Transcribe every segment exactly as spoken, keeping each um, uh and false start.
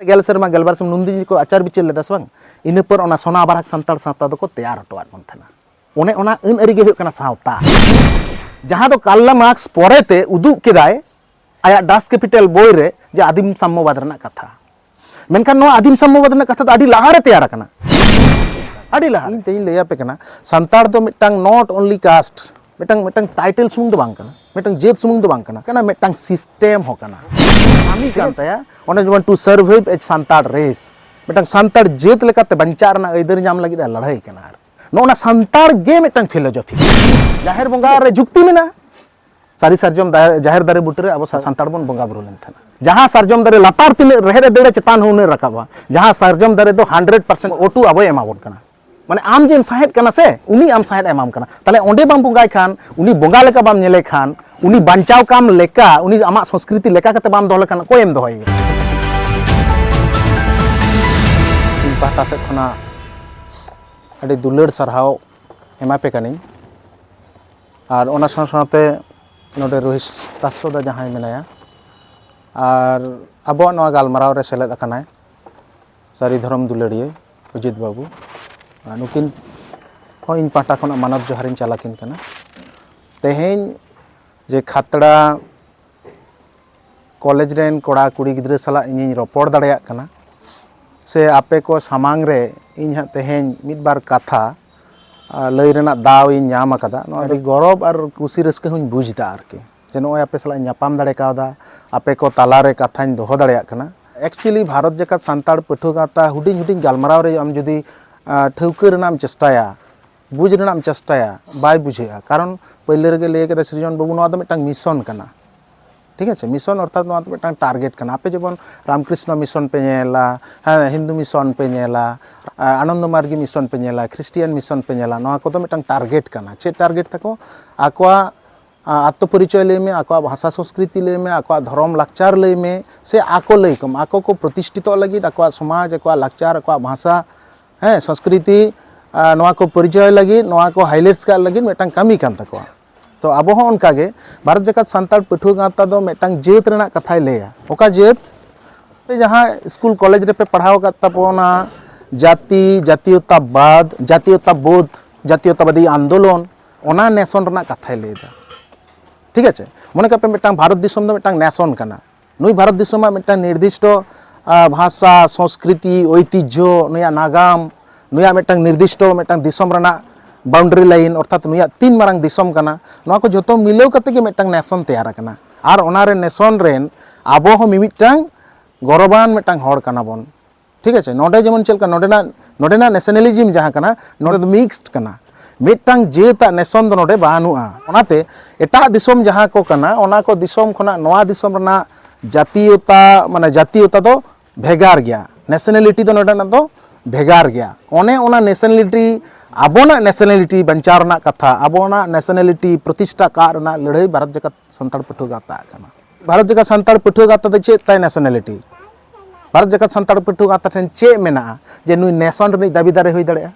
ᱜᱮᱞ ᱥᱮᱨᱢᱟ, ᱜᱮᱞᱵᱟᱨ ᱥᱮᱨᱢᱟ ᱱᱩᱱᱫᱤᱱ ᱠᱚ ᱟᱪᱟᱨ ᱵᱤᱪᱟᱹᱨ ᱞᱮᱫᱟ ᱥᱮ ᱵᱟᱝ? ᱤᱱᱟᱹ ᱯᱚᱨ ᱚᱱᱟ ᱥᱚᱱᱟ ᱵᱟᱨᱟᱠ ᱥᱟᱱᱛᱟᱲ ᱥᱟᱶᱛᱟ ᱫᱚᱠᱚ ᱛᱮᱭᱟᱨ ᱦᱚᱴᱚᱣᱟᱫ ᱵᱚᱱ ᱛᱟᱦᱮᱱᱟ᱾ ᱚᱱᱮ ᱚᱱᱟ ᱟᱹᱱ ᱟᱹᱨᱤ ᱜᱮ ᱦᱩᱭᱩᱜ ᱠᱟᱱᱟ ᱥᱟᱶᱛᱟ, ᱡᱟᱦᱟᱸ ᱫᱚ ᱠᱟᱨᱞᱟ ᱢᱟᱨᱠᱥ ᱯᱚᱨᱮᱛᱮ ᱩᱫᱩᱜ ᱠᱮᱫᱟᱭ ᱟᱭᱟᱜ ᱰᱟᱥ ᱠᱮᱯᱤᱴᱟᱞ ᱵᱳᱭ ᱨᱮ ᱡᱮ ᱟᱹᱫᱤᱢ ᱥᱟᱢᱢᱚᱵᱟᱫ ᱨᱮᱱᱟᱜ ᱠᱟᱛᱷᱟ᱾ ᱢᱮᱱᱠᱷᱟᱱ ᱱᱚᱣᱟ ᱟᱹᱫᱤᱢ ᱥᱟᱢᱢᱚᱵᱟᱫ ᱨᱮᱱᱟᱜ ᱠᱟᱛᱷᱟ ᱫᱚ ᱟᱹᱰᱤ ᱞᱟᱦᱟᱨᱮ ᱛᱮᱭᱟᱨ ᱟᱠᱟᱱᱟ, ᱟᱹᱰᱤ ᱞᱟᱦᱟ᱾ ᱤᱧ ᱛᱮᱧ ᱞᱟᱹᱭ ᱟᱯᱮ ᱠᱟᱱᱟ, ᱥᱟᱱᱛᱟᱲ ᱫᱚ ᱢᱤᱫᱴᱟᱝ not only caste, ᱢᱤᱫᱴᱟᱝ, ᱢᱤᱫᱴᱟᱝ ᱴᱟᱭᱴᱮᱞ ᱥᱩᱢᱩᱝ ᱫᱚ ᱵᱟᱝ ᱠᱟᱱᱟ, ᱢᱤᱫᱴᱟᱝ ᱡᱟᱹᱛ ᱥᱩᱢᱩᱝ ᱫᱚ ᱵᱟᱝ ᱠᱟᱱᱟ, ᱠᱟᱱᱟ ᱢᱤᱫᱴᱟᱝ ᱥᱤᱥᱴᱮᱢ ᱦᱚᱸ ᱠᱟᱱᱟ᱾ ᱠᱟᱹᱢᱤ ᱠᱟᱱ ᱛᱟᱭᱟ, ᱚᱱᱮ ᱡᱮᱢᱚᱱ to survive as Santal race, ᱢᱤᱫᱴᱟᱝ ᱥᱟᱱᱛᱟᱲ ᱡᱟᱹᱛ ᱞᱮᱠᱟᱛᱮ ᱵᱟᱧᱪᱟᱜ ᱨᱮᱱᱟᱜ ᱟᱹᱭᱫᱟᱹᱨ ᱧᱟᱢ ᱞᱟᱹᱜᱤᱫ ᱮ ᱞᱟᱹᱲᱦᱟᱹᱭ ᱠᱟᱱᱟ᱾ ᱟᱨ ᱱᱚᱜᱼᱚ ᱱᱟ ᱥᱟᱱᱛᱟᱲ ᱜᱮ ᱢᱤᱫᱴᱟᱝ ᱯᱷᱤᱞᱳᱡᱚᱯᱷᱤ᱾ ᱡᱟᱦᱮᱨ ᱵᱚᱸᱜᱟ ᱨᱮ ᱡᱩᱠᱛᱤ ᱢᱮᱱᱟᱜᱼᱟ, ᱥᱟᱹᱨᱤ ᱥᱟᱨᱡᱚᱢ ᱫᱟ-, ᱡᱟᱦᱮᱨ ᱫᱟᱨᱮ ᱵᱩᱴᱟᱹᱨᱮ ᱟᱵᱚ ᱥᱟ-, ᱥᱟᱱᱛᱟᱲ ᱵᱚᱱ ᱵᱚᱸᱜᱟ ᱵᱩᱨᱩ ᱞᱮᱱ ᱛᱟᱦᱮᱱᱟ᱾ ᱡᱟᱦᱟᱸ ᱥᱟᱨᱡᱚᱢ ᱫᱟᱨᱮ ᱞᱟᱛᱟᱨ ᱛᱤᱱᱟᱹᱜ ᱨᱮᱦᱮᱫ ᱮ ᱫᱟᱹᱲᱟ, ᱪᱮᱛᱟᱱ ᱦᱚᱸ ᱩᱱᱟᱹᱜ ᱨᱟᱠᱟᱵᱼᱟ᱾ ᱡᱟᱦᱟᱸ ᱥᱟᱨᱡᱚᱢ ᱫᱟᱨᱮ ᱫᱚ ᱦᱟᱱᱰᱨᱮᱰ ᱯᱟᱨᱥᱮᱱᱴ ᱳ ᱴᱩ ᱟᱵᱚᱭ ᱮᱢᱟ ᱵᱚᱱ ᱠᱟᱱᱟ᱾ ᱢᱟᱱᱮ ᱟᱢ ᱡᱮᱢ ᱥᱟᱦᱮᱫ ᱠᱟᱱᱟ ᱥᱮ, ᱩᱱᱤ ᱟᱢ ᱥᱟᱦᱮᱫ ᱮ ᱮᱢᱟᱢ ᱠᱟᱱᱟ᱾ ᱛᱟᱦᱞᱮ ᱚᱸᱰᱮ ᱵᱟᱢ ᱵᱚᱸᱜᱟᱭ ᱠᱷᱟᱱ, ᱩᱱᱤ ᱵᱚᱸᱜᱟ ᱞᱮᱠᱟ ᱵᱟᱢ ᱧᱮᱞᱮ ᱠᱷᱟᱱ, ᱩᱱᱤ ᱵᱟᱧᱪᱟᱣ ᱠᱟᱢ ᱞᱮᱠᱟ, ᱩᱱᱤ ᱟᱢᱟᱜ ᱥᱚᱝᱥᱠᱨᱤᱛᱤ ᱞᱮᱠᱟ ᱠᱟᱛᱮ ᱵᱟᱢ ᱫᱚᱦᱚ ᱞᱮᱠᱷᱟᱱ ᱚᱠᱚᱭᱮᱢ ᱫᱚᱦᱚᱭᱮᱭᱟ? ᱤᱧ ᱯᱟᱦᱴᱟ ᱥᱮᱫ ᱠᱷᱚᱱᱟᱜ ᱟᱹᱰᱤ ᱫᱩᱞᱟᱹᱲ ᱥᱟᱨᱦᱟᱣ ᱮᱢᱟ ᱯᱮ ᱠᱟᱹᱱᱟᱹᱧ᱾ ᱟᱨ ᱚᱱᱟ ᱥᱟᱶ ᱥᱟᱶᱛᱮ ᱱᱚᱰᱮ ᱨᱳᱦᱤᱛ ᱛᱟᱥᱥᱚ ᱫᱟ ᱡᱟᱦᱟᱸᱭ ᱢᱮᱱᱟᱭᱟ, ᱟᱨ ᱟᱵᱚᱣᱟᱜ ᱱᱚᱣᱟ ᱜᱟᱞᱢᱟᱨᱟᱣ ᱨᱮ ᱥᱮᱞᱮᱫ ᱟᱠᱟᱱᱟᱭ ᱥᱟᱹᱨᱤ ᱫᱷᱚᱨᱚᱢ ᱫᱩᱞᱟᱹᱲᱤᱭᱟᱹ ᱚᱡᱤᱛ ᱵᱟᱹᱵᱩ, ᱟᱨ ᱱᱩᱠᱤᱱ ᱦᱚᱸ ᱤᱧ ᱯᱟᱦᱴᱟ ᱠᱷᱚᱱᱟᱜ ᱢᱟᱱᱚᱛ ᱡᱚᱦᱟᱨᱤᱧ ᱪᱟᱞ ᱟᱹᱠᱤᱱ ᱠᱟᱱᱟ᱾ ᱛᱮᱦᱮᱧ ᱡᱮ ᱠᱷᱟᱛᱲᱟ ᱠᱚᱞᱮᱡᱽ ᱨᱮᱱ ᱠᱚᱲᱟ ᱠᱩᱲᱤ ᱜᱤᱫᱽᱨᱟᱹ ᱥᱟᱞᱟᱜ ᱤᱧᱤᱧ ᱨᱚᱯᱚᱲ ᱫᱟᱲᱮᱭᱟᱜ ᱠᱟᱱᱟ, ᱥᱮ ᱟᱯᱮ ᱠᱚ ᱥᱟᱢᱟᱝ ᱨᱮ ᱤᱧ ᱦᱟᱸᱜ ᱛᱮᱦᱮᱧ ᱢᱤᱫ ᱵᱟᱨ ᱠᱟᱛᱷᱟ, ᱟ, ᱞᱟᱹᱭ ᱨᱮᱱᱟᱜ ᱫᱟᱣ ᱤᱧ ᱧᱟᱢ ᱟᱠᱟᱫᱟ, ᱱᱚᱣᱟ ᱫᱚ ᱟᱹᱰᱤ ᱜᱚᱨᱚᱵᱽ ᱟᱨ ᱠᱩᱥᱤ ᱨᱟᱹᱥᱠᱟᱹ ᱦᱚᱸᱧ ᱵᱩᱡᱽ ᱮᱫᱟ ᱟᱨᱠᱤ, ᱡᱮ ᱱᱚᱜᱼᱚᱭ ᱟᱯᱮ ᱥᱟᱞᱟᱜ ᱤᱧ ᱧᱟᱯᱟᱢ ᱫᱟᱲᱮ ᱠᱟᱣᱫᱟ, ᱟᱯᱮ ᱠᱚ ᱛᱟᱞᱟ ᱨᱮ ᱠᱟᱛᱷᱟᱧ ᱫᱚᱦᱚ ᱫᱟᱲᱮᱭᱟᱜ ᱠᱟᱱᱟ᱾ Actually, ᱵᱷᱟᱨᱚᱛ ᱡᱟᱠᱟᱛ ᱥᱟᱱᱛᱟᱲ ᱯᱟᱹᱴᱷᱩᱣᱟᱹ ᱜᱟᱶᱛᱟ ᱦᱩᱰᱤᱧ ᱦᱩᱰᱤᱧ ᱜᱟᱞᱢᱟᱨᱟᱣ ᱨᱮ ᱟᱢ ᱡᱩᱫᱤ, ᱟ, ᱴᱷᱟᱹᱣᱠᱟᱹ ᱨᱮᱱᱟᱜ ᱮᱢ ᱪᱮᱥᱴᱟᱭᱟ, ᱵᱩᱡᱽ ᱨᱮᱱᱟᱜ ᱮᱢ ᱪᱮᱥᱴᱟᱭᱟ, ᱵᱟᱭ ᱵᱩᱡᱷᱟᱹᱜᱼᱟ᱾ ᱠᱟᱨᱚᱱ ᱯᱟᱹᱭᱞᱟᱹ ᱨᱮᱜᱮ ᱞᱟᱹᱭ ᱠᱮᱫᱟ ᱥᱨᱤᱡᱚᱱ ᱵᱟᱹᱵᱩ, ᱱᱚᱣᱟ ᱫᱚ ᱢᱤᱫᱴᱟᱝ mission ᱠᱟᱱᱟ᱾ ᱴᱷᱤᱠ ᱟᱪᱷᱮ, mission ᱚᱨᱛᱷᱟᱛ ᱱᱚᱣᱟ ᱫᱚ ᱢᱤᱫᱴᱟᱝ target ᱠᱟᱱᱟ᱾ ᱟᱯᱮ ᱡᱮᱢᱚᱱ ᱨᱟᱢᱠᱨᱤᱥᱱᱚ mission ᱯᱮ ᱧᱮᱞᱟ, ᱦᱮᱸ, ᱦᱤᱱᱫᱩ mission ᱯᱮ ᱧᱮᱞᱟ, ᱟ, ᱟᱱᱚᱱᱫᱚ ᱢᱟᱨᱜᱤ mission ᱯᱮ ᱧᱮᱞᱟ, ᱠᱷᱨᱤᱥᱴᱤᱭᱟᱱ mission ᱯᱮ ᱧᱮᱞᱟ, ᱱᱚᱣᱟ ᱠᱚᱫᱚ ᱢᱤᱫᱴᱟᱝ target ᱠᱟᱱᱟ᱾ ᱪᱮᱫ target ᱛᱟᱠᱚ? ᱟᱠᱚᱣᱟᱜ, ᱟ, ᱟᱛᱛᱚ ᱯᱚᱨᱤᱪᱚᱭ ᱞᱟᱹᱭ ᱢᱮ, ᱟᱠᱚᱣᱟᱜ ᱵᱷᱟᱥᱟ ᱥᱚᱝᱥᱠᱨᱤᱛᱤ ᱞᱟᱹᱭ ᱢᱮ, ᱟᱠᱚᱣᱟᱜ ᱫᱷᱚᱨᱚᱢ ᱞᱟᱠᱪᱟᱨ ᱞᱟᱹᱭ ᱢᱮ, ᱥᱮ ᱟᱠᱚ ᱞᱟᱹᱭ ᱠᱚᱢ, ᱟᱠᱚ ᱠᱚ ᱯᱨᱚᱛᱤᱥᱴᱷᱤᱛᱚᱜ ᱞᱟᱹᱜᱤᱫ, ᱟᱠᱚᱣᱟᱜ ᱥᱚᱢᱟᱡᱽ, ᱟᱠᱚᱣᱟᱜ ᱞᱟᱠᱪᱟᱨ, ᱟᱠᱚᱣᱟᱜ ᱵᱷᱟᱥᱟ, ᱦᱮᱸ, ᱥᱚᱝᱥᱠᱨᱤᱛᱤ, ᱟ, ᱱᱚᱣᱟ ᱠᱚ ᱯᱚᱨᱤᱪᱚᱭ ᱞᱟᱹᱜᱤᱫ, ᱱᱚᱣᱟ ᱠᱚ highlights ᱠᱟᱜ ᱞᱟᱹᱜᱤᱫ ᱢᱤᱫᱴᱟᱝ ᱠᱟᱹᱢᱤ ᱠᱟᱱ ᱛᱟᱠᱚᱣᱟ᱾ ᱛᱚ ᱟᱵᱚ ᱦᱚᱸ ᱚᱱᱠᱟ ᱜᱮ, ᱵᱷᱟᱨᱚᱛ ᱡᱟᱠᱟᱛ ᱥᱟᱱᱛᱟᱲ ᱯᱟᱹᱴᱷᱩᱣᱟᱹ ᱜᱟᱶᱛᱟ ᱫᱚ ᱢᱤᱫᱴᱟᱝ ᱡᱟᱹᱛ ᱨᱮᱱᱟᱜ ᱠᱟᱛᱷᱟᱭ ᱞᱟᱹᱭᱟ᱾ ᱚᱠᱟ ᱡᱟᱹᱛ? ᱡᱟᱦᱟᱸ ᱥᱠᱩᱞ ᱠᱚᱞᱮᱡᱽ ᱨᱮᱯᱮ ᱯᱟᱲᱦᱟᱣ ᱟᱠᱟᱫ ᱛᱟᱵᱚᱱᱟ, ᱡᱟᱹᱛᱤ, ᱡᱟᱛᱤᱭᱚᱛᱟᱵᱟᱫ, ᱡᱟᱛᱤᱭᱚᱛᱟᱵᱳᱫᱷ, ᱡᱟᱛᱤᱭᱚᱛᱟᱵᱟᱫᱤ ᱟᱱᱫᱳᱞᱚᱱ, ᱚᱱᱟ ᱱᱮᱥᱚᱱ ᱨᱮᱱᱟᱜ ᱠᱟᱛᱷᱟᱭ ᱞᱟᱹᱭᱫᱟ᱾ ᱴᱷᱤᱠ ᱟᱪᱷᱮ? ᱢᱚᱱᱮ ᱠᱟᱜ ᱯᱮ, ᱢᱤᱫᱴᱟᱝ ᱵᱷᱟᱨᱚᱛ ᱫᱤᱥᱚᱢ ᱫᱚ ᱢᱤᱫᱴᱟᱝ ᱱᱮᱥᱚᱱ ᱠᱟᱱᱟ᱾ ᱱᱩᱭ ᱵᱷᱟᱨᱚᱛ ᱫᱤᱥᱚᱢᱟᱜ ᱢᱤᱫᱴᱟᱝ ᱱᱤᱨᱫᱤᱥᱴᱚ, ᱟ, ᱵᱷᱟᱥᱟ, ᱥᱚᱝᱥᱠᱨᱤᱛᱤ, ᱳᱭᱛᱤᱡᱽᱡᱷᱚ, ᱱᱩᱭᱟᱜ ᱱᱟᱜᱟᱢ, ᱱᱩᱭᱟᱜ ᱢᱤᱫᱴᱟᱝ ᱱᱤᱨᱫᱤᱥᱴᱚ ᱢᱤᱫᱴᱟᱝ ᱫᱤᱥᱚᱢ ᱨᱮᱱᱟᱜ ᱵᱟᱣᱩᱱᱰᱟᱨᱤ ᱞᱟᱭᱤᱱ, ᱚᱨᱛᱷᱟᱛ ᱱᱩᱭᱟᱜ ᱛᱤᱱ ᱢᱟᱨᱟᱝ ᱫᱤᱥᱚᱢ ᱠᱟᱱᱟ, ᱱᱚᱣᱟ ᱠᱚ ᱡᱷᱚᱛᱚ ᱢᱤᱞᱟᱹᱣ ᱠᱟᱛᱮ ᱜᱮ ᱢᱤᱫᱴᱟᱝ ᱱᱮᱥᱚᱱ ᱛᱮᱭᱟᱨ ᱟᱠᱟᱱᱟ᱾ ᱟᱨ ᱚᱱᱟ ᱨᱮ ᱱᱮᱥᱚᱱ ᱨᱮᱱ ᱟᱵᱚ ᱦᱚᱸ ᱢᱤᱢᱤᱫᱴᱟᱝ ᱜᱚᱨᱚᱵᱟᱱ ᱢᱤᱫᱴᱟᱝ ᱦᱚᱲ ᱠᱟᱱᱟ ᱵᱚᱱ᱾ ᱴᱷᱤᱠ ᱟᱪᱷᱮ? ᱱᱚᱰᱮ ᱡᱮᱢᱚᱱ ᱪᱮᱫ ᱞᱮᱠᱟ ᱱᱚᱰᱮᱱᱟᱜ, ᱱᱚᱰᱮᱱᱟᱜ ᱱᱮᱥᱚᱱᱟᱞᱤᱡᱤᱢ ᱡᱟᱦᱟᱸ ᱠᱟᱱᱟ, ᱱᱚᱰᱮ ᱫᱚ ᱢᱤᱠᱥᱰ ᱠᱟᱱᱟ, ᱢᱤᱫᱴᱟᱝ ᱡᱟᱹᱛᱟᱜ ᱱᱮᱥᱚᱱ ᱫᱚ ᱱᱚᱰᱮ ᱵᱟᱹᱱᱩᱜᱼᱟ᱾ ᱚᱱᱟᱛᱮ ᱮᱴᱟᱜ ᱫᱤᱥᱚᱢ ᱡᱟᱦᱟᱸ ᱠᱚ ᱠᱟᱱᱟ, ᱚᱱᱟ ᱠᱚ ᱫᱤᱥᱚᱢ ᱠᱷᱚᱱᱟᱜ ᱱᱚᱣᱟ ᱫᱤᱥᱚᱢ ᱨᱮᱱᱟᱜ ᱡᱟᱛᱤᱭᱚᱛᱟ, ᱢᱟᱱᱮ ᱡᱟᱛᱤᱭᱚᱛᱟ ᱫᱚ ᱵᱷᱮᱜᱟᱨ ᱜᱮᱭᱟ, ᱱᱮᱥᱚᱱᱟᱞᱤᱴᱤ ᱫᱚ ᱱᱚᱰᱮᱱᱟᱜ ᱫᱚ ᱵᱷᱮᱜᱟᱨ ᱜᱮᱭᱟ᱾ ᱚᱱᱮ ᱚᱱᱟ ᱱᱮᱥᱚᱱᱟᱞᱤᱴᱤ, ᱟᱵᱚᱱᱟᱜ ᱱᱮᱥᱚᱱᱟᱞᱤᱴᱤ ᱵᱟᱧᱪᱟᱣ ᱨᱮᱱᱟᱜ ᱠᱟᱛᱷᱟ, ᱟᱵᱚᱱᱟᱜ ᱱᱮᱥᱚᱱᱟᱞᱤᱴᱤ ᱯᱨᱚᱛᱤᱥᱴᱷᱟ ᱠᱟᱜ ᱨᱮᱱᱟᱜ ᱞᱟᱹᱲᱦᱟᱹᱭ ᱵᱷᱟᱨᱚᱛ ᱡᱟᱠᱟᱛ ᱥᱟᱱᱛᱟᱲ ᱯᱟᱹᱴᱷᱩᱣᱟᱹ ᱜᱟᱶᱛᱟ ᱠᱟᱱᱟ᱾ ᱵᱷᱟᱨᱚᱛ ᱡᱟᱠᱟᱛ ᱥᱟᱱᱛᱟᱲ ᱯᱟᱹᱴᱷᱩᱣᱟᱹ ᱜᱟᱶᱛᱟ ᱫᱚ ᱪᱮᱫ ᱛᱟᱭ ᱱᱮᱥᱚᱱᱟᱞᱤᱴᱤ? ᱵᱷᱟᱨᱚᱛ ᱡᱟᱠᱟᱛ ᱥᱟᱱᱛᱟᱲ ᱯᱟᱹᱴᱷᱩᱣᱟᱹ ᱜᱟᱶᱛᱟ ᱴᱷᱮᱱ ᱪᱮᱫ ᱢᱮᱱᱟᱜᱼᱟ ᱡᱮ ᱱᱩᱭ ᱱᱮᱥᱚᱱ ᱨᱤᱱᱤᱡ ᱫᱟᱹᱵᱤᱫᱟᱨᱮ ᱦᱩᱭ ᱫᱟᱲᱮᱭᱟᱜᱼᱟ?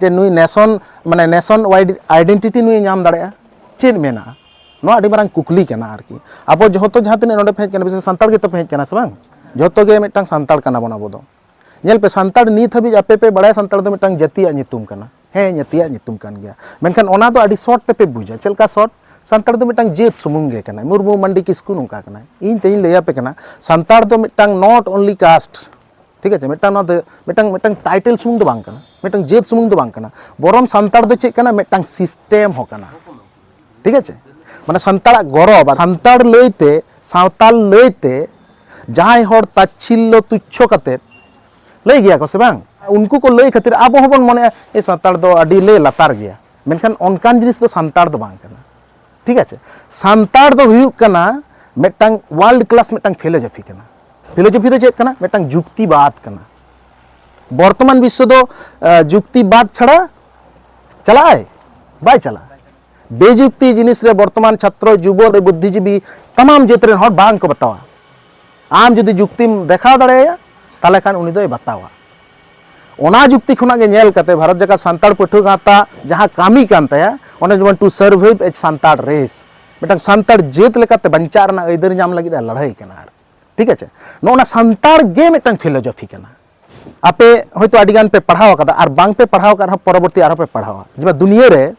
ᱡᱮ ᱱᱩᱭ ᱱᱮᱥᱚᱱ, ᱢᱟᱱᱮ ᱱᱮᱥᱚᱱ ᱣᱟᱭᱤᱰ ᱟᱭᱰᱮᱱᱴᱤᱴᱤ ᱱᱩᱭ ᱧᱟᱢ ᱫᱟᱲᱮᱭᱟᱜᱼᱟ? ᱪᱮᱫ ᱢᱮᱱᱟᱜᱼᱟ? ᱱᱚᱣᱟ ᱟᱹᱰᱤ ᱢᱟᱨᱟᱝ ᱠᱩᱠᱞᱤ ᱠᱟᱱᱟ ᱟᱨᱠᱤ᱾ ᱟᱵᱚ ᱡᱚᱛᱚ ᱡᱟᱦᱟᱸ ᱛᱤᱱᱟᱹᱜ ᱱᱚᱰᱮ ᱯᱮ ᱦᱮᱡ ᱠᱟᱱᱟ, ᱵᱤᱥᱮᱥ ᱥᱟᱱᱛᱟᱲ ᱜᱮᱛᱚ ᱯᱮ ᱦᱮᱡ ᱠᱟᱱᱟ ᱥᱮ ᱵᱟᱝ? ᱡᱚᱛᱚ ᱜᱮ ᱢᱤᱫᱴᱟᱝ ᱥᱟᱱᱛᱟᱲ ᱠᱟᱱᱟ ᱵᱚᱱ ᱟᱵᱚ ᱫᱚ᱾ ᱧᱮᱞ ᱯᱮ, ᱥᱟᱱᱛᱟᱲ ᱱᱤᱛ ᱦᱟᱹᱵᱤᱡ ᱟᱯᱮ ᱯᱮ ᱵᱟᱲᱟᱭᱟ ᱥᱟᱱᱛᱟᱲ ᱫᱚ ᱢᱤᱫᱴᱟᱝ ᱡᱟᱹᱛᱤᱭᱟᱜ ᱧᱩᱛᱩᱢ ᱠᱟᱱᱟ? ᱦᱮᱸ, ᱡᱟᱹᱛᱤᱭᱟᱜ ᱧᱩᱛᱩᱢ ᱠᱟᱱ ᱜᱮᱭᱟ, ᱢᱮᱱᱠᱷᱟᱱ ᱚᱱᱟ ᱫᱚ ᱟᱹᱰᱤ ᱥᱚᱨᱴ ᱛᱮᱯᱮ ᱵᱩᱡᱟ᱾ ᱪᱮᱫ ᱞᱮᱠᱟ ᱥᱚᱨᱴ? ᱥᱟᱱᱛᱟᱲ ᱫᱚ ᱢᱤᱫᱴᱟᱝ ᱡᱟᱹᱛ ᱥᱩᱢᱩᱝ ᱜᱮ ᱠᱟᱱᱟᱭ, ᱢᱩᱨᱢᱩ, ᱢᱟᱱᱰᱤ, ᱠᱤᱥᱠᱩ ᱱᱚᱝᱠᱟ ᱠᱟᱱᱟᱭ᱾ ᱤᱧ ᱛᱮᱦᱮᱧ ᱞᱟᱹᱭ ᱟᱯᱮ ᱠᱟᱱᱟ, ᱥᱟᱱᱛᱟᱲ ᱫᱚ ᱢᱤᱫᱴᱟᱝ not only caste, ᱴᱷᱤᱠ ᱟᱪᱷᱮ, ᱢᱤᱫᱴᱟᱝ ᱱᱚᱣᱟ ᱫᱚ ᱢᱤᱫᱴᱟᱝ, ᱢᱤᱫᱴᱟᱝ ᱴᱟᱭᱴᱮᱞ ᱥᱩᱢᱩᱝ ᱫᱚ ᱵᱟᱝ ᱠᱟᱱᱟ, ᱢᱤᱫᱴᱟᱝ ᱡᱟᱹᱛ ᱥᱩᱢᱩᱝ ᱫᱚ ᱵᱟᱝ ᱠᱟᱱᱟ, ᱵᱚᱨᱚᱝ ᱥᱟᱱᱛᱟᱲ ᱫᱚ ᱪᱮᱫ ᱠᱟᱱᱟ? ᱢᱤᱫᱴᱟᱝ ᱥᱤᱥᱴᱮᱢ ᱦᱚᱸ ᱠᱟᱱᱟ᱾ ᱴᱷᱤᱠ ᱟᱪᱷᱮ? ᱢᱟᱱᱮ ᱥᱟᱱᱛᱟᱲᱟᱜ ᱜᱚᱨᱚᱵᱽ, ᱥᱟᱱᱛᱟᱲ ᱞᱟᱹᱭᱛᱮ, ᱥᱟᱶᱛᱟᱞ ᱞᱟᱹᱭᱛᱮ ᱡᱟᱦᱟᱸᱭ ᱦᱚᱲ ᱛᱟᱪᱷᱤᱞᱞᱚ ᱛᱩᱪᱷᱚ ᱠᱟᱛᱮ ᱞᱟᱹᱭ ᱜᱮᱭᱟ ᱠᱚ ᱥᱮ ᱵᱟᱝ? ᱩᱱᱠᱩ ᱠᱚ ᱞᱟᱹᱭ ᱠᱷᱟᱹᱛᱤᱨ ᱟᱵᱚ ᱦᱚᱸᱵᱚᱱ ᱢᱚᱱᱮᱭᱟ, "ᱮ, ᱥᱟᱱᱛᱟᱲ ᱫᱚ ᱟᱹᱰᱤ ᱞᱮ ᱞᱟᱛᱟᱨ ᱜᱮᱭᱟ", ᱢᱮᱱᱠᱷᱟᱱ ᱚᱱᱠᱟᱱ ᱡᱤᱱᱤᱥ ᱫᱚ ᱥᱟᱱᱛᱟᱲ ᱫᱚ ᱵᱟᱝ ᱠᱟᱱᱟ᱾ ᱴᱷᱤᱠ ᱟᱪᱷᱮ? ᱥᱟᱱᱛᱟᱲ ᱫᱚ ᱦᱩᱭᱩᱜ ᱠᱟᱱᱟ ᱢᱤᱫᱴᱟᱝ ᱣᱟᱨᱞᱰ ᱠᱞᱟᱥ ᱢᱤᱫᱴᱟᱝ ᱯᱷᱤᱞᱳᱡᱚᱯᱷᱤ ᱠᱟᱱᱟ᱾ ᱯᱷᱤᱞᱳᱡᱚᱯᱷᱤ ᱫᱚ ᱪᱮᱫ ᱠᱟᱱᱟ? ᱢᱤᱫᱴᱟᱝ ᱡᱩᱠᱛᱤᱵᱟᱫ ᱠᱟᱱᱟ᱾ ᱵᱚᱨᱛᱚᱢᱟᱱ ᱵᱤᱥᱥᱚ ᱫᱚ, ᱟ, ᱡᱩᱠᱛᱤᱵᱟᱫ ᱪᱷᱟᱲᱟ ᱪᱟᱞᱟᱜ ᱟᱭ? ᱵᱟᱭ ᱪᱟᱞᱟᱜᱼᱟ᱾ ᱵᱮᱡᱩᱠᱛᱤ ᱡᱤᱱᱤᱥ ᱨᱮ ᱵᱚᱨᱛᱚᱢᱟᱱ ᱪᱷᱟᱛᱨᱚ, ᱡᱩᱵᱚ, ᱵᱩᱫᱽᱫᱷᱤᱡᱤᱵᱤ, ᱛᱟᱢᱟᱢ ᱡᱟᱹᱛ ᱨᱮᱱ ᱦᱚᱲ ᱵᱟᱝ ᱠᱚ ᱵᱟᱛᱟᱣᱟ᱾ ᱟᱢ ᱡᱩᱫᱤ ᱡᱩᱠᱛᱤᱢ ᱫᱮᱠᱷᱟᱣ ᱫᱟᱲᱮᱭᱟᱭᱟ, ᱛᱟᱦᱚᱞᱮ ᱠᱷᱟᱱ ᱩᱱᱤ ᱫᱚᱭ ᱵᱟᱛᱟᱣᱟ᱾ ᱚᱱᱟ ᱡᱩᱠᱛᱤ ᱠᱷᱚᱱᱟᱜ ᱜᱮ ᱧᱮᱞ ᱠᱟᱛᱮ ᱵᱷᱟᱨᱚᱛ ᱡᱟᱠᱟᱛ ᱥᱟᱱᱛᱟᱲ ᱯᱟᱹᱴᱷᱩᱣᱟᱹ ᱜᱟᱶᱛᱟ ᱡᱟᱦᱟᱸ ᱠᱟᱹᱢᱤ ᱠᱟᱱ ᱛᱟᱭᱟ, ᱚᱱᱮ ᱡᱮᱢᱚᱱ to survive as Santal race, ᱢᱤᱫᱴᱟᱝ ᱥᱟᱱᱛᱟᱲ ᱡᱟᱹᱛ ᱞᱮᱠᱟᱛᱮ ᱵᱟᱧᱪᱟᱜ ᱨᱮᱱᱟᱜ ᱟᱹᱭᱫᱟᱹᱨ ᱧᱟᱢ ᱞᱟᱹᱜᱤᱫ ᱮ ᱞᱟᱹᱲᱦᱟᱹᱭ ᱠᱟᱱᱟ ᱟᱨᱠᱤ᱾ ᱴᱷᱤᱠ ᱟᱪᱷᱮ? ᱱᱚᱜᱼᱚ ᱱᱟ ᱥᱟᱱᱛᱟᱲ ᱜᱮ ᱢᱤᱫᱴᱟᱝ ᱯᱷᱤᱞᱳᱡᱚᱯᱷᱤ ᱠᱟᱱᱟ᱾ ᱟᱯᱮ ᱦᱚᱭᱛᱳ ᱟᱹᱰᱤ ᱜᱟᱱ ᱯᱮ ᱯᱟᱲᱦᱟᱣ ᱟᱠᱟᱫᱟ, ᱟᱨ ᱵᱟᱝ ᱯᱮ ᱯᱟᱲᱦᱟᱣ ᱟᱠᱟᱫ ᱨᱮᱦᱚᱸ ᱯᱚᱨᱚᱵᱚᱨᱛᱤ ᱟᱨᱦᱚᱸ ᱯᱮ ᱯᱟᱲᱦᱟᱣᱟ, ᱡᱮ ᱫᱩᱱᱤᱭᱟᱹ ᱨᱮ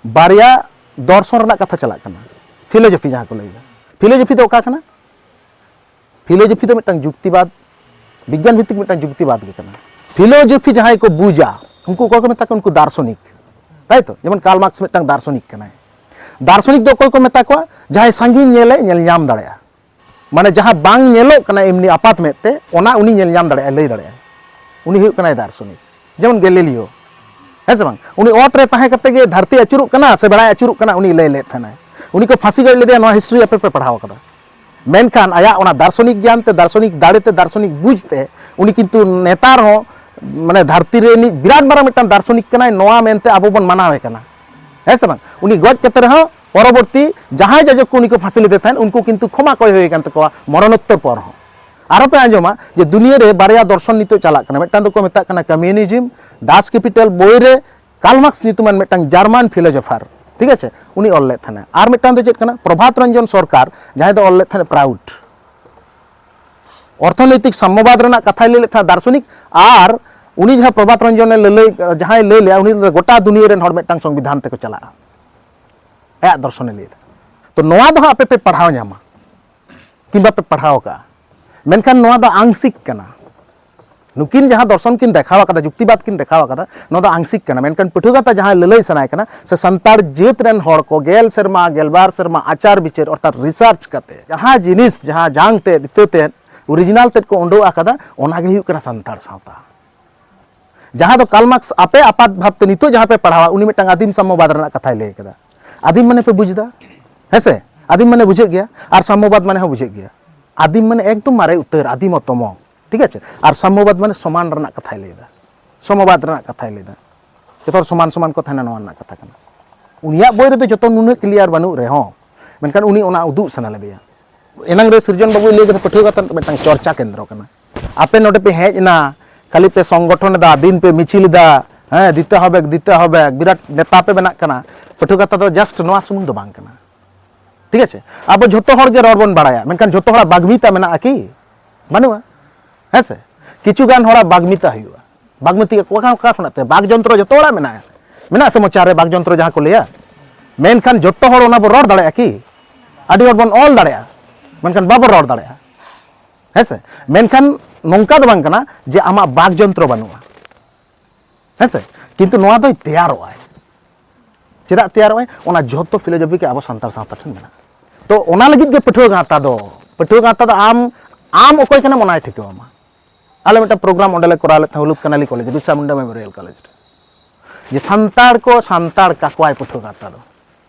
ᱵᱟᱨᱭᱟ ᱫᱚᱨᱥᱚᱱ ᱨᱮᱱᱟᱜ ᱠᱟᱛᱷᱟ ᱪᱟᱞᱟᱜ ᱠᱟᱱᱟ, ᱯᱷᱤᱞᱳᱡᱚᱯᱷᱤ ᱡᱟᱦᱟᱸ ᱠᱚ ᱞᱟᱹᱭᱫᱟ᱾ ᱯᱷᱤᱞᱳᱡᱚᱯᱷᱤ ᱫᱚ ᱚᱠᱟ ᱠᱟᱱᱟ? ᱯᱷᱤᱞᱳᱡᱚᱯᱷᱤ ᱫᱚ ᱢᱤᱫᱴᱟᱝ ᱡᱩᱠᱛᱤᱵᱟᱫ, ᱵᱤᱜᱽᱜᱟᱱ ᱵᱷᱤᱛᱛᱤᱠ ᱢᱤᱫᱴᱟᱝ ᱡᱩᱠᱛᱤᱵᱟᱫ ᱜᱮ ᱠᱟᱱᱟ᱾ ᱯᱷᱤᱞᱳᱡᱚᱯᱷᱤ ᱡᱟᱦᱟᱸᱭ ᱠᱚ ᱵᱩᱡᱟ, ᱩᱱᱠᱩ ᱚᱠᱚᱭ ᱠᱚ ᱢᱮᱛᱟ ᱠᱚᱣᱟ? ᱩᱱᱠᱩ ᱫᱟᱨᱥᱚᱱᱤᱠ, ᱛᱟᱭ ᱛᱚ? ᱡᱮᱢᱚᱱ ᱠᱟᱨᱞ ᱢᱟᱨᱠᱥ ᱢᱤᱫᱴᱟᱝ ᱫᱟᱨᱥᱚᱱᱤᱠ ᱠᱟᱱᱟᱭ᱾ ᱫᱟᱨᱥᱚᱱᱤᱠ ᱫᱚ ᱚᱠᱚᱭ ᱠᱚ ᱢᱮᱛᱟ ᱠᱚᱣᱟ? ᱡᱟᱦᱟᱸᱭ ᱥᱟᱺᱜᱤᱧ ᱧᱮᱞᱮ ᱧᱮᱞ ᱧᱟᱢ ᱫᱟᱲᱮᱭᱟᱜᱼᱟ, ᱢᱟᱱᱮ ᱡᱟᱦᱟᱸ ᱵᱟᱝ ᱧᱮᱞᱚᱜ ᱠᱟᱱᱟ ᱮᱢᱱᱤ ᱟᱯᱟᱛ ᱢᱮᱫ ᱛᱮ, ᱚᱱᱟ ᱩᱱᱤ ᱧᱮᱞ ᱧᱟᱢ ᱫᱟᱲᱮᱭᱟᱜᱼᱟᱭ, ᱞᱟᱹᱭ ᱫᱟᱲᱮᱭᱟᱜᱼᱟᱭ᱾ ᱩᱱᱤ ᱦᱩᱭᱩᱜ ᱠᱟᱱᱟᱭ ᱫᱟᱨᱥᱚᱱᱤᱠ᱾ ᱡᱮᱢᱚᱱ ᱜᱮᱞᱤᱞᱤᱭᱳ, ᱦᱮᱸ ᱥᱮ ᱵᱟᱝ? ᱩᱱᱤ ᱚᱛ ᱨᱮ ᱛᱟᱦᱮᱸ ᱠᱟᱛᱮ ᱜᱮ ᱫᱷᱟᱹᱨᱛᱤ ᱟᱹᱪᱩᱨᱚᱜ ᱠᱟᱱᱟ ᱥᱮ ᱵᱮᱲᱟᱭ ᱟᱹᱪᱩᱨᱚᱜ ᱠᱟᱱᱟ ᱩᱱᱤ ᱞᱟᱹᱭ ᱞᱮᱫ ᱛᱟᱦᱮᱱᱟᱭ᱾ ᱩᱱᱤ ᱠᱚ ᱯᱷᱟᱹᱥᱤ ᱜᱚᱡ ᱞᱮᱫᱮᱭᱟ, ᱱᱚᱣᱟ ᱦᱤᱥᱴᱨᱤ ᱟᱯᱮ ᱯᱮ ᱯᱟᱲᱦᱟᱣ ᱠᱟᱫᱟ᱾ ᱢᱮᱱᱠᱷᱟᱱ ᱟᱭᱟᱜ ᱚᱱᱟ ᱫᱟᱨᱥᱚᱱᱤᱠ ᱜᱮᱭᱟᱱ ᱛᱮ, ᱫᱟᱨᱥᱚᱱᱤᱠ ᱫᱟᱲᱮ ᱛᱮ, ᱫᱟᱨᱥᱚᱱᱤᱠ ᱵᱩᱡᱽ ᱛᱮ ᱩᱱᱤ ᱠᱤᱱᱛᱩ ᱱᱮᱛᱟᱨ ᱦᱚᱸ, ᱢᱟᱱᱮ, ᱫᱷᱟᱹᱨᱛᱤ ᱨᱮ ᱨᱤᱱᱤᱡ ᱵᱤᱨᱟᱴ ᱢᱟᱨᱟᱝ ᱢᱤᱫᱴᱟᱝ ᱫᱟᱨᱥᱚᱱᱤᱠ ᱠᱟᱱᱟᱭ, ᱱᱚᱣᱟ ᱢᱮᱱᱛᱮ ᱟᱵᱚ ᱵᱚᱱ ᱢᱟᱱᱟᱣᱮ ᱠᱟᱱᱟ, ᱦᱮᱸ ᱥᱮ ᱵᱟᱝ? ᱩᱱᱤ ᱜᱚᱡ ᱠᱟᱛᱮ ᱨᱮᱦᱚᱸ ᱯᱚᱨᱚᱵᱚᱨᱛᱤ ᱡᱟᱦᱟᱸᱭ ᱡᱟᱡᱚᱠ ᱠᱚ ᱩᱱᱤ ᱠᱚ ᱯᱷᱟᱹᱥᱤ ᱞᱮᱫᱮ ᱛᱟᱦᱮᱸᱫ, ᱩᱱᱠᱩ ᱠᱤᱱᱛᱩ ᱠᱷᱚᱢᱟ ᱠᱚᱭ ᱦᱩᱭ ᱟᱠᱟᱱ ᱛᱟᱠᱚᱣᱟ ᱢᱚᱨᱚᱱᱳᱛᱛᱚᱨ ᱯᱚᱨ ᱦᱚᱸ᱾ ᱟᱨᱚ ᱯᱮ ᱟᱸᱡᱚᱢᱟ ᱡᱮ ᱫᱩᱱᱤᱭᱟᱹ ᱨᱮ ᱵᱟᱨᱭᱟ ᱫᱚᱨᱥᱚᱱ ᱱᱤᱛᱚᱜ ᱪᱟᱞᱟᱜ ᱠᱟᱱᱟ, ᱢᱤᱫᱴᱟᱝ ᱫᱚᱠᱚ ᱢᱮᱛᱟᱜ ᱠᱟᱱᱟ ᱠᱚᱢᱤᱭᱩᱱᱤᱡᱢ᱾ ᱰᱟᱥ ᱠᱮᱯᱤᱴᱟᱞ ᱵᱳᱭ ᱨᱮ ᱠᱟᱨᱞ ᱢᱟᱨᱠᱥ ᱧᱩᱛᱩᱢᱟᱱ ᱢᱤᱫᱴᱟᱝ ᱡᱟᱨᱢᱟᱱ ᱯᱷᱤᱞᱳᱡᱚᱯᱷᱟᱨ, ᱴᱷᱤᱠ ᱟᱪᱷᱮ, ᱩᱱᱤ ᱚᱞ ᱞᱮᱫ ᱛᱟᱦᱮᱱᱟ᱾ ᱟᱨ ᱢᱤᱫᱴᱟᱝ ᱫᱚ ᱪᱮᱫ ᱠᱟᱱᱟ? ᱯᱨᱚᱵᱷᱟᱛ ᱨᱚᱧᱡᱚᱱ ᱥᱚᱨᱠᱟᱨ, ᱡᱟᱦᱟᱸᱭ ᱫᱚ ᱚᱞ ᱞᱮᱫ ᱛᱟᱦᱮᱱᱟ ᱯᱨᱟᱣᱩᱰ᱾ ᱚᱨᱛᱷᱚᱱᱳᱭᱛᱤᱠ ᱥᱟᱢᱢᱚᱵᱟᱫ ᱨᱮᱱᱟᱜ ᱠᱟᱛᱷᱟᱭ ᱞᱟᱹᱭ ᱞᱮᱫ ᱛᱟᱦᱮᱸᱫ ᱫᱟᱨᱥᱚᱱᱤᱠ, ᱟᱨ ᱩᱱᱤ ᱡᱟᱦᱟᱸ ᱯᱨᱚᱵᱷᱟᱛ ᱨᱚᱧᱡᱚᱱᱮ ᱞᱟᱹᱞᱟᱹᱭ, ᱡᱟᱦᱟᱸᱭ ᱞᱟᱹᱭ ᱞᱮᱜᱼᱟ, ᱩᱱᱤ ᱫᱚ ᱜᱚᱴᱟ ᱫᱩᱱᱤᱭᱟᱹ ᱨᱮᱱ ᱦᱚᱲ ᱢᱤᱫᱴᱟᱝ ᱥᱚᱝᱵᱤᱫᱷᱟᱱ ᱛᱮᱠᱚ ᱪᱟᱞᱟᱜᱼᱟ, ᱟᱭᱟᱜ ᱫᱚᱨᱥᱚᱱᱮ ᱞᱟᱹᱭ ᱞᱮᱫᱟ᱾ ᱛᱚ ᱱᱚᱣᱟ ᱫᱚ ᱦᱟᱸᱜ ᱟᱯᱮ ᱯᱮ ᱯᱟᱲᱦᱟᱣ ᱧᱟᱢᱟ, ᱠᱤᱝᱵᱟ ᱯᱮ ᱯᱟᱲᱦᱟᱣ ᱠᱟᱜᱼᱟ, ᱢᱮᱱᱠᱷᱟᱱ ᱱᱚᱣᱟ ᱫᱚ ᱟᱝᱥᱤᱠ ᱠᱟᱱᱟ᱾ ᱱᱩᱠᱤᱱ ᱡᱟᱦᱟᱸ ᱫᱚᱨᱥᱚᱱ ᱠᱤᱱ ᱫᱮᱠᱷᱟᱣ ᱟᱠᱟᱫᱟ, ᱡᱩᱠᱛᱤᱵᱟᱫ ᱠᱤᱱ ᱫᱮᱠᱷᱟᱣ ᱟᱠᱟᱫᱟ, ᱱᱚᱣᱟ ᱫᱚ ᱟᱝᱥᱤᱠ ᱠᱟᱱᱟ᱾ ᱢᱮᱱᱠᱷᱟᱱ ᱯᱟᱹᱴᱷᱩᱣᱟᱹ ᱜᱟᱶᱛᱟ ᱡᱟᱦᱟᱸᱭ ᱞᱟᱹᱞᱟᱹᱭ ᱥᱟᱱᱟᱭ ᱠᱟᱱᱟ, ᱥᱮ ᱥᱟᱱᱛᱟᱲ ᱡᱟᱹᱛ ᱨᱮᱱ ᱦᱚᱲ ᱠᱚ ᱜᱮᱞ ᱥᱮᱨᱢᱟ, ᱜᱮᱞᱵᱟᱨ ᱥᱮᱨᱢᱟ ᱟᱪᱟᱨ ᱵᱤᱪᱟᱹᱨ, ᱚᱨᱛᱷᱟᱛ ᱨᱤᱥᱟᱨᱪ ᱠᱟᱛᱮ ᱡᱟᱦᱟᱸ ᱡᱤᱱᱤᱥ, ᱡᱟᱦᱟᱸ ᱡᱟᱝ ᱛᱮᱫ, ᱤᱛᱟᱹ ᱛᱮᱫ, ᱚᱨᱤᱡᱤᱱᱟᱞ ᱛᱮᱫ ᱠᱚ ᱩᱰᱩᱠ ᱟᱠᱟᱫᱟ, ᱚᱱᱟ ᱜᱮ ᱦᱩᱭᱩᱜ ᱠᱟᱱᱟ ᱥᱟᱱᱛᱟᱲ ᱥᱟᱶᱛᱟ᱾ ᱡᱟᱦᱟᱸ ᱫᱚ ᱠᱟᱨᱞ ᱢᱟᱨᱠᱥ ᱟᱯᱮ ᱟᱯᱟᱛ ᱵᱷᱟᱵᱽᱛᱮ ᱱᱤᱛᱚᱜ ᱡᱟᱦᱟᱸ ᱯᱮ ᱯᱟᱲᱦᱟᱣᱟ, ᱩᱱᱤ ᱢᱤᱫᱴᱟᱝ ᱟᱹᱫᱤᱢ ᱥᱟᱢᱢᱚᱵᱟᱫ ᱨᱮᱱᱟᱜ ᱠᱟᱛᱷᱟᱭ ᱞᱟᱹᱭ ᱠᱟᱫᱟ᱾ ᱟᱹᱫᱤᱢ ᱢᱟᱱᱮ ᱯᱮ ᱵᱩᱡᱽ ᱮᱫᱟ, ᱦᱮᱸ ᱥᱮ? ᱟᱹᱫᱤᱢ ᱢᱟᱱᱮ ᱵᱩᱡᱷᱟᱹᱜ ᱜᱮᱭᱟ, ᱟᱨ ᱥᱟᱢᱢᱚᱵᱟᱫ ᱢᱟᱱᱮ ᱦᱚᱸ ᱵᱩᱡᱷᱟᱹᱜ ᱜᱮᱭᱟ᱾ ᱟᱹᱫᱤᱢ ᱢᱟᱱᱮ ᱮᱠᱫᱚᱢ ᱢᱟᱨᱮ ᱩᱛᱟᱹᱨ, ᱟᱹᱫᱤᱢᱚᱛᱚᱢᱚ, ᱴᱷᱤᱠ ᱟᱪᱷᱮ? ᱟᱨ ᱥᱟᱢᱢᱚᱵᱟᱫ ᱢᱟᱱᱮ ᱥᱚᱢᱟᱱ ᱨᱮᱱᱟᱜ ᱠᱟᱛᱷᱟᱭ ᱞᱟᱹᱭ ᱮᱫᱟ, ᱥᱚᱢᱢᱚᱵᱟᱫ ᱨᱮᱱᱟᱜ ᱠᱟᱛᱷᱟᱭ ᱞᱟᱹᱭ ᱮᱫᱟ᱾ ᱡᱚᱛᱚ ᱦᱚᱲ ᱥᱚᱢᱟᱱ ᱥᱚᱢᱟᱱ ᱠᱚ ᱛᱟᱦᱮᱱᱟ, ᱱᱚᱣᱟ ᱨᱮᱱᱟᱜ ᱠᱟᱛᱷᱟ ᱠᱟᱱᱟ᱾ ᱩᱱᱤᱭᱟᱜ ᱵᱳᱭ ᱨᱮᱫᱚ ᱡᱚᱛᱚ ᱱᱩᱱᱟᱹᱜ ᱠᱞᱤᱭᱟᱨ ᱵᱟᱹᱱᱩᱜ ᱨᱮᱦᱚᱸ, ᱢᱮᱱᱠᱷᱟᱱ ᱩᱱᱤ ᱚᱱᱟ ᱩᱫᱩᱜ ᱥᱟᱱᱟ ᱞᱮᱫᱮᱭᱟ᱾ ᱮᱱᱟᱝ ᱨᱮ ᱥᱤᱨᱡᱚᱱ ᱵᱟᱹᱵᱩᱭ ᱞᱟᱹᱭ ᱠᱮᱫᱟ, ᱯᱟᱹᱴᱷᱩᱣᱟᱹ ᱜᱟᱶᱛᱟ ᱢᱤᱫᱴᱟᱝ ᱪᱚᱨᱪᱟ ᱠᱮᱱᱫᱨᱚ ᱠᱟᱱᱟ᱾ ᱟᱯᱮ ᱱᱚᱰᱮ ᱯᱮ ᱦᱮᱡ ᱮᱱᱟ, ᱠᱷᱟᱹᱞᱤ ᱯᱮ ᱥᱚᱝᱜᱚᱴᱷᱚᱱ ᱮᱫᱟ, ᱫᱤᱱ ᱯᱮ ᱢᱤᱪᱷᱤᱞ ᱮᱫᱟ, ᱦᱮᱸ, ᱫᱤᱛᱮ ᱦᱚᱵᱮ, ᱫᱤᱛᱮ ᱦᱚᱵᱮ, ᱵᱤᱨᱟᱴ ᱱᱮᱛᱟ ᱯᱮ ᱵᱮᱱᱟᱜ ᱠᱟᱱᱟ᱾ ᱯᱟᱹᱴᱷᱩᱣᱟᱹ ᱜᱟᱶᱛᱟ ᱫᱚ just ᱱᱚᱣᱟ ᱥᱩᱢᱩᱝ ᱫᱚ ᱵᱟᱝ ᱠᱟᱱᱟ᱾ ᱴᱷᱤᱠ ᱟᱪᱷᱮ? ᱟᱵᱚ ᱡᱷᱚᱛᱚ ᱦᱚᱲ ᱜᱮ ᱨᱚᱲ ᱵᱚᱱ ᱵᱟᱲᱟᱭᱟ, ᱢᱮᱱᱠᱷᱟᱱ ᱡᱷᱚᱛᱚ ᱦᱚᱲᱟᱜ ᱵᱟᱜᱽᱢᱤᱛᱟ ᱢᱮᱱᱟᱜᱼᱟ ᱠᱤ? ᱵᱟᱹᱱᱩᱜᱼᱟ᱾ ᱦᱮᱸ ᱥᱮ? ᱠᱤᱪᱷᱩ ᱜᱟᱱ ᱦᱚᱲᱟᱜ ᱵᱟᱜᱽᱢᱤᱛᱟ ᱦᱩᱭᱩᱜᱼᱟ᱾ ᱵᱟᱜᱽᱢᱤᱛᱟ ᱚᱠᱟ, ᱚᱠᱟ ᱠᱷᱚᱱᱟᱜ ᱛᱮ? ᱵᱟᱜᱽ ᱡᱚᱱᱛᱨᱚ ᱡᱷᱚᱛᱚ ᱦᱚᱲᱟᱜ ᱢᱮᱱᱟᱜᱼᱟ᱾ ᱢᱮᱱᱟᱜᱼᱟ ᱥᱮ ᱢᱚᱪᱟ ᱨᱮ ᱵᱟᱜᱽ ᱡᱚᱱᱛᱨᱚ ᱡᱟᱦᱟᱸ ᱠᱚ ᱞᱟᱹᱭᱟ? ᱢᱮᱱᱠᱷᱟᱱ ᱡᱷᱚᱛᱚ ᱦᱚᱲ ᱚᱱᱟ ᱵᱚᱱ ᱨᱚᱲ ᱫᱟᱲᱮᱭᱟᱜᱼᱟ ᱠᱤ? ᱟᱹᱰᱤ ᱦᱚᱲ ᱵᱚᱱ ᱚᱞ ᱫᱟᱲᱮᱭᱟᱜᱼᱟ, ᱢᱮᱱᱠᱷᱟᱱ ᱵᱟᱵᱚᱱ ᱨᱚᱲ ᱫᱟᱲᱮᱭᱟᱜᱼᱟ᱾ ᱦᱮᱸ ᱥᱮ? ᱢᱮᱱᱠᱷᱟᱱ ᱱᱚᱝᱠᱟ ᱫᱚ ᱵᱟᱝ ᱠᱟᱱᱟ ᱡᱮ ᱟᱢᱟᱜ ᱵᱟᱜᱽ ᱡᱚᱱᱛᱨᱚ ᱵᱟᱹᱱᱩᱜᱼᱟ᱾ ᱦᱮᱸ ᱥᱮ? ᱠᱤᱱᱛᱩ ᱱᱚᱣᱟ ᱫᱚᱭ ᱛᱮᱭᱟᱨᱚᱜᱼᱟᱭ᱾ ᱪᱮᱫᱟᱜ ᱛᱮᱭᱟᱨᱚᱜᱼᱟᱭ? ᱚᱱᱟ ᱡᱷᱚᱛᱚ ᱯᱷᱤᱞᱳᱡᱚᱯᱷᱤ ᱜᱮ ᱟᱵᱚ ᱥᱟᱱᱛᱟᱲ ᱥᱟᱶᱛᱟ ᱴᱷᱮᱱ ᱢᱮᱱᱟᱜᱼᱟ᱾ ᱛᱚ, ᱚᱱᱟ ᱞᱟᱹᱜᱤᱫ ᱜᱮ ᱯᱟᱹᱴᱷᱩᱣᱟᱹ ᱜᱟᱶᱛᱟ ᱫᱚ, ᱯᱟᱹᱴᱷᱩᱣᱟᱹ ᱜᱟᱶᱛᱟ ᱫᱚ ᱟᱢ, ᱟᱢ ᱚᱠᱚᱭ ᱠᱟᱱᱟᱢ ᱚᱱᱟᱭ ᱴᱷᱤᱠᱟᱹᱣᱟᱢᱟ᱾ ᱟᱞᱮ ᱢᱤᱫᱴᱟᱝ ᱯᱨᱳᱜᱨᱟᱢ ᱚᱸᱰᱮ ᱞᱮ ᱠᱚᱨᱟᱣ ᱞᱮᱫ ᱛᱟᱦᱮᱸᱫ, ᱦᱩᱞᱩᱫ ᱠᱟᱱᱟᱞᱤ college, Birsa Munda memorial college ᱨᱮ, ᱡᱮ ᱥᱟᱱᱛᱟᱲ ᱠᱚ ᱥᱟᱱᱛᱟᱲ ᱠᱟᱠᱚᱣᱟᱭ ᱯᱟᱹᱴᱷᱩᱣᱟᱹ ᱜᱟᱶᱛᱟ ᱫᱚ᱾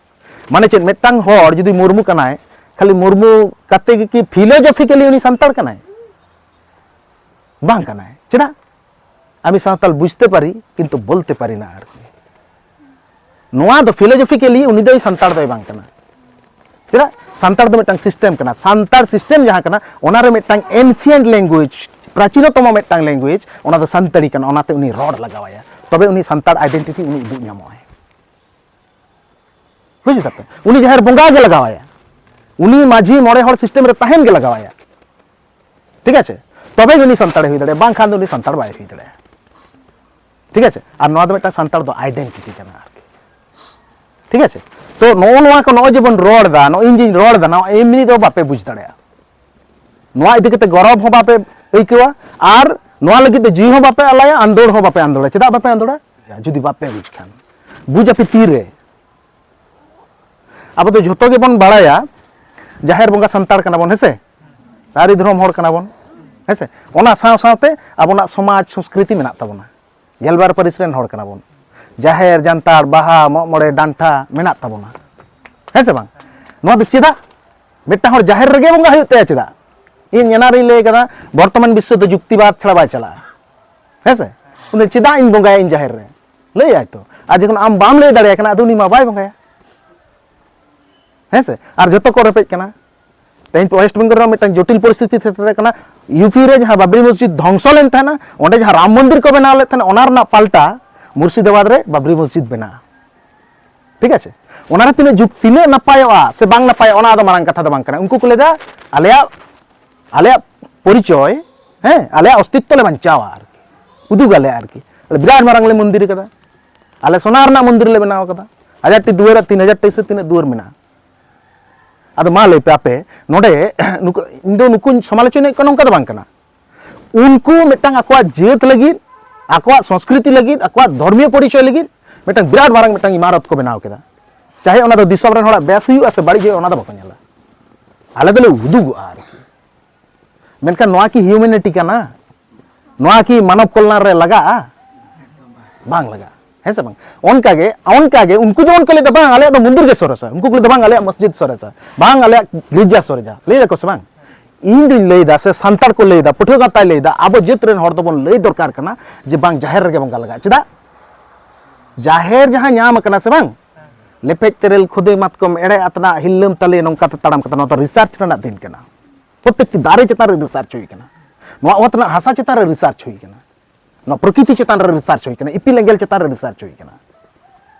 ᱢᱟᱱᱮ ᱪᱮᱫ, ᱢᱤᱫᱴᱟᱝ ᱦᱚᱲ ᱡᱩᱫᱤ ᱢᱩᱨᱢᱩ ᱠᱟᱱᱟᱭ, ᱠᱷᱟᱹᱞᱤ ᱢᱩᱨᱢᱩ ᱠᱟᱛᱮ ᱜᱮ ᱠᱤ ᱯᱷᱤᱞᱳᱡᱚᱯᱷᱤᱠᱮᱞᱤ ᱩᱱᱤ ᱥᱟᱱᱛᱟᱲ ᱠᱟᱱᱟᱭ? ᱵᱟᱝ ᱠᱟᱱᱟᱭ᱾ ᱪᱮᱫᱟᱜ? আমি সাঁওতাল বুঝতে পারি কিন্তু বলতে পারি না ᱟᱨᱠᱤ᱾ ᱱᱚᱣᱟ ᱫᱚ ᱯᱷᱤᱞᱳᱡᱚᱯᱷᱤᱠᱮᱞᱤ ᱩᱱᱤ ᱫᱚᱭ ᱥᱟᱱᱛᱟᱲ ᱫᱚᱭ ᱵᱟᱝ ᱠᱟᱱᱟ᱾ ᱪᱮᱫᱟᱜ? ᱥᱟᱱᱛᱟᱲ ᱫᱚ ᱢᱤᱫᱴᱟᱝ ᱥᱤᱥᱴᱮᱢ ᱠᱟᱱᱟ᱾ ᱥᱟᱱᱛᱟᱲ ᱥᱤᱥᱴᱮᱢ ᱡᱟᱦᱟᱸ ᱠᱟᱱᱟ, ᱚᱱᱟ ᱨᱮ ᱢᱤᱫᱴᱟᱝ ᱮᱱᱥᱤᱭᱮᱱᱴ ᱞᱮᱝᱜᱩᱭᱮᱡᱽ, ᱯᱨᱟᱪᱤᱱᱚᱛᱚᱢᱚ ᱢᱤᱫᱴᱟᱝ ᱞᱮᱝᱜᱩᱭᱮᱡᱽ, ᱚᱱᱟ ᱫᱚ ᱥᱟᱱᱛᱟᱲᱤ ᱠᱟᱱᱟ᱾ ᱚᱱᱟᱛᱮ ᱩᱱᱤ ᱨᱚᱲ ᱞᱟᱜᱟᱣᱟᱭᱟ, ᱛᱚᱵᱮ ᱩᱱᱤ ᱥᱟᱱᱛᱟᱲ ᱟᱭᱰᱮᱱᱴᱤᱴᱤ ᱩᱱᱤ ᱩᱫᱩᱜ ᱧᱟᱢᱚᱜᱼᱟᱭ᱾ ᱵᱩᱡ ᱫᱟᱯᱮ? ᱩᱱᱤ ᱡᱟᱦᱮᱨ ᱵᱚᱸᱜᱟ ᱜᱮ ᱞᱟᱜᱟᱣᱟᱭᱟ, ᱩᱱᱤ ᱢᱟᱹᱡᱷᱤ ᱢᱚᱬᱮ ᱦᱚᱲ ᱥᱤᱥᱴᱮᱢ ᱨᱮ ᱛᱟᱦᱮᱱ ᱜᱮ ᱞᱟᱜᱟᱣᱟᱭᱟ᱾ ᱴᱷᱤᱠ ᱟᱪᱷᱮ? ᱛᱚᱵᱮ ᱜᱮ ᱩᱱᱤ ᱥᱟᱱᱛᱟᱲᱮ ᱦᱩᱭ ᱫᱟᱲᱮᱭᱟᱜᱼᱟ, ᱵᱟᱝᱠᱷᱟᱱ ᱫᱚ ᱩᱱᱤ ᱥᱟᱱᱛᱟᱲ ᱵᱟᱭ ᱦᱩᱭ ᱫᱟᱲᱮᱭᱟᱜᱼᱟ᱾ ᱴᱷᱤᱠ ᱟᱪᱷᱮ? ᱟᱨ ᱱᱚᱣᱟ ᱫᱚ ᱢᱤᱫᱴᱟᱝ ᱥᱟᱱᱛᱟᱲ ᱫᱚ ᱟᱭᱰᱮᱱᱴᱤᱴᱤ ᱠᱟᱱᱟ ᱟᱨᱠᱤ᱾ ᱴᱷᱤᱠ ᱟᱪᱷᱮ? ᱛᱚ, ᱱᱚᱜᱼᱚ ᱱᱚᱣᱟ ᱠᱚ, ᱱᱚᱜᱼᱚᱭ ᱡᱮᱵᱚᱱ ᱨᱚᱲ ᱮᱫᱟ, ᱱᱚᱜᱼᱚᱭ ᱤᱧ ᱡᱮᱧ ᱨᱚᱲ ᱮᱫᱟ, ᱱᱚᱣᱟ ᱮᱢᱱᱤ ᱫᱚ ᱵᱟᱯᱮ ᱵᱩᱡᱽ ᱫᱟᱲᱮᱭᱟᱜᱼᱟ᱾ ᱱᱚᱣᱟ ᱤᱫᱤ ᱠᱟᱛᱮ ᱜᱚᱨᱚᱵᱽ ᱦᱚᱸ ᱵᱟᱯᱮ ᱟᱹᱭᱠᱟᱹᱣᱟ, ᱟᱨ ᱱᱚᱣᱟ ᱞᱟᱹᱜᱤᱫ ᱛᱮ ᱡᱤᱣᱤ ᱦᱚᱸ ᱵᱟᱯᱮ ᱟᱞᱟᱭᱟ, ᱟᱸᱫᱳᱲ ᱦᱚᱸ ᱵᱟᱯᱮ ᱟᱸᱫᱳᱲᱟ᱾ ᱪᱮᱫᱟᱜ ᱵᱟᱯᱮ ᱟᱸᱫᱳᱲᱟ? ᱡᱩᱫᱤ ᱵᱟᱯᱮ ᱵᱩᱡᱽ ᱠᱷᱟᱱ᱾ ᱵᱩᱡᱽ ᱟᱯᱮ ᱛᱤᱨᱮ? ᱟᱵᱚ ᱫᱚ ᱡᱷᱚᱛᱚ ᱜᱮᱵᱚᱱ ᱵᱟᱲᱟᱭᱟ, ᱡᱟᱦᱮᱨ ᱵᱚᱸᱜᱟ ᱥᱟᱱᱛᱟᱲ ᱠᱟᱱᱟ ᱵᱚᱱ, ᱦᱮᱸ ᱥᱮ? ᱟᱹᱨᱤ ᱫᱷᱚᱨᱚᱢ ᱦᱚᱲ ᱠᱟᱱᱟ ᱵᱚᱱ, ᱦᱮᱸ ᱥᱮ? ᱚᱱᱟ ᱥᱟᱶ ᱥᱟᱶᱛᱮ ᱟᱵᱚᱱᱟᱜ ᱥᱚᱢᱟᱡᱽ ᱥᱚᱸᱥᱠᱨᱤᱛᱤ ᱢᱮᱱᱟᱜ ᱛᱟᱵᱚᱱᱟ᱾ ᱜᱮᱞᱵᱟᱨ ᱯᱟᱹᱨᱤᱥ ᱨᱮᱱ ᱦᱚᱲ ᱠᱟᱱᱟ ᱵᱚᱱ᱾ ᱡᱟᱦᱮᱨ, ᱡᱟᱱᱛᱟᱲ, ᱵᱟᱦᱟ, ᱢᱟᱜ ᱢᱚᱬᱮ, ᱰᱟᱱᱴᱟ ᱢᱮᱱᱟᱜ ᱛᱟᱵᱚᱱᱟ, ᱦᱮᱸ ᱥᱮ ᱵᱟᱝ? ᱱᱚᱣᱟ ᱫᱚ ᱪᱮᱫᱟᱜ? ᱢᱤᱫᱴᱟᱝ ᱦᱚᱲ ᱡᱟᱦᱮᱨ ᱨᱮᱜᱮ ᱵᱚᱸᱜᱟ ᱦᱩᱭᱩᱜ ᱛᱟᱭᱟ ᱪᱮᱫᱟᱜ? ᱤᱧ ᱮᱱᱟᱱ ᱨᱤᱧ ᱞᱟᱹᱭ ᱠᱟᱫᱟ, ᱵᱚᱨᱛᱚᱢᱟᱱ ᱵᱤᱥᱥᱚ ᱫᱚ ᱡᱩᱠᱛᱤᱵᱟᱫ ᱪᱷᱟᱲᱟ ᱵᱟᱭ ᱪᱟᱞᱟᱜᱼᱟ, ᱦᱮᱸ ᱥᱮ? ᱩᱱᱤ ᱪᱮᱫᱟᱜ ᱤᱧ ᱵᱚᱸᱜᱟᱭᱟ ᱤᱧ ᱡᱟᱦᱮᱨ ᱨᱮ? ᱞᱟᱹᱭᱟᱭ ᱛᱚ᱾ ᱟᱨ ᱡᱚᱠᱷᱚᱱ ᱟᱢ ᱵᱟᱢ ᱞᱟᱹᱭ ᱫᱟᱲᱮᱭᱟᱭ ᱠᱟᱱᱟ, ᱟᱫᱚ ᱩᱱᱤ ᱢᱟ ᱵᱟᱭ ᱵᱚᱸᱜᱟᱭᱟ, ᱦᱮᱸ ᱥᱮ? ᱟᱨ ᱡᱚᱛᱚ ᱠᱚ ᱨᱮᱯᱮᱡ ᱠᱟᱱᱟ᱾ ᱛᱮᱦᱮᱧ ᱳᱭᱮᱥᱴ ᱵᱮᱝᱜᱚᱞ ᱨᱮ ᱢᱤᱫᱴᱟᱝ ᱡᱚᱴᱤᱞ ᱯᱚᱨᱤᱥᱛᱷᱤᱛᱤ ᱥᱮᱴᱮᱨ ᱠᱟᱱᱟ᱾ ᱭᱩᱯᱤ ᱨᱮ ᱡᱟᱦᱟᱸ ᱵᱟᱵᱨᱤ ᱢᱚᱥᱡᱤᱫ ᱫᱷᱚᱝᱥᱚ ᱞᱮᱱ ᱛᱟᱦᱮᱱᱟ, ᱚᱸᱰᱮ ᱡᱟᱦᱟᱸ ᱨᱟᱢ ᱢᱚᱱᱫᱤᱨ ᱠᱚ ᱵᱮᱱᱟᱣ ᱞᱮᱫ ᱛᱟᱦᱮᱱᱟ, ᱚᱱᱟ ᱨᱮᱱᱟᱜ ᱯᱟᱞᱴᱟ ᱢᱩᱨᱥᱤᱫᱟᱵᱟᱫᱽ ᱨᱮ ᱵᱟᱵᱨᱤ ᱢᱚᱥᱡᱤᱫ ᱵᱮᱱᱟᱜᱼᱟ᱾ ᱴᱷᱤᱠ ᱟᱪᱷᱮ? ᱚᱱᱟᱨᱮ ᱛᱤᱱᱟᱹᱜ ᱡᱩᱠ, ᱛᱤᱱᱟᱹᱜ ᱱᱟᱯᱟᱭᱚᱜᱼᱟ ᱥᱮ ᱵᱟᱝ ᱱᱟᱯᱟᱭᱚᱜᱼᱟ, ᱚᱱᱟ ᱫᱚ ᱢᱟᱨᱟᱝ ᱠᱟᱛᱷᱟ ᱫᱚ ᱵᱟᱝ ᱠᱟᱱᱟ᱾ ᱩᱱᱠᱩ ᱠᱚ ᱞᱟᱹᱭᱫᱟ, ᱟᱞᱮᱭᱟᱜ, ᱟᱞᱮᱭᱟᱜ ᱯᱚᱨᱤᱪᱚᱭ, ᱦᱮᱸ, ᱟᱞᱮᱭᱟᱜ ᱚᱥᱛᱤᱛᱛᱚ ᱞᱮ ᱵᱟᱧᱪᱟᱣᱟ ᱟᱨᱠᱤ, ᱩᱫᱩᱜᱟᱞᱮ ᱟᱨᱠᱤ᱾ ᱟᱞᱮ ᱵᱤᱨᱟᱴ ᱢᱟᱨᱟᱝ ᱞᱮ ᱢᱚᱱᱫᱤᱨ ᱠᱟᱫᱟ, ᱟᱞᱮ ᱥᱚᱱᱟ ᱨᱮᱱᱟᱜ ᱢᱚᱱᱫᱤᱨ ᱞᱮ ᱵᱮᱱᱟᱣ ᱠᱟᱫᱟ, ᱦᱟᱡᱟᱨ ᱴᱤ ᱫᱩᱣᱟᱹᱨ ᱟᱨ ᱛᱤᱱ ᱦᱟᱡᱟᱨ ᱴᱤ ᱥᱮ ᱛᱤᱱᱟᱹᱜ ᱫᱩᱣᱟᱹᱨ ᱢᱮᱱᱟᱜᱼᱟ᱾ ᱟᱫᱚ ᱢᱟ ᱞᱟᱹᱭ ᱯᱮ ᱟᱯᱮ, ᱱᱚᱰᱮ ᱱᱩᱠᱩ, ᱤᱧ ᱫᱚ ᱱᱩᱠᱩᱧ ᱥᱚᱢᱟᱞᱳᱪᱚᱱᱟᱭᱮᱫ ᱠᱚᱣᱟ, ᱱᱚᱝᱠᱟ ᱫᱚ ᱵᱟᱝ ᱠᱟᱱᱟ᱾ ᱩᱱᱠᱩ ᱢᱤᱫᱴᱟᱝ ᱟᱠᱚᱣᱟᱜ ᱡᱟᱹᱛ ᱞᱟᱹᱜᱤᱫ, ᱟᱠᱚᱣᱟᱜ ᱥᱚᱝᱥᱠᱨᱤᱛᱤ ᱞᱟᱹᱜᱤᱫ, ᱟᱠᱚᱣᱟᱜ ᱫᱷᱚᱨᱢᱤᱭᱚ ᱯᱚᱨᱤᱪᱚᱭ ᱞᱟᱹᱜᱤᱫ ᱢᱤᱫᱴᱟᱝ ᱵᱤᱨᱟᱴ ᱢᱟᱨᱟᱝ ᱢᱤᱫᱴᱟᱝ ᱤᱢᱟᱨᱚᱛ ᱠᱚ ᱵᱮᱱᱟᱣ ᱠᱮᱫᱟ᱾ ᱪᱟᱦᱮ ᱚᱱᱟ ᱫᱚ ᱫᱤᱥᱚᱢ ᱨᱮᱱ ᱦᱚᱲᱟᱜ ᱵᱮᱥ ᱦᱩᱭᱩᱜᱼᱟ ᱥᱮ ᱵᱟᱹᱲᱤᱡ ᱦᱩᱭᱩᱜᱼᱟ, ᱚᱱᱟ ᱫᱚ ᱵᱟᱠᱚ ᱧᱮᱞᱟ᱾ ᱟᱞᱮ ᱫᱚᱞᱮ ᱩᱫᱩᱜᱚᱜᱼᱟ ᱟᱨᱠᱤ᱾ ᱢᱮᱱᱠᱷᱟᱱ ᱱᱚᱣᱟ ᱠᱤ ᱦᱤᱭᱩᱢᱮᱱᱤᱴᱤ ᱠᱟᱱᱟ? ᱱᱚᱣᱟ ᱠᱤ ᱢᱟᱱᱚᱵ ᱠᱚᱞᱞᱟᱱ ᱨᱮ ᱞᱟᱜᱟᱜᱼᱟ? ᱵᱟᱝ ᱞᱟᱜᱟᱜᱼᱟ, ᱦᱮᱸ ᱥᱮ ᱵᱟᱝ? ᱚᱱᱠᱟᱜᱮ, ᱚᱱᱠᱟᱜᱮ ᱩᱱᱠᱩ ᱡᱮᱢᱚᱱ ᱠᱚ ᱞᱟᱹᱭᱫᱟ, "ᱵᱟᱝ, ᱟᱞᱮᱭᱟᱜ ᱫᱚ ᱢᱚᱱᱫᱤᱨ ᱜᱮ ᱥᱚᱨᱮᱥᱟ", ᱩᱱᱠᱩ ᱠᱚ ᱞᱟᱹᱭᱫᱟ, "ᱵᱟᱝ, ᱟᱞᱮᱭᱟᱜ ᱢᱚᱥᱡᱤᱫ ᱥᱚᱨᱮᱥᱟ, ᱵᱟᱝ, ᱟᱞᱮᱭᱟᱜ ᱜᱤᱨᱡᱟ ᱥᱚᱨᱮᱥᱟ", ᱞᱟᱹᱭ ᱫᱟᱠᱚ ᱥᱮ ᱵᱟᱝ? ᱤᱧ ᱫᱩᱧ ᱞᱟᱹᱭᱫᱟ, ᱥᱮ ᱥᱟᱱᱛᱟᱲ ᱠᱚ ᱞᱟᱹᱭᱫᱟ, ᱯᱟᱹᱴᱷᱩᱣᱟᱹ ᱜᱟᱶᱛᱟᱭ ᱞᱟᱹᱭᱫᱟ, ᱟᱵᱚ ᱡᱟᱹᱛ ᱨᱮᱱ ᱦᱚᱲ ᱫᱚᱵᱚᱱ ᱞᱟᱹᱭ ᱫᱚᱨᱠᱟᱨ ᱠᱟᱱᱟ ᱡᱮ ᱵᱟᱝ, ᱡᱟᱦᱮᱨ ᱨᱮᱜᱮ ᱵᱚᱸᱜᱟ ᱞᱟᱜᱟᱜᱼᱟ᱾ ᱪᱮᱫᱟᱜ? ᱡᱟᱦᱮᱨ ᱡᱟᱦᱟᱸ ᱧᱟᱢ ᱟᱠᱟᱱᱟ ᱥᱮ ᱵᱟᱝ, ᱞᱮᱯᱮᱡ ᱛᱮᱨᱮᱞ ᱠᱷᱩᱫᱟᱹᱭ ᱢᱟᱛᱠᱚᱢ ᱮᱲᱮ ᱟᱛᱱᱟᱜ ᱦᱤᱞᱞᱟᱹᱢ ᱛᱟᱞᱮ, ᱱᱚᱝᱠᱟᱛᱮ ᱛᱟᱲᱟᱢ ᱠᱟᱛᱮ, ᱱᱚᱣᱟ ᱫᱚ ᱨᱤᱥᱟᱨᱪ ᱨᱮᱱᱟᱜ ᱫᱤᱱ ᱠᱟᱱᱟ᱾ ᱯᱨᱚᱛᱮᱠᱴᱤ ᱫᱟᱨᱮ ᱪᱮᱛᱟᱱ ᱨᱮ ᱨᱤᱥᱟᱨᱪ ᱦᱩᱭ ᱠᱟᱱᱟ, ᱱᱚᱣᱟ ᱚᱛ ᱨᱮᱱᱟᱜ ᱦᱟᱥᱟ ᱪᱮᱛᱟᱱ ᱨᱮ ᱨᱤᱥᱟᱨᱪ ᱦᱩᱭ ᱠᱟᱱᱟ, ᱱᱚᱣᱟ ᱯᱨᱚᱠᱨᱤᱛᱤ ᱪᱮᱛᱟᱱ ᱨᱮ ᱨᱤᱥᱟᱨᱪ ᱦᱩᱭ ᱠᱟᱱᱟ, ᱤᱯᱤᱞ ᱮᱸᱜᱮᱞ ᱪᱮᱛᱟᱱ ᱨᱮ ᱨᱤᱥᱟᱨᱪ ᱦᱩᱭ ᱠᱟᱱᱟ᱾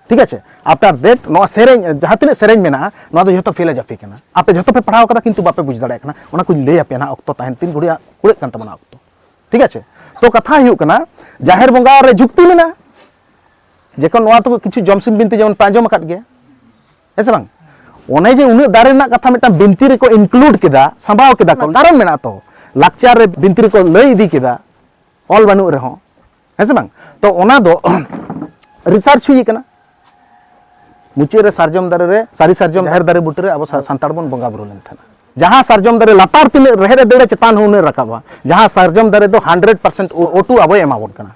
ᱴᱷᱤᱠ ᱟᱪᱷᱮ? ᱟᱯᱴᱟᱨ ᱫᱮᱴ ᱱᱚᱣᱟ ᱥᱮᱨᱮᱧ, ᱡᱟᱦᱟᱸ ᱛᱤᱱᱟᱹᱜ ᱥᱮᱨᱮᱧ ᱢᱮᱱᱟᱜᱼᱟ, ᱱᱚᱣᱟ ᱫᱚ ᱡᱷᱚᱛᱚ ᱯᱷᱤᱞᱳᱡᱚᱯᱷᱤ ᱠᱟᱱᱟ᱾ ᱟᱯᱮ ᱡᱷᱚᱛᱚ ᱯᱮ ᱯᱟᱲᱦᱟᱣ ᱠᱟᱫᱟ, ᱠᱤᱱᱛᱩ ᱵᱟᱯᱮ ᱵᱩᱡᱽ ᱫᱟᱲᱮᱭᱟᱜ ᱠᱟᱱᱟ᱾ ᱚᱱᱟ ᱠᱚᱧ ᱞᱟᱹᱭ ᱟᱯᱮᱭᱟ ᱱᱟᱦᱟᱜ, ᱚᱠᱛᱚ ᱛᱟᱦᱮᱱ ᱛᱤᱱ ᱜᱷᱩᱲᱤᱡ ᱠᱩᱲᱟᱹᱜ ᱠᱟᱱ ᱛᱟᱵᱚᱱᱟ ᱚᱠᱛᱚ᱾ ᱴᱷᱤᱠ ᱟᱪᱷᱮ? ᱛᱚ ᱠᱟᱛᱷᱟ ᱦᱩᱭᱩᱜ ᱠᱟᱱᱟ, ᱡᱟᱦᱮᱨ ᱵᱚᱸᱜᱟ ᱨᱮ ᱡᱩᱠᱛᱤ ᱢᱮᱱᱟᱜᱼᱟ᱾ ᱡᱮᱠᱷᱚᱱ ᱱᱚᱣᱟ ᱛᱚ ᱠᱤᱪᱷᱩ ᱡᱚᱢᱥᱤᱢ ᱵᱤᱱᱛᱤ ᱡᱮᱢᱚᱱ ᱯᱮ ᱟᱸᱡᱚᱢ ᱟᱠᱟᱫ ᱜᱮᱭᱟ, ᱦᱮᱸ ᱥᱮ ᱵᱟᱝ? ᱚᱱᱮ ᱡᱮ ᱩᱱᱟᱹᱜ ᱫᱟᱨᱮ ᱨᱮᱱᱟᱜ ᱠᱟᱛᱷᱟ ᱢᱤᱫᱴᱟᱝ ᱵᱤᱱᱛᱤ ᱨᱮᱠᱚ ᱤᱱᱠᱞᱩᱰ ᱠᱮᱫᱟ, ᱥᱟᱢᱵᱟᱣ ᱠᱮᱫᱟ ᱠᱚ, ᱠᱟᱨᱚᱱ ᱢᱮᱱᱟᱜᱼᱟ ᱛᱚ, ᱞᱟᱠᱪᱟᱨ ᱨᱮ ᱵᱤᱱᱛᱤ ᱨᱮᱠᱚ ᱞᱟᱹᱭ ᱤᱫᱤ ᱠᱮᱫᱟ, ᱚᱞ ᱵᱟᱹᱱᱩᱜ ᱨᱮᱦᱚᱸ, ᱦᱮᱸ ᱥᱮ ᱵᱟᱝ? ᱛᱚ ᱚᱱᱟ ᱫᱚ ᱨᱤᱥᱟᱨᱪ ᱦᱩᱭ ᱠᱟᱱᱟ᱾ ᱢᱩᱪᱟᱹᱫ ᱨᱮ ᱥᱟᱨᱡᱚᱢ ᱫᱟᱨᱮ ᱨᱮ, ᱥᱟᱹᱨᱤ ᱥᱟᱨᱡᱚᱢ ᱡᱟᱦᱮᱨ ᱫᱟᱨᱮ ᱵᱩᱴᱟᱹ ᱨᱮ ᱟᱵᱚ ᱥᱟ-, ᱥᱟᱱᱛᱟᱲ ᱵᱚᱱ ᱵᱚᱸᱜᱟ ᱵᱩᱨᱩ ᱞᱮᱱ ᱛᱟᱦᱮᱱᱟ᱾ ᱡᱟᱦᱟᱸ ᱥᱟᱨᱡᱚᱢ ᱫᱟᱨᱮ ᱞᱟᱛᱟᱨ ᱛᱤᱱᱟᱹᱜ ᱨᱮᱦᱮᱫ ᱮ ᱫᱟᱹᱲᱟ, ᱪᱮᱛᱟᱱ ᱦᱚᱸ ᱩᱱᱟᱹᱜ ᱨᱟᱠᱟᱵᱼᱟ᱾ ᱡᱟᱦᱟᱸ ᱥᱟᱨᱡᱚᱢ ᱫᱟᱨᱮ ᱫᱚ ᱦᱟᱱᱰᱨᱮᱰ ᱯᱟᱨᱥᱮᱱᱴ ᱳ ᱴᱩ ᱟᱵᱚᱭ ᱮᱢᱟ ᱵᱚᱱ ᱠᱟᱱᱟ᱾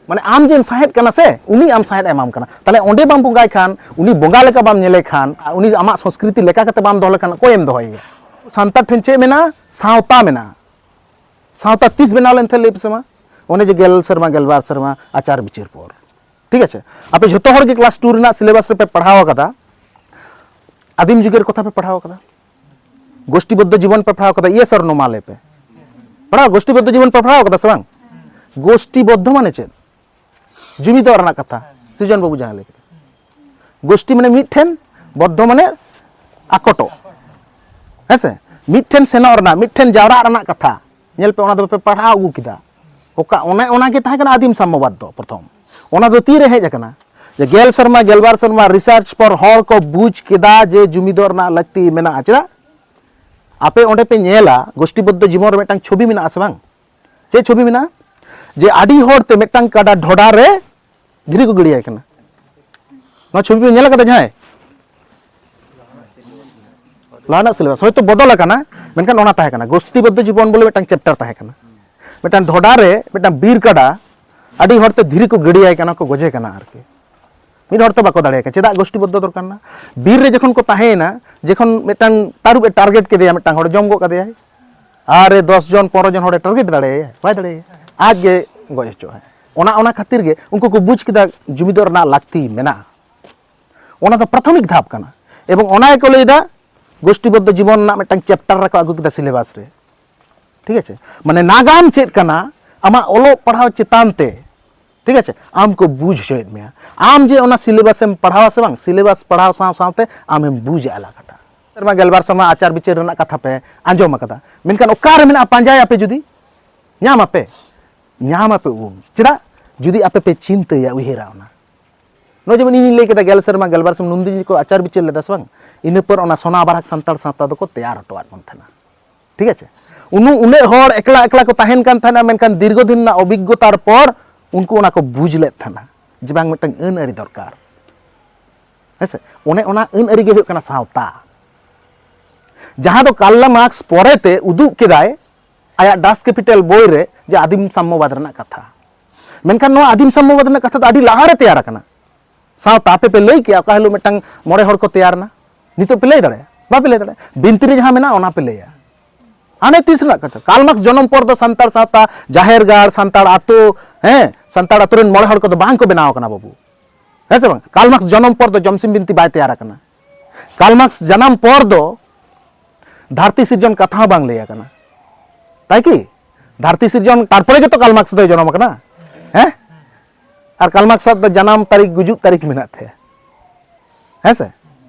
ᱢᱟᱱᱮ ᱟᱢ ᱡᱮᱢ ᱥᱟᱦᱮᱫ ᱠᱟᱱᱟ ᱥᱮ, ᱩᱱᱤ ᱟᱢ ᱥᱟᱦᱮᱫ ᱮ ᱮᱢᱟᱢ ᱠᱟᱱᱟ᱾ ᱛᱟᱦᱞᱮ ᱚᱸᱰᱮ ᱵᱟᱢ ᱵᱚᱸᱜᱟᱭ ᱠᱷᱟᱱ, ᱩᱱᱤ ᱵᱚᱸᱜᱟ ᱞᱮᱠᱟ ᱵᱟᱢ ᱧᱮᱞᱮ ᱠᱷᱟᱱ, ᱩᱱᱤ ᱟᱢᱟᱜ ᱥᱚᱝᱥᱠᱨᱤᱛᱤ ᱞᱮᱠᱟ ᱠᱟᱛᱮ ᱵᱟᱢ ᱫᱚᱦᱚ ᱞᱮᱠᱷᱟᱱ, ᱚᱠᱚᱭᱮᱢ ᱫᱚᱦᱚᱭᱮᱭᱟ? ᱥᱟᱱᱛᱟᱲ ᱴᱷᱮᱱ ᱪᱮᱫ ᱢᱮᱱᱟᱜᱼᱟ? ᱥᱟᱶᱛᱟ ᱢᱮᱱᱟᱜᱼᱟ᱾ ᱥᱟᱶᱛᱟ ᱛᱤᱥ ᱵᱮᱱᱟᱣ ᱞᱮᱱ ᱛᱟᱦᱮᱸᱫ, ᱞᱟᱹᱭ ᱯᱮᱥᱮ ᱢᱟ? ᱚᱱᱮ ᱡᱮ ᱜᱮᱞ ᱥᱮᱨᱢᱟ, ᱜᱮᱞᱵᱟᱨ ᱥᱮᱨᱢᱟ ᱟᱪᱟᱨ ᱵᱤᱪᱟᱹᱨ ᱯᱚᱨ᱾ ᱴᱷᱤᱠ ᱟᱪᱷᱮ? ᱟᱯᱮ ᱡᱷᱚᱛᱚ ᱦᱚᱲ ᱜᱮ ᱠᱞᱟᱥ ᱴᱩ ᱨᱮᱱᱟᱜ ᱥᱤᱞᱮᱵᱟᱥ ᱨᱮᱯᱮ ᱯᱟᱲᱦᱟᱣ ᱟᱠᱟᱫᱟ, ᱟᱹᱫᱤᱢ ᱡᱩᱜᱮᱨ ᱠᱟᱛᱷᱟ ᱯᱮ ᱯᱟᱲᱦᱟᱣ ᱟᱠᱟᱫᱟ, ᱜᱳᱥᱴᱤᱵᱚᱫᱽᱫᱷᱚ ᱡᱤᱵᱚᱱ ᱯᱮ ᱯᱟᱲᱦᱟᱣ ᱟᱠᱟᱫᱟ, ᱤᱭᱮᱥ ᱚᱨ ᱱᱳ ᱢᱟ ᱞᱟᱹᱭ ᱯᱮ᱾ ᱯᱟᱲᱦᱟᱣ, ᱜᱳᱥᱴᱤᱵᱚᱫᱽᱫᱷᱚ ᱡᱤᱵᱚᱱ ᱯᱮ ᱯᱟᱲᱦᱟᱣ ᱟᱠᱟᱫᱟ ᱥᱮ ᱵᱟᱝ? ᱜᱳᱥᱴᱤᱵᱚᱫᱽᱫᱷᱚ ᱢᱟᱱᱮ ᱪᱮᱫ? ᱡᱩᱢᱤᱫᱚᱜ ᱨᱮᱱᱟᱜ ᱠᱟᱛᱷᱟ, ᱥᱤᱨᱡᱚᱱ ᱵᱟᱹᱵᱩ ᱡᱟᱦᱟᱸ ᱞᱟᱹᱭ ᱠᱮᱫᱟ᱾ ᱜᱳᱥᱴᱤ ᱢᱟᱱᱮ ᱢᱤᱫᱴᱷᱮᱱ, ᱵᱚᱫᱽᱫᱷᱚ ᱢᱟᱱᱮ ᱟᱠᱚᱴᱚᱜ, ᱦᱮᱸ ᱥᱮ? ᱢᱤᱫᱴᱷᱮᱱ ᱥᱮᱱᱚᱜ ᱨᱮᱱᱟᱜ, ᱢᱤᱫᱴᱷᱮᱱ ᱡᱟᱣᱨᱟᱜ ᱨᱮᱱᱟᱜ ᱠᱟᱛᱷᱟ᱾ ᱧᱮᱞ ᱯᱮ, ᱚᱱᱟ ᱫᱚ ᱯᱮ ᱯᱟᱲᱦᱟᱣ ᱟᱹᱜᱩ ᱠᱮᱫᱟ᱾ ᱚᱠᱟ, ᱚᱱᱮ ᱚᱱᱟ ᱜᱮ ᱛᱟᱦᱮᱸ ᱠᱟᱱᱟ ᱟᱹᱫᱤᱢ ᱥᱟᱢᱢᱚᱵᱟᱫ ᱫᱚ ᱯᱨᱚᱛᱷᱚᱢ᱾ ᱚᱱᱟ ᱫᱚ ᱛᱤᱨᱮ ᱦᱮᱡ ᱟᱠᱟᱱᱟ? ᱡᱮ ᱜᱮᱞ ᱥᱮᱨᱢᱟ, ᱜᱮᱞᱵᱟᱨ ᱥᱮᱨᱢᱟ research ᱯᱚᱨ ᱦᱚᱲ ᱠᱚ ᱵᱩᱡᱽ ᱠᱮᱫᱟ ᱡᱮ ᱡᱩᱢᱤᱫᱚᱜ ᱨᱮᱱᱟᱜ ᱞᱟᱹᱠᱛᱤ ᱢᱮᱱᱟᱜᱼᱟ᱾ ᱪᱮᱫᱟᱜ? ᱟᱯᱮ ᱚᱸᱰᱮ ᱯᱮ ᱧᱮᱞᱟ, ᱜᱳᱥᱴᱤ ᱵᱚᱫᱽᱫᱷᱚ ᱡᱤᱵᱚᱱ ᱨᱮ ᱢᱤᱫᱴᱟᱝ ᱪᱷᱚᱵᱤ ᱢᱮᱱᱟᱜᱼᱟ ᱥᱮ ᱵᱟᱝ? ᱪᱮᱫ ᱪᱷᱚᱵᱤ ᱢᱮᱱᱟᱜᱼᱟ? ᱡᱮ ᱟᱹᱰᱤ ᱦᱚᱲ ᱛᱮ ᱢᱤᱫᱴᱟᱝ ᱠᱟᱰᱟ ᱰᱷᱚᱰᱟ ᱨᱮ ᱫᱷᱤᱨᱤ ᱠᱚ ᱜᱤᱰᱤᱭᱟᱭ ᱠᱟᱱᱟ᱾ ᱱᱚᱣᱟ ᱪᱷᱚᱵᱤ ᱯᱮ ᱧᱮᱞ ᱟᱠᱟᱫᱟ ᱡᱟᱦᱟᱸᱭ? ᱞᱟᱦᱟᱱᱟᱜ syllabus ᱦᱚᱭᱛᱳ ᱵᱚᱫᱚᱞ ᱟᱠᱟᱱᱟ, ᱢᱮᱱᱠᱷᱟᱱ ᱚᱱᱟ ᱛᱟᱦᱮᱸ ᱠᱟᱱᱟ, ᱜᱳᱥᱴᱤ ᱵᱚᱫᱽᱫᱷᱚ ᱡᱤᱵᱚᱱ ᱵᱚᱞᱮ ᱢᱤᱫᱴᱟᱝ chapter ᱛᱟᱦᱮᱸ ᱠᱟᱱᱟ᱾ ᱢᱤᱫᱴᱟᱝ ᱰᱷᱚᱰᱟ ᱨᱮ ᱢᱤᱫᱴᱟᱝ ᱵᱤᱨ ᱠᱟᱰᱟ ᱟᱹᱰᱤ ᱦᱚᱲᱛᱮ ᱫᱷᱤᱨᱤ ᱠᱚ ᱜᱤᱰᱤᱭᱟᱭ ᱠᱟᱱᱟ, ᱠᱚ ᱜᱚᱡᱮ ᱠᱟᱱᱟ ᱟᱨᱠᱤ᱾ ᱢᱤᱫ ᱦᱚᱲ ᱛᱮ ᱵᱟᱠᱚ ᱫᱟᱲᱮᱭᱟᱜ ᱠᱟᱱᱟ᱾ ᱪᱮᱫᱟᱜ ᱜᱳᱥᱴᱤ ᱵᱚᱫᱽᱫᱷᱚ ᱫᱚᱨᱠᱟᱨ ᱱᱟ? ᱵᱤᱨ ᱨᱮ ᱡᱚᱠᱷᱚᱱ ᱠᱚ ᱛᱟᱦᱮᱸᱭᱮᱱᱟ, ᱡᱚᱠᱷᱚᱱ ᱢᱤᱫᱴᱟᱝ ᱛᱟᱹᱨᱩᱵ ᱮ target ᱠᱮᱫᱮᱭᱟ, ᱢᱤᱫᱴᱟᱝ ᱦᱚᱲ ᱡᱚᱢ ᱜᱚᱫ ᱠᱟᱫᱮᱭᱟᱭ, ᱟᱨᱮ ᱫᱚᱥ ᱡᱚᱱ ᱯᱚᱱᱨᱚ ᱡᱚᱱ ᱦᱚᱲᱮ target ᱫᱟᱲᱮᱭᱟᱭᱟ? ᱵᱟᱭ ᱫᱟᱲᱮᱭᱟᱭᱟ᱾ ᱟᱡ ᱜᱮ ᱜᱚᱡ ᱦᱚᱪᱚᱜᱼᱟᱭ᱾ ᱚᱱᱟ, ᱚᱱᱟ ᱠᱷᱟᱹᱛᱤᱨ ᱜᱮ ᱩᱱᱠᱩ ᱠᱚ ᱵᱩᱡᱽ ᱠᱮᱫᱟ ᱡᱩᱢᱤᱫᱚᱜ ᱨᱮᱱᱟᱜ ᱞᱟᱹᱠᱛᱤ ᱢᱮᱱᱟᱜᱼᱟ᱾ ᱚᱱᱟ ᱫᱚ ᱯᱨᱟᱛᱷᱚᱢᱤᱠ ᱫᱷᱟᱯ ᱠᱟᱱᱟ᱾ ᱮᱵᱚᱝ ᱚᱱᱟ ᱜᱮᱠᱚ ᱞᱟᱹᱭᱫᱟ, ᱜᱳᱥᱴᱤ ᱵᱚᱫᱽᱫᱷᱚ ᱡᱤᱵᱚᱱ ᱨᱮᱱᱟᱜ ᱢᱤᱫᱴᱟᱝ chapter ᱨᱮᱠᱚ ᱟᱹᱜᱩ ᱠᱮᱫᱟ syllabus ᱨᱮ᱾ ᱴᱷᱤᱠ ᱟᱪᱷᱮ? ᱢᱟᱱᱮ ᱱᱟᱜᱟᱢ ᱪᱮᱫ ᱠᱟᱱᱟ ᱟᱢᱟᱜ ᱚᱞᱚᱜ ᱯᱟᱲᱦᱟᱣ ᱪᱮᱛᱟᱱ ᱛᱮ, ᱴᱷᱤᱠ ᱟᱪᱷᱮ, ᱟᱢ ᱠᱚ ᱵᱩᱡᱽ ᱦᱚᱪᱚᱭᱮᱫ ᱢᱮᱭᱟ᱾ ᱟᱢ ᱡᱮ ᱚᱱᱟ syllabus ᱮᱢ ᱯᱟᱲᱦᱟᱣᱟ ᱥᱮ ᱵᱟᱝ, syllabus ᱯᱟᱲᱦᱟᱣ ᱥᱟᱶ ᱥᱟᱶᱛᱮ ᱟᱢᱮᱢ ᱵᱩᱡᱽ ᱟᱞᱟᱜᱟᱴᱟ᱾ ᱥᱮᱨᱢᱟ ᱜᱮᱞᱵᱟᱨ ᱥᱮᱨᱢᱟ ᱟᱪᱟᱨ ᱵᱤᱪᱟᱹᱨ ᱨᱮᱱᱟᱜ ᱠᱟᱛᱷᱟ ᱯᱮ ᱟᱸᱡᱚᱢ ᱟᱠᱟᱫᱟ, ᱢᱮᱱᱠᱷᱟᱱ ᱚᱠᱟᱨᱮ ᱢᱮᱱᱟᱜᱼᱟ? ᱯᱟᱸᱡᱟᱭᱟᱯᱮ ᱡᱩᱫᱤ, ᱧᱟᱢᱟᱯᱮ, ᱧᱟᱢᱟᱯᱮ ᱩᱱ᱾ ᱪᱮᱫᱟᱜ? ᱡᱩᱫᱤ ᱟᱯᱮ ᱯᱮ ᱪᱤᱱᱛᱟᱹᱭᱟ, ᱩᱭᱦᱟᱹᱨᱟ ᱚᱱᱟ᱾ ᱱᱚᱜᱼᱚᱭ ᱡᱮᱢᱚᱱ ᱤᱧᱤᱧ ᱞᱟᱹᱭ ᱠᱮᱫᱟ, ᱜᱮᱞ ᱥᱮᱨᱢᱟ ᱜᱮᱞᱵᱟᱨ ᱥᱮᱨᱢᱟ ᱱᱩᱱᱫᱤᱱ ᱠᱚ ᱟᱪᱟᱨ ᱵᱤᱪᱟᱹᱨ ᱞᱮᱫᱟ ᱥᱮ ᱵᱟᱝ? ᱤᱱᱟᱹ ᱯᱚᱨ ᱚᱱᱟ ᱥᱚᱱᱟ ᱵᱟᱨᱟᱠ ᱥᱟᱱᱛᱟᱲ ᱥᱟᱶᱛᱟ ᱫᱚᱠᱚ ᱛᱮᱭᱟᱨ ᱦᱚᱴᱚᱣᱟᱫ ᱵᱚᱱ ᱛᱟᱦᱮᱱᱟ᱾ ᱴᱷᱤᱠ ᱟᱪᱷᱮ? ᱩᱱᱩ-, ᱩᱱᱟᱹᱜ ᱦᱚᱲ ᱮᱠᱞᱟ ᱮᱠᱞᱟ ᱠᱚ ᱛᱟᱦᱮᱱ ᱠᱟᱱ ᱛᱟᱦᱮᱱᱟ, ᱢᱮᱱᱠᱷᱟᱱ ᱫᱤᱨᱜᱷᱚ ᱫᱤᱱ ᱨᱮᱱᱟᱜ ᱚᱵᱷᱤᱜᱽᱜᱚᱛᱟᱨ ᱯᱚᱨ ᱩᱱᱠᱩ ᱚᱱᱟ ᱠᱚ ᱵᱩᱡᱽ ᱞᱮᱫ ᱛᱟᱦᱮᱱᱟ ᱡᱮ ᱵᱟᱝ, ᱢᱤᱫᱴᱟᱝ ᱟᱹᱱ ᱟᱹᱨᱤ ᱫᱚᱨᱠᱟᱨ᱾ ᱦᱮᱸ ᱥᱮ? ᱚᱱᱮ ᱚᱱᱟ ᱟᱹᱱ ᱟᱹᱨᱤ ᱜᱮ ᱦᱩᱭᱩᱜ ᱠᱟᱱᱟ ᱥᱟᱶᱛᱟ, ᱡᱟᱦᱟᱸ ᱫᱚ ᱠᱟᱨᱞᱟ ᱢᱟᱨᱠᱥ ᱯᱚᱨᱮᱛᱮ ᱩᱫᱩᱜ ᱠᱮᱫᱟᱭ ᱟᱭᱟᱜ Das Kapital ᱵᱳᱭ ᱨᱮ, ᱡᱮ ᱟᱹᱫᱤᱢ ᱥᱟᱢᱢᱚᱵᱟᱫ ᱨᱮᱱᱟᱜ ᱠᱟᱛᱷᱟ᱾ ᱢᱮᱱᱠᱷᱟᱱ ᱱᱚᱣᱟ ᱟᱹᱫᱤᱢ ᱥᱟᱢᱢᱚᱵᱟᱫ ᱨᱮᱱᱟᱜ ᱠᱟᱛᱷᱟ ᱫᱚ ᱟᱹᱰᱤ ᱞᱟᱦᱟᱨᱮ ᱛᱮᱭᱟᱨ ᱟᱠᱟᱱᱟ᱾ ᱥᱟᱶᱛᱟ, ᱟᱯᱮ ᱯᱮ ᱞᱟᱹᱭ ᱠᱮᱭᱟ ᱚᱠᱟ ᱦᱤᱞᱳᱜ ᱢᱤᱫᱴᱟᱝ ᱢᱚᱬᱮ ᱦᱚᱲ ᱠᱚ ᱛᱮᱭᱟᱨ ᱮᱱᱟ? ᱱᱤᱛᱚᱜ ᱯᱮ ᱞᱟᱹᱭ ᱫᱟᱲᱮᱭᱟᱜᱼᱟ? ᱵᱟᱯᱮ ᱞᱟᱹᱭ ᱫᱟᱲᱮᱭᱟᱜᱼᱟ᱾ ᱵᱤᱱᱛᱤ ᱨᱮ ᱡᱟᱦᱟᱸ ᱢᱮᱱᱟᱜᱼᱟ, ᱚᱱᱟ ᱯᱮ ᱞᱟᱹᱭᱟ᱾ ᱦᱟᱱᱮ ᱛᱤᱥ ᱨᱮᱱᱟᱜ ᱠᱟᱛᱷᱟ? ᱠᱟᱨᱞ ᱢᱟᱨᱠᱥ ᱡᱚᱱᱚᱢ ᱯᱚᱨ ᱫᱚ ᱥᱟᱱᱛᱟᱲ ᱥᱟᱶᱛᱟ, ᱡᱟᱦᱮᱨ ᱜᱟᱲ, ᱥᱟᱱᱛᱟᱲ ᱟᱛᱳ, ᱦᱮᱸ, ᱥᱟᱱᱛᱟᱲ ᱟᱛᱳ ᱨᱮᱱ ᱢᱚᱬᱮ ᱦᱚᱲ ᱠᱚᱫᱚ ᱵᱟᱝ ᱠᱚ ᱵᱮᱱᱟᱣ ᱟᱠᱟᱱᱟ ᱵᱟᱹᱵᱩ᱾ ᱦᱮᱸ ᱥᱮ ᱵᱟᱝ? ᱠᱟᱨᱞ ᱢᱟᱨᱠᱥ ᱡᱚᱱᱚᱢ ᱯᱚᱨ ᱫᱚ ᱡᱚᱢᱥᱤᱢ ᱵᱤᱱᱛᱤ ᱵᱟᱭ ᱛᱮᱭᱟᱨ ᱟᱠᱟᱱᱟ᱾ ᱠᱟᱨᱞ ᱢᱟᱨᱠᱥ ᱡᱟᱱᱟᱢ ᱯᱚᱨ ᱫᱚ ᱫᱷᱟᱹᱨᱛᱤ ᱥᱤᱨᱡᱚᱱ ᱠᱟᱛᱷᱟ ᱦᱚᱸ ᱵᱟᱝ ᱞᱟᱹᱭ ᱟᱠᱟᱱᱟ᱾ ᱛᱟᱭ ᱠᱤ? ᱫᱷᱟᱹᱨᱛᱤ ᱥᱤᱨᱡᱚᱱ ᱛᱟᱨᱯᱚᱨᱮ ᱜᱮᱛᱚ ᱠᱟᱨᱞ ᱢᱟᱨᱠᱥ ᱫᱚᱭ ᱡᱚᱱᱚᱢ ᱟᱠᱟᱱᱟ᱾ ᱦᱮᱸ? ᱟᱨ ᱠᱟᱨᱞ ᱢᱟᱨᱠᱥ ᱟᱜ ᱫᱚ ᱡᱟᱱᱟᱢ ᱛᱟᱹᱨᱤᱠᱷ, ᱜᱩᱡᱩᱜ ᱛᱟᱹᱨᱤᱠᱷ ᱢᱮᱱᱟᱜ ᱛᱟᱭᱟ᱾ ᱦᱮᱸ ᱥᱮ?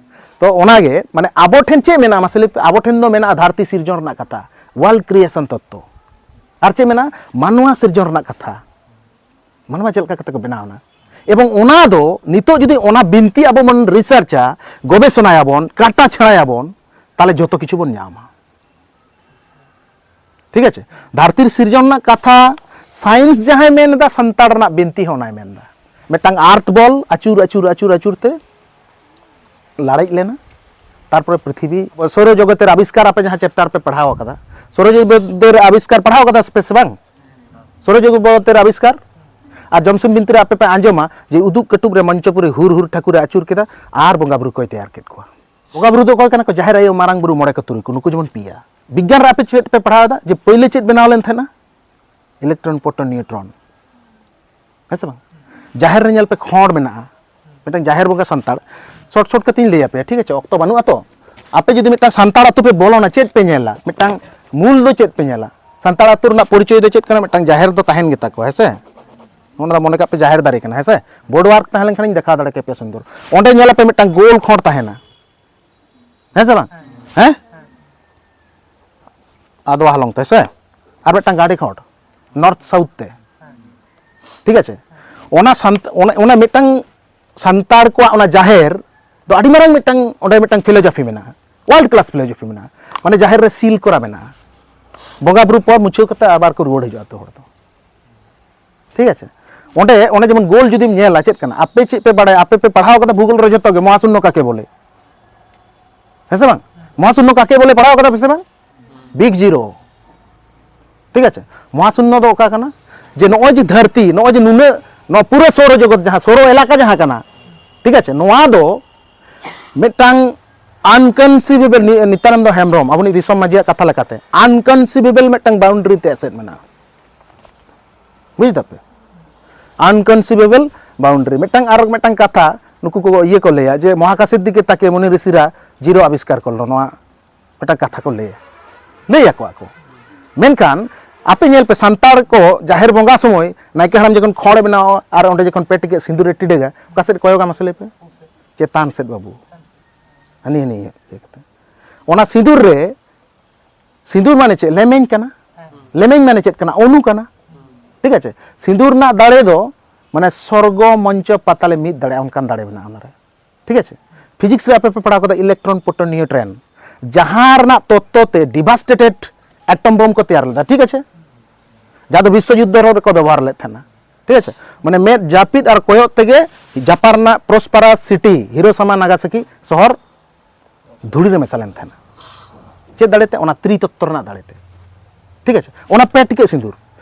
ᱛᱚ ᱚᱱᱟᱜᱮ, ᱢᱟᱱᱮ, ᱟᱵᱚ ᱴᱷᱮᱱ ᱪᱮᱫ ᱢᱮᱱᱟᱜᱼᱟ ᱢᱟᱥᱮ ᱞᱟᱹᱭ ᱯᱮ? ᱟᱵᱚ ᱴᱷᱮᱱ ᱫᱚ ᱢᱮᱱᱟᱜᱼᱟ ᱫᱷᱟᱹᱨᱛᱤ ᱥᱤᱨᱡᱚᱱ ᱨᱮᱱᱟᱜ ᱠᱟᱛᱷᱟ, ᱣᱟᱨᱞᱰ ᱠᱨᱤᱭᱮᱥᱚᱱ ᱛᱚᱛᱛᱚ᱾ ᱟᱨ ᱪᱮᱫ ᱢᱮᱱᱟᱜᱼᱟ? ᱢᱟᱱᱣᱟ ᱥᱤᱨᱡᱚᱱ ᱨᱮᱱᱟᱜ ᱠᱟᱛᱷᱟ, ᱢᱟᱱᱣᱟ ᱪᱮᱫ ᱞᱮᱠᱟ ᱠᱟᱛᱮ ᱠᱚ ᱵᱮᱱᱟᱣ ᱮᱱᱟ᱾ ᱮᱵᱚᱝ ᱚᱱᱟ ᱫᱚ ᱱᱤᱛᱚᱜ ᱡᱩᱫᱤ ᱚᱱᱟ ᱵᱤᱱᱛᱤ ᱟᱵᱚ ᱵᱚᱱ ᱨᱤᱥᱟᱨᱪᱟ, ᱜᱚᱵᱮᱥᱚᱱᱟᱭᱟᱵᱚᱱ, ᱠᱟᱴᱟ ᱪᱷᱟᱲᱟᱭᱟᱵᱚᱱ, ᱛᱟᱦᱚᱞᱮ ᱡᱚᱛᱚ ᱠᱤᱪᱷᱩ ᱵᱚᱱ ᱧᱟᱢᱟ᱾ ᱴᱷᱤᱠ ᱟᱪᱷᱮ? ᱫᱷᱟᱹᱨᱛᱤ ᱥᱤᱨᱡᱚᱱ ᱨᱮᱱᱟᱜ ᱠᱟᱛᱷᱟ ᱥᱟᱭᱮᱱᱥ ᱡᱟᱦᱟᱸᱭ ᱢᱮᱱ ᱮᱫᱟ, ᱥᱟᱱᱛᱟᱲ ᱨᱮᱱᱟᱜ ᱵᱤᱱᱛᱤ ᱦᱚᱸ ᱚᱱᱟᱭ ᱢᱮᱱ ᱮᱫᱟ᱾ ᱢᱤᱫᱴᱟᱝ ᱟᱨᱛᱷ ᱵᱚᱞ ᱟᱹᱪᱩᱨ, ᱟᱹᱪᱩᱨ, ᱟᱹᱪᱩᱨ, ᱟᱹᱪᱩᱨ ᱛᱮ ᱞᱟᱲᱮᱡ ᱞᱮᱱᱟ, ᱛᱟᱨᱯᱚᱨᱮ ᱯᱨᱤᱛᱷᱤᱵᱤ, ᱥᱳᱨᱚ ᱡᱚᱜᱚᱛᱮᱨ ᱟᱵᱤᱥᱠᱟᱨ, ᱟᱯᱮ ᱡᱟᱦᱟᱸ ᱪᱮᱯᱴᱟᱨ ᱯᱮ ᱯᱟᱲᱦᱟᱣ ᱟᱠᱟᱫᱟ, ᱥᱳᱨᱚ ᱡᱚᱜᱚᱛᱮᱨ ᱟᱵᱤᱥᱠᱟᱨ ᱯᱟᱲᱦᱟᱣ ᱟᱠᱟᱫᱟ ᱯᱮ ᱥᱮ ᱵᱟᱝ? ᱥᱳᱨᱚ ᱡᱚᱜᱚᱛᱮᱨ ᱟᱵᱤᱥᱠᱟᱨ᱾ ᱟᱨ ᱡᱚᱢᱥᱤᱢ ᱵᱤᱱᱛᱤ ᱨᱮ ᱟᱯᱮ ᱯᱮ ᱟᱸᱡᱚᱢᱟ ᱡᱮ ᱩᱫᱩᱜ ᱠᱟᱹᱴᱩᱵ ᱨᱮ ᱢᱚᱧᱪᱚᱯᱩᱨᱤ ᱦᱩᱨ ᱦᱩᱨ ᱴᱷᱟᱹᱠᱩᱨ ᱮ ᱟᱹᱪᱩᱨ ᱠᱮᱫᱟ ᱟᱨ ᱵᱚᱸᱜᱟ ᱵᱩᱨᱩ ᱠᱚᱭ ᱛᱮᱭᱟᱨ ᱠᱮᱫ ᱠᱚᱣᱟ᱾ ᱵᱚᱸᱜᱟ ᱵᱩᱨᱩ ᱫᱚ ᱚᱠᱚᱭ ᱠᱟᱱᱟ ᱠᱚ? ᱡᱟᱦᱮᱨ ᱟᱭᱳ, ᱢᱟᱨᱟᱝ ᱵᱩᱨᱩ, ᱢᱚᱬᱮ ᱠᱚ, ᱛᱩᱨᱩᱭ ᱠᱚ, ᱱᱩᱠᱩ ᱡᱮᱢᱚᱱ ᱯᱮᱭᱟ᱾ ᱵᱤᱜᱽᱜᱟᱱ ᱨᱮ ᱟᱯᱮ ᱪᱮᱫ ᱯᱮ ᱯᱟᱲᱦᱟᱣ ᱮᱫᱟ ᱡᱮ ᱯᱳᱭᱞᱳ ᱪᱮᱫ ᱵᱮᱱᱟᱣ ᱞᱮᱱ ᱛᱟᱦᱮᱱᱟ? ᱤᱞᱮᱠᱴᱨᱚᱱ, ᱯᱨᱳᱴᱚᱱ, ᱱᱤᱭᱩᱴᱨᱚᱱ᱾ ᱦᱮᱸ ᱥᱮ ᱵᱟᱝ? ᱡᱟᱦᱮᱨ ᱨᱮ ᱧᱮᱞ ᱯᱮ, ᱠᱷᱚᱸᱰ ᱢᱮᱱᱟᱜᱼᱟ, ᱢᱤᱫᱴᱟᱝ ᱡᱟᱦᱮᱨ ᱵᱚᱸᱜᱟ ᱥᱟᱱᱛᱟᱲ᱾ ᱥᱚᱨᱴ ᱥᱚᱨᱴ ᱠᱟᱛᱮᱧ ᱞᱟᱹᱭ ᱟᱯᱮᱭᱟ, ᱴᱷᱤᱠ ᱟᱪᱷᱮ? ᱚᱠᱛᱚ ᱵᱟᱹᱱᱩᱜᱼᱟ ᱛᱚ᱾ ᱟᱯᱮ ᱡᱩᱫᱤ ᱢᱤᱫᱴᱟᱝ ᱥᱟᱱᱛᱟᱲ ᱟᱹᱛᱩ ᱯᱮ ᱵᱚᱞᱚᱱᱟ, ᱪᱮᱫ ᱯᱮ ᱧᱮᱞᱟ? ᱢᱤᱫᱴᱟᱝ ᱢᱩᱞ ᱫᱚ ᱪᱮᱫ ᱯᱮ ᱧᱮᱞᱟ? ᱥᱟᱱᱛᱟᱲ ᱟᱹᱛᱩ ᱨᱮᱱᱟᱜ ᱯᱚᱨᱤᱪᱚᱭ ᱫᱚ ᱪᱮᱫ ᱠᱟᱱᱟ? ᱢᱤᱫᱴᱟᱝ ᱡᱟᱦᱮᱨ ᱫᱚ ᱛᱟᱦᱮᱱ ᱜᱮᱛᱟ ᱠᱚᱣᱟ, ᱦᱮᱸ ᱥᱮ? ᱚᱱᱟ ᱫᱚ ᱢᱚᱱᱮ ᱠᱟᱜ ᱯᱮ ᱡᱟᱦᱮᱨ ᱫᱟᱨᱮ ᱠᱟᱱᱟ, ᱦᱮᱸ ᱥᱮ? ᱵᱳᱨᱰ ᱣᱟᱨᱠ ᱛᱟᱦᱮᱸ ᱞᱮᱱᱠᱷᱟᱱᱤᱧ ᱫᱮᱠᱷᱟᱣ ᱫᱟᱲᱮ ᱠᱮᱯᱮᱭᱟ ᱥᱩᱱᱫᱚᱨ᱾ ᱚᱸᱰᱮ ᱧᱮᱞ ᱟᱯᱮ ᱢᱤᱫᱴᱟᱝ ᱜᱳᱞ ᱠᱷᱚᱸᱰ ᱛᱟᱦᱮᱱᱟ, ᱦᱮᱸ ᱥᱮ ᱵᱟᱝ? ᱦᱮᱸ? ᱟᱫᱣᱟ ᱦᱚᱞᱚᱝ ᱛᱮ ᱥᱮ? ᱟᱨ ᱢᱤᱫᱴᱟᱝ ᱜᱟᱸᱰᱮ ᱠᱷᱚᱸᱰ, ᱱᱚᱨᱛᱷ ᱥᱟᱣᱩᱛᱷ ᱛᱮ᱾ ᱴᱷᱤᱠ ᱟᱪᱷᱮ? ᱚᱱᱟ ᱥᱟᱱᱛ-, ᱚᱱᱟ, ᱚᱱᱟ ᱢᱤᱫᱴᱟᱝ ᱥᱟᱱᱛᱟᱲ ᱠᱚᱣᱟᱜ ᱚᱱᱟ ᱡᱟᱦᱮᱨ ᱫᱚ ᱟᱹᱰᱤ ᱢᱟᱨᱟᱝ ᱢᱤᱫᱴᱟᱝ, ᱚᱸᱰᱮ ᱢᱤᱫᱴᱟᱝ ᱯᱷᱤᱞᱳᱡᱚᱯᱷᱤ ᱢᱮᱱᱟᱜᱼᱟ, ᱣᱟᱨᱞᱰ ᱠᱞᱟᱥ ᱯᱷᱤᱞᱳᱡᱚᱯᱷᱤ ᱢᱮᱱᱟᱜᱼᱟ᱾ ᱢᱟᱱᱮ ᱡᱟᱦᱮᱨ ᱨᱮ ᱥᱤᱞ ᱠᱚᱨᱟ ᱢᱮᱱᱟᱜᱼᱟ, ᱵᱚᱸᱜᱟ ᱵᱩᱨᱩ ᱯᱚᱨ ᱢᱩᱪᱷᱟᱹᱣ ᱠᱟᱛᱮ ᱟᱵᱟᱨ ᱠᱚ ᱨᱩᱣᱟᱹᱲ ᱦᱤᱡᱩᱜᱼᱟ ᱟᱹᱛᱩ ᱦᱚᱲ ᱫᱚ᱾ ᱴᱷᱤᱠ ᱟᱪᱷᱮ? ᱚᱸᱰᱮ, ᱚᱸᱰᱮ ᱡᱮᱢᱚᱱ ᱜᱳᱞ ᱡᱩᱫᱤᱢ ᱧᱮᱞᱟ, ᱪᱮᱫ ᱠᱟᱱᱟ? ᱟᱯᱮ ᱪᱮᱫ ᱯᱮ ᱵᱟᱲᱟᱭᱟ? ᱟᱯᱮ ᱯᱮ ᱯᱟᱲᱦᱟᱣ ᱠᱟᱫᱟ ᱵᱷᱩᱜᱳᱞ ᱨᱮ ᱡᱚᱛᱚ ᱜᱮ, ᱢᱚᱦᱟᱥᱩᱱᱱᱚ ᱠᱟᱠᱮ ᱵᱚᱞᱮ? ᱦᱮᱸ ᱥᱮ ᱵᱟᱝ? ᱢᱚᱦᱟᱥᱩᱱᱱᱚ ᱠᱟᱠᱮ ᱵᱚᱞᱮ ᱯᱟᱲᱦᱟᱣ ᱠᱟᱫᱟ ᱯᱮ ᱥᱮ ᱵᱟᱝ? Big zero. ᱴᱷᱤᱠ ᱟᱪᱷᱮ? ᱢᱚᱦᱟᱥᱩᱱᱱᱚ ᱫᱚ ᱚᱠᱟ ᱠᱟᱱᱟ? ᱡᱮ ᱱᱚᱜᱼᱚᱭ ᱡᱮ ᱫᱷᱟᱹᱨᱛᱤ, ᱱᱚᱜᱼᱚᱭ ᱡᱮ ᱱᱩᱱᱟᱹᱜ, ᱱᱚᱣᱟ ᱯᱩᱨᱟᱹ ᱥᱳᱨᱚ ᱡᱚᱜᱚᱛ ᱡᱟᱦᱟᱸ, ᱥᱳᱨᱚ ᱮᱞᱟᱠᱟ ᱡᱟᱦᱟᱸ ᱠᱟᱱᱟ, ᱴᱷᱤᱠ ᱟᱪᱷᱮ? ᱱᱚᱣᱟ ᱫᱚ ᱢᱤᱫᱴᱟᱝ ᱟᱱᱠᱚᱱᱥᱤᱵᱷᱮᱵᱮᱞ, ᱱᱤ-, ᱱᱤᱛᱟᱱᱟᱱᱫᱚ ᱦᱮᱢᱵᱨᱚᱢ, ᱟᱵᱚᱱᱤᱡ ᱫᱤᱥᱚᱢ ᱢᱟᱹᱡᱷᱤᱭᱟᱜ ᱠᱟᱛᱷᱟ ᱞᱮᱠᱟᱛᱮ, ᱟᱱᱠᱚᱱᱥᱤᱵᱷᱮᱵᱮᱞ ᱢᱤᱫᱴᱟᱝ ᱵᱟᱣᱩᱱᱰᱟᱨᱤ ᱛᱮ ᱮᱥᱮᱫ ᱢᱮᱱᱟᱜᱼᱟ᱾ ᱵᱩᱡᱽ ᱫᱟᱯᱮ? ᱟᱱᱠᱚᱱᱥᱤᱵᱷᱮᱵᱮᱞ ᱵᱟᱣᱩᱱᱰᱟᱨᱤ᱾ ᱢᱤᱫᱴᱟᱝ, ᱟᱨ ᱢᱤᱫᱴᱟᱝ ᱠᱟᱛᱷᱟ, ᱱᱩᱠᱩ ᱠᱚ ᱤᱭᱟᱹ ᱠᱚ ᱞᱟᱹᱭᱟ ᱡᱮ ᱢᱚᱦᱟᱠᱟᱥᱮᱨ ᱫᱤᱠᱮ ᱛᱟᱠᱤᱭᱮ ᱢᱩᱱᱤ ᱨᱤᱥᱤᱨᱟ ᱡᱤᱨᱳ ᱟᱵᱤᱥᱠᱟᱨ ᱠᱚᱨᱞᱚ, ᱱᱚᱣᱟ ᱢᱤᱫᱴᱟᱝ ᱠᱟᱛᱷᱟ ᱠᱚ ᱞᱟᱹᱭᱟ, ᱞᱟᱹᱭ ᱟᱠᱚᱣᱟ ᱠᱚ᱾ ᱢᱮᱱᱠᱷᱟᱱ ᱟᱯᱮ ᱧᱮᱞ ᱯᱮ, ᱥᱟᱱᱛᱟᱲ ᱠᱚ ᱡᱟᱦᱮᱨ ᱵᱚᱸᱜᱟ ᱥᱚᱢᱚᱭ ᱱᱟᱭᱠᱮ ᱦᱟᱲᱟᱢ ᱡᱚᱠᱷᱚᱱ ᱠᱷᱚᱲ ᱮ ᱵᱮᱱᱟᱣᱟ ᱟᱨ ᱚᱸᱰᱮ ᱡᱚᱠᱷᱚᱱ ᱯᱮ ᱴᱤᱠᱟᱹᱜ ᱥᱤᱸᱫᱩᱨ ᱮ ᱴᱤᱰᱟᱹᱜᱟ, ᱚᱠᱟ ᱥᱮᱫ ᱠᱚᱭᱚᱜᱟ ᱢᱟᱥᱮ ᱞᱟᱹᱭ ᱯᱮ? ᱪᱮᱛᱟᱱ ᱥᱮᱫ ᱵᱟᱹᱵᱩ᱾ ᱦᱟᱹᱱᱤ ᱦᱟᱹᱱᱤ ᱤᱭᱟᱹ ᱠᱟᱛᱮ᱾ ᱚᱱᱟ ᱥᱤᱸᱫᱩᱨ ᱨᱮ, ᱥᱤᱸᱫᱩᱨ ᱢᱟᱱᱮ ᱪᱮᱫ? ᱞᱮᱢᱮᱧ ᱠᱟᱱᱟ᱾ ᱞᱮᱢᱮᱧ ᱢᱟᱱᱮ ᱪᱮᱫ ᱠᱟᱱᱟ? ᱚᱱᱩ ᱠᱟᱱᱟ᱾ ᱴᱷᱤᱠ ᱟᱪᱷᱮ? ᱥᱤᱸᱫᱩᱨ ᱨᱮᱱᱟᱜ ᱫᱟᱲᱮ ᱫᱚ ᱢᱟᱱᱮ ᱥᱚᱨᱜᱚ, ᱢᱚᱧᱪᱚ, ᱯᱟᱛᱟᱞᱮ ᱢᱤᱫ ᱫᱟᱲᱮᱭᱟᱜᱼᱟ, ᱚᱱᱠᱟᱱ ᱫᱟᱲᱮ ᱢᱮᱱᱟᱜᱼᱟ ᱚᱱᱟᱨᱮ᱾ ᱴᱷᱤᱠ ᱟᱪᱷᱮ? ᱯᱷᱤᱡᱤᱠᱥ ᱨᱮ ᱟᱯᱮ ᱯᱮ ᱯᱟᱲᱦᱟᱣ ᱠᱟᱫᱟ electron, proton, neutron, ᱡᱟᱦᱟᱸ ᱨᱮᱱᱟᱜ ᱛᱚᱛᱛᱚ ᱛᱮ devastated atom bomb ᱠᱚ ᱛᱮᱭᱟᱨ ᱞᱮᱫᱟ᱾ ᱴᱷᱤᱠ ᱟᱪᱷᱮ? ᱡᱟᱦᱟᱸ ᱫᱚ ᱵᱤᱥᱥᱚ ᱡᱩᱫᱽᱫᱷᱚ ᱨᱮᱠᱚ ᱵᱮᱵᱚᱦᱟᱨ ᱞᱮᱫ ᱛᱟᱦᱮᱱᱟ᱾ ᱴᱷᱤᱠ ᱟᱪᱷᱮ? ᱢᱟᱱᱮ ᱢᱮᱫ ᱡᱟᱹᱯᱤᱫ ᱟᱨ ᱠᱚᱭᱚᱜ ᱛᱮᱜᱮ ᱡᱟᱯᱟᱱ ᱨᱮᱱᱟᱜ ᱯᱨᱚᱥᱯᱟᱨᱟᱥ ᱥᱤᱴᱤ, ᱦᱤᱨᱳᱥᱟᱢᱟ ᱱᱟᱜᱟᱥᱟᱠᱤ ᱥᱚᱦᱚᱨ ᱫᱷᱩᱲᱤ ᱨᱮ ᱢᱮᱥᱟ ᱞᱮᱱ ᱛᱟᱦᱮᱱᱟ᱾ ᱪᱮᱫ ᱫᱟᱲᱮᱛᱮ? ᱚᱱᱟ ᱛᱨᱤ ᱛᱚᱛᱛᱚ ᱨᱮᱱᱟᱜ ᱫᱟᱲᱮᱛᱮ᱾ ᱴᱷᱤᱠ ᱟᱪᱷᱮ? ᱚᱱᱟ ᱯᱮ ᱴᱤᱠᱟᱹᱜ ᱥᱤᱸᱫᱩᱨ,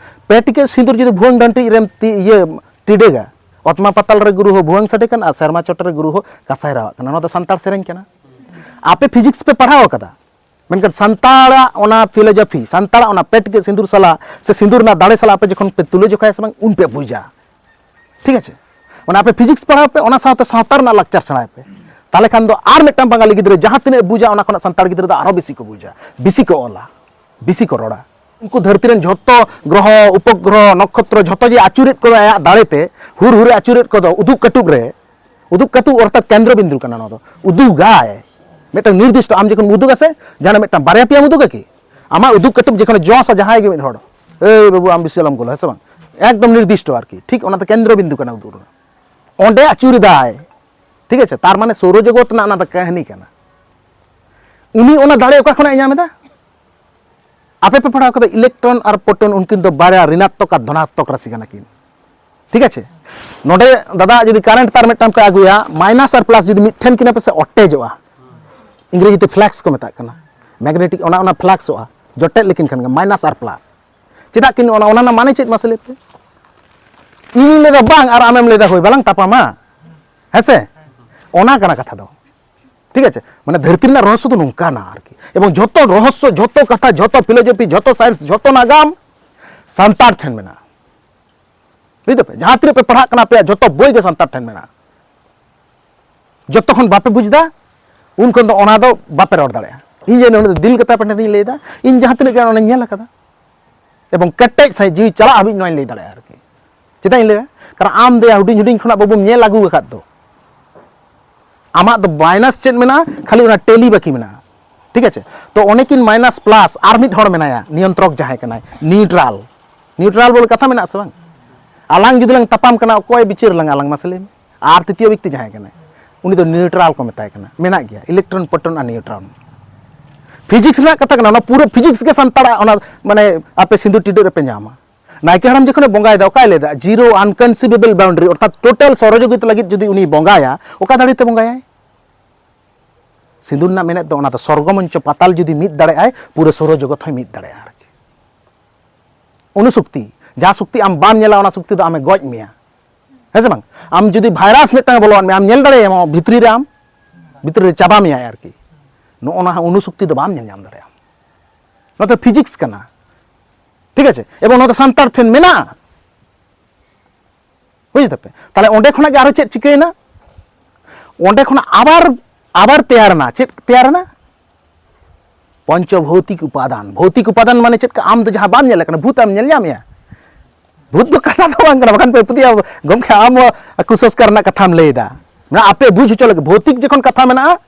ᱯᱮ ᱴᱤᱠᱟᱹᱜ ᱥᱤᱸᱫᱩᱨ ᱡᱩᱫᱤ ᱵᱷᱩᱣᱟᱹᱝ ᱰᱟᱹᱱᱴᱤᱡ ᱨᱮᱢ ᱛᱤ ᱤᱭᱟᱹ ᱴᱤᱰᱟᱹᱜᱟ, ᱚᱛᱢᱟ ᱯᱟᱛᱟᱞ ᱨᱮ ᱜᱩᱨᱩ ᱦᱚᱸ ᱵᱷᱩᱣᱟᱹᱝ ᱥᱟᱰᱮ ᱠᱟᱱᱟ ᱟᱨ ᱥᱮᱨᱢᱟ ᱪᱚᱴ ᱨᱮ ᱜᱩᱨᱩ ᱦᱚᱸ ᱠᱟᱸᱥᱟᱭ ᱨᱟᱣᱟᱜ ᱠᱟᱱᱟ᱾ ᱱᱚᱣᱟ ᱫᱚ ᱥᱟᱱᱛᱟᱲ ᱥᱮᱨᱮᱧ ᱠᱟᱱᱟ᱾ ᱟᱯᱮ ᱯᱷᱤᱡᱤᱠᱥ ᱯᱮ ᱯᱟᱲᱦᱟᱣ ᱟᱠᱟᱫᱟ, ᱢᱮᱱᱠᱷᱟᱱ ᱥᱟᱱᱛᱟᱲᱟᱜ ᱚᱱᱟ ᱯᱷᱤᱞᱳᱡᱚᱯᱷᱤ, ᱥᱟᱱᱛᱟᱲᱟᱜ ᱚᱱᱟ ᱯᱮ ᱴᱤᱠᱟᱹᱜ ᱥᱤᱸᱫᱩᱨ ᱥᱟᱞᱟᱜ ᱥᱮ ᱥᱤᱸᱫᱩᱨ ᱨᱮᱱᱟᱜ ᱫᱟᱲᱮ ᱥᱟᱞᱟᱜ ᱟᱯᱮ ᱡᱚᱠᱷᱚᱱ ᱯᱮ ᱛᱩᱞᱟᱹ ᱡᱚᱠᱷᱟᱭᱟ ᱥᱮ ᱵᱟᱝ, ᱩᱱ ᱯᱮ ᱵᱩᱡᱟ᱾ ᱴᱷᱤᱠ ᱟᱪᱷᱮ? ᱢᱟᱱᱮ ᱟᱯᱮ ᱯᱷᱤᱡᱤᱠᱥ ᱯᱟᱲᱦᱟᱣ ᱯᱮ, ᱚᱱᱟ ᱥᱟᱶᱛᱮ ᱥᱟᱶᱛᱟ ᱨᱮᱱᱟᱜ ᱞᱟᱠᱪᱟᱨ ᱥᱮᱬᱟᱭ ᱯᱮ᱾ ᱛᱟᱦᱚᱞᱮ ᱠᱷᱟᱱ ᱫᱚ ᱟᱨ ᱢᱤᱫᱴᱟᱝ ᱵᱟᱝᱜᱟᱞᱤ ᱜᱤᱫᱽᱨᱟᱹ ᱡᱟᱦᱟᱸ ᱛᱤᱱᱟᱹᱜ ᱵᱩᱡᱟ, ᱚᱱᱟ ᱠᱷᱚᱱᱟᱜ ᱥᱟᱱᱛᱟᱲ ᱜᱤᱫᱽᱨᱟᱹ ᱫᱚ ᱟᱨᱦᱚᱸ ᱵᱮᱥᱤ ᱠᱚ ᱵᱩᱡᱟ, ᱵᱮᱥᱤ ᱠᱚ ᱚᱞᱟ, ᱵᱮᱥᱤ ᱠᱚ ᱨᱚᱲᱟ᱾ ᱩᱱᱠᱩ ᱫᱷᱟᱹᱨᱛᱤ ᱨᱮᱱ ᱡᱷᱚᱛᱚ ᱜᱨᱚᱦᱚ, ᱩᱯᱚᱜᱨᱚᱦᱚ, ᱱᱚᱠᱷᱚᱛᱨᱚ ᱡᱷᱚᱛᱚ ᱡᱮ ᱟᱹᱪᱩᱨᱮᱫ ᱠᱚᱫᱚ ᱟᱭᱟᱜ ᱫᱟᱲᱮᱛᱮ, ᱦᱩᱨ ᱦᱩᱨᱮ ᱟᱹᱪᱩᱨᱮᱫ ᱠᱚᱫᱚ ᱩᱫᱩᱜ ᱠᱟᱹᱴᱩᱵ ᱨᱮ, ᱩᱫᱩᱜ ᱠᱟᱹᱴᱩᱵ ᱚᱨᱛᱷᱟᱛ ᱠᱮᱱᱫᱨᱚ ᱵᱤᱱᱫᱩ ᱠᱟᱱᱟ ᱱᱚᱣᱟ ᱫᱚ᱾ ᱩᱫᱩᱜᱟᱭ ᱢᱤᱫᱴᱟᱝ ᱱᱤᱨᱫᱤᱥᱴᱚ, ᱟᱢ ᱡᱚᱠᱷᱚᱱ ᱩᱫᱩᱜᱟ ᱥᱮ, ᱡᱟᱦᱟᱱᱟᱜ ᱢᱤᱫᱴᱟᱝ ᱵᱟᱨᱭᱟ ᱯᱮᱭᱟᱢ ᱩᱫᱩᱜᱟ ᱠᱤ? ᱟᱢᱟᱜ ᱩᱫᱩᱜ ᱠᱟᱹᱴᱩᱵ ᱡᱚᱠᱷᱚᱱ ᱡᱚᱥᱟ ᱡᱟᱦᱟᱸᱭ ᱜᱮ ᱢᱤᱫ ᱦᱚᱲ, "ᱮᱭ ᱵᱟᱹᱵᱩ, ᱟᱢ ᱵᱮᱥᱤ ᱟᱞᱚᱢ ᱜᱚᱞᱟ", ᱦᱮᱸ ᱥᱮ ᱵᱟᱝ? ᱮᱠᱫᱚᱢ ᱱᱤᱨᱫᱤᱥᱴᱚ ᱟᱨᱠᱤ, ᱴᱷᱤᱠ ᱚᱱᱟ ᱫᱚ ᱠᱮᱱᱫᱨᱚ ᱵᱤᱱᱫᱩ ᱠᱟᱱᱟ ᱩᱫᱩᱜ ᱨᱮᱱᱟᱜ᱾ ᱚᱸᱰᱮ ᱟᱹᱪᱩᱨᱮᱫᱟᱭ, ᱴᱷᱤᱠ ᱟᱪᱷᱮ? ᱛᱟᱨ ᱢᱟᱱᱮ ᱥᱳᱣᱨᱚ ᱡᱚᱜᱚᱛ ᱨᱮᱱᱟᱜ ᱚᱱᱟ ᱫᱚ ᱠᱟᱹᱦᱱᱤ ᱠᱟᱱᱟ᱾ ᱩᱱᱤ ᱚᱱᱟ ᱫᱟᱲᱮ ᱚᱠᱟ ᱠᱷᱚᱱᱟᱜ ᱮ ᱧᱟᱢ ᱮᱫᱟ? ᱟᱯᱮ ᱯᱮ ᱯᱟᱲᱦᱟᱣ ᱠᱟᱫᱟ ᱤᱞᱮᱠᱴᱨᱚᱱ ᱟᱨ ᱯᱨᱳᱴᱚᱱ, ᱩᱱᱠᱤᱱ ᱫᱚ ᱵᱟᱨᱭᱟ ᱨᱤᱱᱟᱛᱛᱚᱠ ᱟᱨ ᱫᱷᱚᱱᱟᱛᱛᱚᱠ ᱨᱟᱥᱤ ᱠᱟᱱᱟ ᱠᱤᱱ᱾ ᱴᱷᱤᱠ ᱟᱪᱷᱮ? ᱱᱚᱰᱮ ᱫᱟᱫᱟ ᱡᱩᱫᱤ ᱠᱟᱨᱮᱱᱴ ᱛᱟᱨ ᱢᱤᱫᱴᱟᱝ ᱯᱮ ᱟᱹᱜᱩᱭᱟ, ᱢᱟᱭᱱᱟᱥ ᱟᱨ ᱯᱞᱟᱥ ᱡᱩᱫᱤ ᱢᱤᱫᱴᱷᱮᱱ ᱠᱤᱱᱟ ᱯᱮ ᱥᱮ, ᱚᱴᱮᱡᱚᱜᱼᱟ᱾ ᱤᱝᱨᱮᱡᱤ ᱛᱮ ᱯᱷᱞᱟᱠᱥ ᱠᱚ ᱢᱮᱛᱟᱜ ᱠᱟᱱᱟ᱾ ᱢᱮᱜᱱᱮᱴᱤᱠ ᱚᱱᱟ, ᱚᱱᱟ ᱯᱷᱞᱟᱠᱥᱚᱜᱼᱟ, ᱡᱚᱴᱮᱫ ᱞᱮᱠᱤᱱ ᱠᱷᱟᱱ ᱜᱮ ᱢᱟᱭᱱᱟᱥ ᱟᱨ ᱯᱞᱟᱥ᱾ ᱪᱮᱫᱟᱜ ᱠᱤᱱ ᱚᱱᱟ, ᱚᱱᱟ ᱨᱮᱱᱟᱜ ᱢᱟᱱᱮ ᱪᱮᱫ ᱢᱟᱥᱮ ᱞᱟᱹᱭ ᱯᱮ? ᱤᱧᱤᱧ ᱞᱟᱹᱭᱫᱟ ᱵᱟᱝ ᱟᱨ ᱟᱢᱮᱢ ᱞᱟᱹᱭᱫᱟ ᱦᱳᱭ, ᱵᱟᱞᱟᱝ ᱛᱟᱯᱟᱢᱟ᱾ ᱦᱮᱸ ᱥᱮ? ᱚᱱᱟ ᱠᱟᱱᱟ ᱠᱟᱛᱷᱟ ᱫᱚ᱾ ᱴᱷᱤᱠ ᱟᱪᱷᱮ? ᱢᱟᱱᱮ ᱫᱷᱟᱹᱨᱛᱤ ᱨᱮᱱᱟᱜ ᱨᱚᱦᱚᱥᱥᱚ ᱫᱚ ᱱᱚᱝᱠᱟᱱᱟ ᱟᱨᱠᱤ᱾ ᱮᱵᱚᱝ ᱡᱷᱚᱛᱚ ᱨᱚᱦᱚᱥᱥᱚ, ᱡᱷᱚᱛᱚ ᱠᱟᱛᱷᱟ, ᱡᱷᱚᱛᱚ ᱯᱷᱤᱞᱳᱡᱚᱯᱷᱤ, ᱡᱷᱚᱛᱚ ᱥᱟᱭᱮᱱᱥ, ᱡᱷᱚᱛᱚ ᱱᱟᱜᱟᱢ ᱥᱟᱱᱛᱟᱲ ᱴᱷᱮᱱ ᱢᱮᱱᱟᱜᱼᱟ᱾ ᱵᱩᱡᱽ ᱫᱟᱯᱮ? ᱡᱟᱦᱟᱸ ᱛᱤᱱᱟᱹᱜ ᱯᱮ ᱯᱟᱲᱦᱟᱜ ᱠᱟᱱᱟ, ᱟᱯᱮᱭᱟᱜ ᱡᱷᱚᱛᱚ ᱵᱳᱭ ᱜᱮ ᱥᱟᱱᱛᱟᱲ ᱴᱷᱮᱱ ᱢᱮᱱᱟᱜᱼᱟ᱾ ᱡᱚᱛᱚ ᱠᱷᱚᱱ ᱵᱟᱯᱮ ᱵᱩᱡᱽ ᱮᱫᱟ, ᱩᱱ ᱠᱷᱚᱱ ᱫᱚ ᱚᱱᱟ ᱫᱚ ᱵᱟᱯᱮ ᱨᱚᱲ ᱫᱟᱲᱮᱭᱟᱜᱼᱟ᱾ ᱤᱧ ᱡᱮ ᱱᱚᱰᱮ ᱫᱤᱞ ᱠᱟᱛᱷᱟ ᱟᱯᱮ ᱴᱷᱮᱱ ᱤᱧ ᱞᱟᱹᱭ ᱮᱫᱟ, ᱤᱧ ᱡᱟᱦᱟᱸ ᱛᱤᱱᱟᱹᱜ ᱜᱟᱱ ᱚᱱᱟᱧ ᱧᱮᱞ ᱟᱠᱟᱫᱟ, ᱮᱵᱚᱝ ᱠᱮᱴᱮᱡ ᱥᱟᱺᱦᱤᱡ ᱡᱤᱣᱤ ᱪᱟᱞᱟᱜ ᱦᱟᱹᱵᱤᱡ ᱱᱚᱣᱟᱧ ᱞᱟᱹᱭ ᱫᱟᱲᱮᱭᱟᱜᱼᱟ ᱟᱨᱠᱤ᱾ ᱪᱮᱫᱟᱜ ᱤᱧ ᱞᱟᱹᱭᱟ? ᱠᱟᱨᱚᱱ ᱟᱢ ᱫᱚᱭᱟ ᱦᱩᱰᱤᱧ ᱦᱩᱰᱤᱧ ᱠᱷᱚᱱᱟᱜ ᱵᱟᱵᱩᱢ ᱧᱮᱞ ᱟᱹᱜᱩ ᱟᱠᱟᱫ ᱫᱚ᱾ ᱟᱢᱟᱜ ᱫᱚ ᱢᱟᱭᱱᱟᱥ ᱪᱮᱫ ᱢᱮᱱᱟᱜᱼᱟ? ᱠᱷᱟᱹᱞᱤ ᱚᱱᱟ ᱴᱮᱞᱤ ᱵᱟᱹᱠᱤ ᱢᱮᱱᱟᱜᱼᱟ᱾ ᱴᱷᱤᱠ ᱟᱪᱷᱮ? ᱛᱚ ᱚᱱᱮ ᱠᱤᱱ ᱢᱟᱭᱱᱟᱥ ᱯᱞᱟᱥ ᱟᱨ ᱢᱤᱫ ᱦᱚᱲ ᱢᱮᱱᱟᱭᱟ ᱱᱤᱭᱚᱱᱛᱨᱚᱠ ᱡᱟᱦᱟᱸᱭ ᱠᱟᱱᱟᱭ, ᱱᱤᱭᱩᱴᱨᱟᱞ᱾ ᱱᱤᱭᱩᱴᱨᱟᱞ ᱵᱚᱞᱮ ᱠᱟᱛᱷᱟ ᱢᱮᱱᱟᱜᱼᱟ ᱥᱮ ᱵᱟᱝ? ᱟᱞᱟᱝ ᱡᱩᱫᱤ ᱞᱟᱝ ᱛᱟᱯᱟᱢ ᱠᱟᱱᱟ, ᱚᱠᱚᱭ ᱵᱤᱪᱟᱹᱨ ᱞᱟᱝ ᱟᱞᱟᱝ ᱢᱟᱥᱮ ᱞᱟᱹᱭ ᱢᱮ? ᱟᱨ ᱛᱨᱤᱛᱤᱭᱚ ᱵᱮᱠᱛᱤ ᱡᱟᱦᱟᱸᱭ ᱠᱟᱱᱟᱭ, ᱩᱱᱤ ᱫᱚ ᱱᱤᱭᱩᱴᱨᱟᱞ ᱠᱚ ᱢᱮᱛᱟᱭ ᱠᱟᱱᱟ᱾ ᱢᱮᱱᱟᱜ ᱜᱮᱭᱟ ᱤᱞᱮᱠᱴᱨᱚᱱ, ᱯᱨᱳᱴᱚᱱ ᱟᱨ ᱱᱤᱭᱩᱴᱨᱚᱱ᱾ ᱯᱷᱤᱡᱤᱠᱥ ᱨᱮᱱᱟᱜ ᱠᱟᱛᱷᱟ ᱠᱟᱱᱟ, ᱚᱱᱟ ᱯᱩᱨᱟᱹ ᱯᱷᱤᱡᱤᱠᱥ ᱜᱮ ᱥᱟᱱᱛᱟᱲᱟᱜ ᱚᱱᱟ, ᱢᱟᱱᱮ, ᱟᱯᱮ ᱥᱤᱸᱫᱩᱨ ᱴᱤᱰᱟᱹᱜ ᱨᱮᱯᱮ ᱧᱟᱢᱟ᱾ ᱱᱟᱭᱠᱮ ᱦᱟᱲᱟᱢ ᱡᱚᱠᱷᱚᱱᱮ ᱵᱚᱸᱜᱟᱭᱮᱫᱟ, ᱚᱠᱟᱭ ᱞᱟᱹᱭᱫᱟ? ᱡᱤᱨᱳ ᱟᱱᱠᱚᱱᱥᱤᱵᱮᱵᱚᱞ ᱵᱟᱣᱩᱱᱰᱟᱨᱤ, ᱚᱨᱛᱷᱟᱛ ᱴᱳᱴᱟᱞ ᱥᱚᱦᱚᱡᱳᱜᱤᱛᱟ ᱞᱟᱹᱜᱤᱫ ᱡᱩᱫᱤ ᱩᱱᱤ ᱵᱚᱸᱜᱟᱭᱟ, ᱚᱠᱟ ᱫᱟᱲᱮ ᱛᱮ ᱵᱚᱸᱜᱟᱭᱟᱭ? ᱥᱤᱸᱫᱩᱨ ᱨᱮᱱᱟᱜ ᱢᱮᱱᱮᱫ ᱫᱚ ᱚᱱᱟ ᱫᱚ, ᱥᱚᱨᱜᱚ ᱢᱚᱧᱪᱚ ᱯᱟᱛᱟᱞ ᱡᱩᱫᱤ ᱢᱤᱫ ᱫᱟᱲᱮᱭᱟᱜᱼᱟᱭ, ᱯᱩᱨᱟᱹ ᱥᱚᱨᱚ ᱡᱚᱜᱚᱛ ᱦᱚᱸᱭ ᱢᱤᱫ ᱫᱟᱲᱮᱭᱟᱜᱼᱟ ᱟᱨᱠᱤ᱾ ᱚᱱᱩᱥᱩᱠᱛᱤ, ᱡᱟᱦᱟᱸ ᱥᱩᱠᱛᱤ ᱟᱢ ᱵᱟᱢ ᱧᱮᱞᱟ, ᱚᱱᱟ ᱥᱩᱠᱛᱤ ᱫᱚ ᱟᱢᱮ ᱜᱚᱡ ᱢᱮᱭᱟ᱾ ᱦᱮᱸ ᱥᱮ ᱵᱟᱝ? ᱟᱢ ᱡᱩᱫᱤ ᱵᱷᱟᱭᱨᱟᱥ ᱢᱤᱫᱴᱟᱝ ᱵᱚᱞᱚᱣᱟᱫ ᱢᱮᱭᱟ, ᱟᱢ ᱧᱮᱞ ᱫᱟᱲᱮᱭᱟᱜᱼᱟ ᱵᱷᱤᱛᱨᱤ ᱨᱮ, ᱟᱢ ᱵᱷᱤᱛᱨᱤ ᱨᱮ ᱪᱟᱵᱟ ᱢᱮᱭᱟᱭ ᱟᱨᱠᱤ᱾ ᱱᱚᱜᱼᱚ ᱱᱟ ᱚᱱᱩᱥᱩᱠᱛᱤ ᱫᱚ ᱵᱟᱢ ᱧᱮᱞ ᱧᱟᱢ ᱫᱟᱲᱮᱭᱟᱜᱼᱟ᱾ ᱱᱚᱣᱟ ᱫᱚ ᱯᱷᱤᱡᱤᱠᱥ ᱠᱟᱱᱟ᱾ ᱴᱷᱤᱠ ᱟᱪᱷᱮ? ᱮᱵᱚᱝ ᱱᱚᱣᱟ ᱫᱚ ᱥᱟᱱᱛᱟᱲ ᱴᱷᱮᱱ ᱢᱮᱱᱟᱜᱼᱟ᱾ ᱵᱩᱡᱽ ᱫᱟᱯᱮ? ᱛᱟᱦᱞᱮ ᱚᱸᱰᱮ ᱠᱷᱚᱱᱟᱜ ᱜᱮ ᱟᱨᱚ ᱪᱮᱫ ᱪᱤᱠᱟᱹᱭᱮᱱᱟ? ᱚᱸᱰᱮ ᱠᱷᱚᱱᱟᱜ ᱟᱵᱟᱨ, ᱟᱵᱟᱨ ᱛᱮᱭᱟᱨᱮᱱᱟ᱾ ᱪᱮᱫ ᱛᱮᱭᱟᱨᱮᱱᱟ? ᱯᱚᱧᱪᱚ ᱵᱷᱳᱣᱛᱤᱠ ᱩᱯᱟᱫᱟᱱ᱾ ᱵᱷᱳᱣᱛᱤᱠ ᱩᱯᱟᱫᱟᱱ ᱢᱟᱱᱮ ᱪᱮᱫ ᱠᱟ? ᱟᱢ ᱫᱚ ᱡᱟᱦᱟᱸ ᱵᱟᱢ ᱧᱮᱞ ᱠᱟᱱᱟ, ᱵᱷᱩᱛ ᱮᱢ ᱧᱮᱞ ᱧᱟᱢᱮᱭᱟ? ᱵᱷᱩᱛ ᱫᱚ ᱠᱟᱛᱷᱟ ᱫᱚ ᱵᱟᱝ ᱠᱟᱱᱟ, ᱵᱟᱠᱷᱟᱱ ᱯᱮ ᱯᱟᱹᱛᱭᱟᱹᱜᱼᱟ, ᱜᱚᱢᱠᱮ, ᱟᱢ ᱠᱩᱥᱚᱝᱥᱠᱟᱨ ᱨᱮᱱᱟᱜ ᱠᱟᱛᱷᱟᱢ ᱞᱟᱹᱭ ᱮᱫᱟ᱾ ᱢᱟᱱᱮ ᱟᱯᱮ ᱵᱩᱡᱽ ᱦᱚᱪᱚ ᱞᱟᱹᱜᱤᱫ, ᱵᱷᱳᱣᱛᱤᱠ ᱡᱚᱠᱷᱚᱱ ᱠᱟᱛᱷᱟ ᱢᱮᱱᱟᱜᱼᱟ,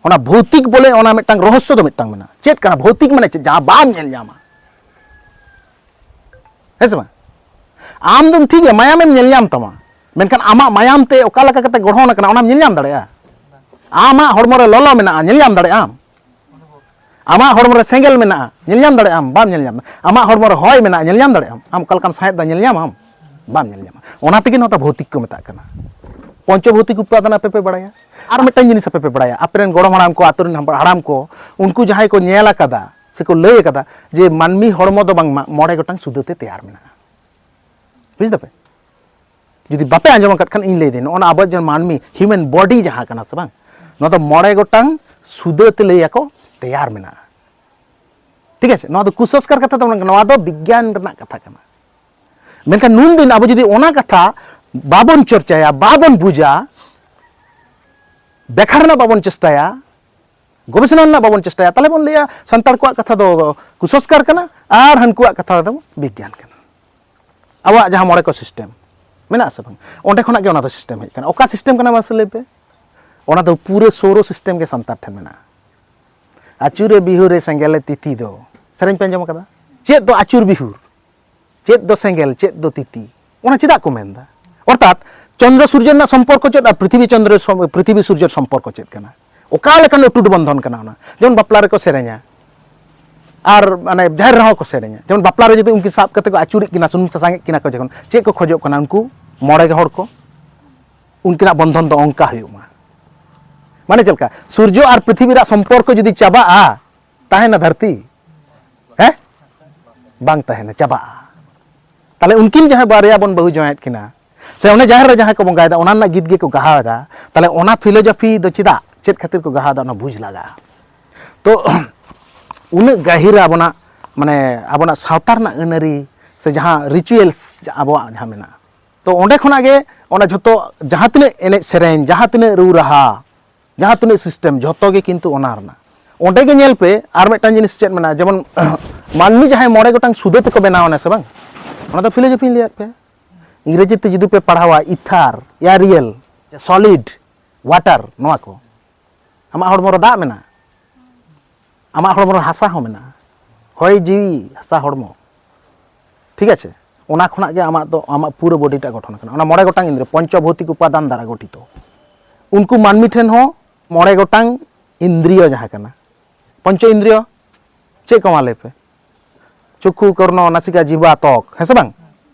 ᱚᱱᱟ ᱵᱷᱳᱣᱛᱤᱠ ᱵᱚᱞᱮ ᱚᱱᱟ ᱢᱤᱫᱴᱟᱝ ᱨᱚᱦᱚᱥᱥᱚ ᱫᱚ ᱢᱤᱫᱴᱟᱝ ᱢᱮᱱᱟᱜᱼᱟ᱾ ᱪᱮᱫ ᱠᱟᱱᱟ ᱵᱷᱳᱣᱛᱤᱠ? ᱢᱟᱱᱮ ᱪᱮᱫ? ᱡᱟᱦᱟᱸ ᱵᱟᱢ ᱧᱮᱞ ᱧᱟᱢᱟ᱾ ᱦᱮᱸ ᱥᱮ ᱵᱟᱝ? ᱟᱢ ᱫᱚᱢ ᱴᱷᱤᱠ ᱜᱮᱭᱟ, ᱢᱟᱭᱟᱢᱮᱢ ᱧᱮᱞ ᱧᱟᱢ ᱛᱟᱢᱟ, ᱢᱮᱱᱠᱷᱟᱱ ᱟᱢᱟᱜ ᱢᱟᱭᱟᱢ ᱛᱮ ᱚᱠᱟ ᱞᱮᱠᱟ ᱠᱟᱛᱮ ᱜᱚᱲᱦᱚᱱ ᱟᱠᱟᱱᱟ, ᱚᱱᱟᱢ ᱧᱮᱞ ᱧᱟᱢ ᱫᱟᱲᱮᱭᱟᱜᱼᱟ? ᱟᱢᱟᱜ ᱦᱚᱲᱢᱚ ᱨᱮ ᱞᱚᱞᱚ ᱢᱮᱱᱟᱜᱼᱟ, ᱧᱮᱞ ᱧᱟᱢ ᱫᱟᱲᱮᱭᱟᱜ ᱟᱢ? ᱟᱢᱟᱜ ᱦᱚᱲᱢᱚ ᱨᱮ ᱥᱮᱸᱜᱮᱞ ᱢᱮᱱᱟᱜᱼᱟ, ᱧᱮᱞ ᱧᱟᱢ ᱫᱟᱲᱮᱭᱟᱜ ᱟᱢ? ᱵᱟᱢ ᱧᱮᱞ ᱧᱟᱢ ᱫᱟ᱾ ᱟᱢᱟᱜ ᱦᱚᱲᱢᱚ ᱨᱮ ᱦᱚᱭ ᱢᱮᱱᱟᱜᱼᱟ, ᱧᱮᱞ ᱧᱟᱢ ᱫᱟᱲᱮᱭᱟᱜ ᱟᱢ? ᱟᱢ ᱚᱠᱟ ᱞᱮᱠᱟᱢ ᱥᱟᱸᱦᱮᱫ ᱫᱟ, ᱧᱮᱞ ᱧᱟᱢ ᱟᱢ? ᱵᱟᱢ ᱧᱮᱞ ᱧᱟᱢᱟ᱾ ᱚᱱᱟ ᱛᱮᱜᱮ ᱱᱚᱣᱟ ᱫᱚ ᱵᱷᱳᱣᱛᱤᱠ ᱠᱚ ᱢᱮᱛᱟᱜ ᱠᱟᱱᱟ᱾ ᱯᱚᱧᱪᱚ ᱵᱷᱳᱣᱛᱤᱠ ᱩᱯᱟᱫᱟᱱ ᱟᱯᱮ ᱯᱮ ᱵᱟᱲᱟᱭᱟ᱾ ᱟᱨ ᱢᱤᱫᱴᱟᱝ ᱡᱤᱱᱤᱥ ᱟᱯᱮ ᱯᱮ ᱵᱟᱲᱟᱭᱟ, ᱟᱯᱮ ᱨᱮᱱ ᱜᱚᱲᱚᱢ ᱦᱟᱲᱟᱢ ᱠᱚ, ᱟᱛᱳ ᱨᱮᱱ ᱦᱟᱲᱟᱢ ᱠᱚ, ᱩᱱᱠᱩ ᱡᱟᱦᱟᱸᱭ ᱠᱚ ᱧᱮᱞ ᱟᱠᱟᱫᱟ ᱥᱮᱠᱚ ᱞᱟᱹᱭ ᱟᱠᱟᱫᱟ ᱡᱮ ᱢᱟᱹᱱᱢᱤ ᱦᱚᱲᱢᱚ ᱫᱚ ᱵᱟᱝᱢᱟ ᱢᱚᱬᱮ ᱜᱚᱴᱟᱝ ᱥᱩᱫᱟᱹ ᱛᱮ ᱛᱮᱭᱟᱨ ᱢᱮᱱᱟᱜᱼᱟ᱾ ᱵᱩᱡᱽ ᱫᱟᱯᱮ? ᱡᱩᱫᱤ ᱵᱟᱯᱮ ᱟᱸᱡᱚᱢ ᱟᱠᱟᱫ ᱠᱷᱟᱱ, ᱤᱧ ᱞᱟᱹᱭ ᱫᱟᱹᱧ, ᱱᱚᱜᱼᱚ ᱱᱟ ᱟᱵᱚᱣᱟᱜ ᱡᱟᱦᱟᱸ ᱢᱟᱹᱱᱢᱤ human body ᱡᱟᱦᱟᱸ ᱠᱟᱱᱟ ᱥᱮ ᱵᱟᱝ, ᱱᱚᱣᱟ ᱫᱚ ᱢᱚᱬᱮ ᱜᱚᱴᱟᱝ ᱥᱩᱫᱟᱹ ᱛᱮ ᱞᱟᱹᱭ ᱟᱠᱚ ᱛᱮᱭᱟᱨ ᱢᱮᱱᱟᱜᱼᱟ᱾ ᱴᱷᱤᱠ ᱟᱪᱷᱮ? ᱱᱚᱣᱟ ᱫᱚ ᱠᱩᱥᱚᱝᱥᱠᱟᱨ ᱠᱟᱛᱷᱟ ᱫᱚ ᱵᱟᱝ ᱠᱟᱱᱟ, ᱱᱚᱣᱟ ᱫᱚ ᱵᱤᱜᱽᱜᱟᱱ ᱨᱮᱱᱟᱜ ᱠᱟᱛᱷᱟ ᱠᱟᱱᱟ᱾ ᱢᱮᱱᱠᱷᱟᱱ ᱱᱩᱱ ᱫᱤᱱ ᱟᱵᱚ ᱡᱩᱫᱤ ᱚᱱᱟ ᱠᱟᱛᱷᱟ ᱵᱟᱵᱚᱱ ᱪᱚᱨᱪᱟᱭᱟ, ᱵᱟᱵᱚᱱ ᱵᱩᱡᱟ, ᱵᱮᱠᱷᱟ ᱨᱮᱱᱟᱜ ᱵᱟᱵᱚᱱ ᱪᱮᱥᱴᱟᱭᱟ, ᱜᱚᱵᱮᱥᱚᱱᱟ ᱨᱮᱱᱟᱜ ᱵᱟᱵᱚᱱ ᱪᱮᱥᱴᱟᱭᱟ, ᱛᱟᱦᱞᱮ ᱵᱚᱱ ᱞᱟᱹᱭᱟ ᱥᱟᱱᱛᱟᱲ ᱠᱚᱣᱟᱜ ᱠᱟᱛᱷᱟ ᱫᱚ ᱠᱩᱥᱚᱝᱥᱠᱟᱨ ᱠᱟᱱᱟ ᱟᱨ ᱦᱟᱹᱱᱠᱩᱣᱟᱜ ᱠᱟᱛᱷᱟ ᱫᱚ ᱵᱤᱜᱽᱜᱟᱱ ᱠᱟᱱᱟ᱾ ᱟᱵᱚᱣᱟᱜ ᱡᱟᱦᱟᱸ ᱢᱚᱬᱮ ᱠᱚ ᱥᱤᱥᱴᱮᱢ ᱢᱮᱱᱟᱜᱼᱟ ᱥᱮ ᱵᱟᱝ, ᱚᱸᱰᱮ ᱠᱷᱚᱱᱟᱜ ᱜᱮ ᱚᱱᱟ ᱫᱚ ᱥᱤᱥᱴᱮᱢ ᱦᱮᱡ ᱠᱟᱱᱟ᱾ ᱚᱠᱟ ᱥᱤᱥᱴᱮᱢ ᱠᱟᱱᱟ ᱢᱟᱥᱮ ᱞᱟᱹᱭ ᱯᱮ? ᱚᱱᱟ ᱫᱚ ᱯᱩᱨᱟᱹ ᱥᱳᱨᱚ ᱥᱤᱥᱴᱮᱢ ᱜᱮ ᱥᱟᱱᱛᱟᱲ ᱴᱷᱮᱱ ᱢᱮᱱᱟᱜᱼᱟ᱾ ᱟᱹᱪᱩᱨᱮ ᱵᱤᱦᱩᱨᱮ ᱥᱮᱸᱜᱮᱞᱮ ᱛᱤᱛᱤ ᱫᱚ ᱥᱮᱨᱮᱧ ᱯᱮ ᱟᱸᱡᱚᱢ ᱟᱠᱟᱫᱟ? ᱪᱮᱫ ᱫᱚ ᱟᱹᱪᱩᱨ ᱵᱤᱦᱩᱨ, ᱪᱮᱫ ᱫᱚ ᱥᱮᱸᱜᱮᱞ, ᱪᱮᱫ ᱫᱚ ᱛᱤᱛᱤ, ᱚᱱᱟ ᱪᱮᱫᱟᱜ ᱠᱚ ᱢᱮᱱᱫᱟ? ᱚᱨᱛᱷᱟᱛ ᱪᱚᱱᱫᱨᱚ ᱥᱩᱨᱡᱚ ᱨᱮᱱᱟᱜ ᱥᱚᱢᱯᱚᱨᱠᱚ ᱪᱮᱫ ᱟᱨ ᱯᱨᱤᱛᱷᱤᱵᱤ ᱪᱚᱱᱫᱨᱚ ᱥᱚᱢ- ᱯᱨᱤᱛᱷᱤᱵᱤ ᱥᱩᱨᱡᱚ ᱥᱚᱢᱯᱚᱨᱠᱚ ᱪᱮᱫ ᱠᱟᱱᱟ? ᱚᱠᱟ ᱞᱮᱠᱟᱱ ᱚᱴᱩᱴ ᱵᱚᱱᱫᱷᱚᱱ ᱠᱟᱱᱟ ᱚᱱᱟ? ᱡᱮᱢᱚᱱ ᱵᱟᱯᱞᱟ ᱨᱮᱠᱚ ᱥᱮᱨᱮᱧᱟ, ᱟᱨ ᱢᱟᱱᱮ ᱡᱟᱦᱮᱨ ᱨᱮᱦᱚᱸ ᱠᱚ ᱥᱮᱨᱮᱧᱟ᱾ ᱡᱮᱢᱚᱱ ᱵᱟᱯᱞᱟ ᱨᱮ ᱡᱩᱫᱤ ᱩᱱᱠᱤᱱ ᱥᱟᱵ ᱠᱟᱛᱮ ᱠᱚ ᱟᱹᱪᱩᱨᱮᱫ ᱠᱤᱱᱟ, ᱥᱩᱱᱩᱢ ᱥᱟᱥᱟᱝ ᱮᱫ ᱠᱤᱱᱟ ᱠᱚ, ᱡᱚᱠᱷᱚᱱ ᱪᱮᱫ ᱠᱚ ᱠᱷᱚᱡᱚᱜ ᱠᱟᱱᱟ ᱩᱱᱠᱩ ᱢᱚᱬᱮ ᱦᱚᱲ ᱠᱚ? ᱩᱱᱠᱤᱱᱟᱜ ᱵᱚᱱᱫᱷᱚᱱ ᱫᱚ ᱚᱱᱠᱟ ᱦᱩᱭᱩᱜ ᱢᱟ᱾ ᱢᱟᱱᱮ ᱪᱮᱫ ᱞᱮᱠᱟ? ᱥᱩᱨᱡᱚ ᱟᱨ ᱯᱨᱤᱛᱷᱤᱵᱤ ᱨᱮᱭᱟᱜ ᱥᱚᱢᱯᱚᱨᱠᱚ ᱡᱩᱫᱤ ᱪᱟᱵᱟᱜᱼᱟ, ᱛᱟᱦᱮᱱᱟ ᱫᱷᱟᱹᱨᱛᱤ? ᱦᱮᱸ? ᱵᱟᱝ ᱛᱟᱦᱮᱱᱟ, ᱪᱟᱵᱟᱜᱼᱟ᱾ ᱛᱟᱦᱞᱮ ᱩᱱᱠᱤᱱ ᱡᱟᱦᱟᱸᱭ ᱵᱟᱨᱭᱟ ᱵᱚᱱ ᱵᱟᱹᱦᱩ ᱡᱟᱶᱟᱭᱮᱫ ᱠᱤᱱᱟ, ᱥᱮ ᱚᱱᱮ ᱡᱟᱦᱮᱨ ᱨᱮ ᱡᱟᱦᱟᱸᱭ ᱠᱚ ᱵᱚᱸᱜᱟᱭᱮᱫᱟ, ᱚᱱᱟ ᱨᱮᱱᱟᱜ ᱜᱤᱛ ᱜᱮᱠᱚ ᱜᱟᱦᱟᱣ ᱮᱫᱟ, ᱛᱟᱦᱞᱮ ᱚᱱᱟ ᱯᱷᱤᱞᱳᱡᱚᱯᱷᱤ ᱫᱚ ᱪᱮᱫᱟᱜ, ᱪᱮᱫ ᱠᱷᱟᱹᱛᱤᱨ ᱠᱚ ᱜᱟᱦᱟᱣ ᱮᱫᱟ, ᱚᱱᱟ ᱵᱩᱡᱽ ᱞᱟᱜᱟᱜᱼᱟ᱾ ᱛᱚ ᱩᱱᱟᱹᱜ ᱜᱟᱹᱦᱤᱨ ᱟᱵᱚᱱᱟᱜ, ᱢᱟᱱᱮ ᱟᱵᱚᱱᱟᱜ ᱥᱟᱶᱛᱟ ᱨᱮᱱᱟᱜ ᱟᱹᱱ ᱟᱹᱨᱤ ᱥᱮ ᱡᱟᱦᱟᱸ ᱨᱤᱪᱩᱭᱮᱞᱥ ᱟᱵᱚᱣᱟᱜ ᱡᱟᱦᱟᱸ ᱢᱮᱱᱟᱜᱼᱟ, ᱛᱚ ᱚᱸᱰᱮ ᱠᱷᱚᱱᱟᱜ ᱜᱮ ᱚᱱᱟ ᱡᱷᱚᱛᱚ ᱡᱟᱦᱟᱸ ᱛᱤᱱᱟᱹᱜ ᱮᱱᱮᱡ ᱥᱮᱨᱮᱧ, ᱡᱟᱦᱟᱸ ᱛᱤᱱᱟᱹᱜ ᱨᱩ ᱨᱟᱦᱟ, ᱡᱟᱦᱟᱸ ᱛᱤᱱᱟᱹᱜ ᱥᱤᱥᱴᱮᱢ, ᱡᱷᱚᱛᱚ ᱜᱮ ᱠᱤᱱᱛᱩ ᱚᱱᱟ ᱨᱮᱱᱟᱜ᱾ ᱚᱸᱰᱮ ᱜᱮ ᱧᱮᱞ ᱯᱮ, ᱟᱨ ᱢᱤᱫᱴᱟᱝ ᱡᱤᱱᱤᱥ ᱪᱮᱫ ᱢᱮᱱᱟᱜᱼᱟ, ᱡᱮᱢᱚᱱ ᱢᱟᱹᱱᱢᱤ ᱡᱟᱦᱟᱸᱭ ᱢᱚᱬᱮ ᱜᱚᱴᱟᱝ ᱥᱩᱫᱷᱟᱹ ᱛᱮᱠᱚ ᱵᱮᱱᱟᱣ ᱮᱱᱟ ᱥᱮ ᱵᱟᱝ, ᱚᱱᱟ ᱫᱚ ᱯᱷᱤᱞᱳᱡᱚᱯᱷᱤᱧ ᱞᱟᱹᱭᱟᱫ ᱯᱮᱭᱟ᱾ ᱤᱝᱨᱮᱡᱤ ᱛᱮ ᱡᱩᱫᱤ ᱯᱮ ᱯᱟᱲᱦᱟᱣᱟ, ᱤᱛᱷᱟᱨ, ᱮᱭᱟᱨᱤᱭᱮᱞ, ᱥᱚᱞᱤᱰ, ᱣᱟᱴᱟᱨ, ᱱᱚᱣᱟ ᱠᱚ᱾ ᱟᱢᱟᱜ ᱦᱚᱲᱢᱚ ᱨᱮ ᱫᱟᱜ ᱢᱮᱱᱟᱜᱼᱟ, ᱟᱢᱟᱜ ᱦᱚᱲᱢᱚ ᱨᱮ ᱦᱟᱥᱟ ᱦᱚᱸ ᱢᱮᱱᱟᱜᱼᱟ, ᱦᱚᱭ ᱡᱤᱣᱤ ᱦᱟᱥᱟ ᱦᱚᱲᱢᱚ, ᱴᱷᱤᱠ ᱟᱪᱷᱮ? ᱚᱱᱟ ᱠᱷᱚᱱᱟᱜ ᱜᱮ ᱟᱢᱟᱜ ᱫᱚ, ᱟᱢᱟᱜ ᱯᱩᱨᱟᱹ ᱵᱚᱰᱤᱴᱟᱜ ᱜᱚᱴᱷᱚᱱ ᱟᱠᱟᱱᱟ᱾ ᱚᱱᱟ ᱢᱚᱬᱮ ᱜᱚᱴᱟᱝ ᱤᱱᱫᱨᱤᱭᱚ, ᱯᱚᱧᱪᱚ ᱵᱷᱳᱣᱛᱤᱠ ᱩᱯᱟᱫᱟᱱ ᱫᱟᱨᱟ ᱜᱚᱴᱷᱤᱛᱚ᱾ ᱩᱱᱠᱩ ᱢᱟᱹᱱᱢᱤ ᱴᱷᱮᱱ ᱦᱚᱸ ᱢᱚᱬᱮ ᱜᱚᱴᱟᱝ ᱤᱱᱫᱨᱤᱭᱚ ᱡᱟᱦᱟᱸ ᱠᱟᱱᱟ, ᱯᱚᱧᱪᱚ ᱤᱱᱫᱨᱤᱭᱚ ᱪᱮᱫ ᱠᱚ ᱢᱟ ᱞᱟᱹᱭ ᱯᱮ? ᱪᱚᱠᱠᱷᱩ, ᱠᱚᱨᱱᱚ, ᱱᱟᱥᱤᱠᱟ, ᱡᱤᱵᱷᱟ, ᱛᱚᱠ, ᱦᱮᱸ ᱥᱮ ᱵᱟᱝ?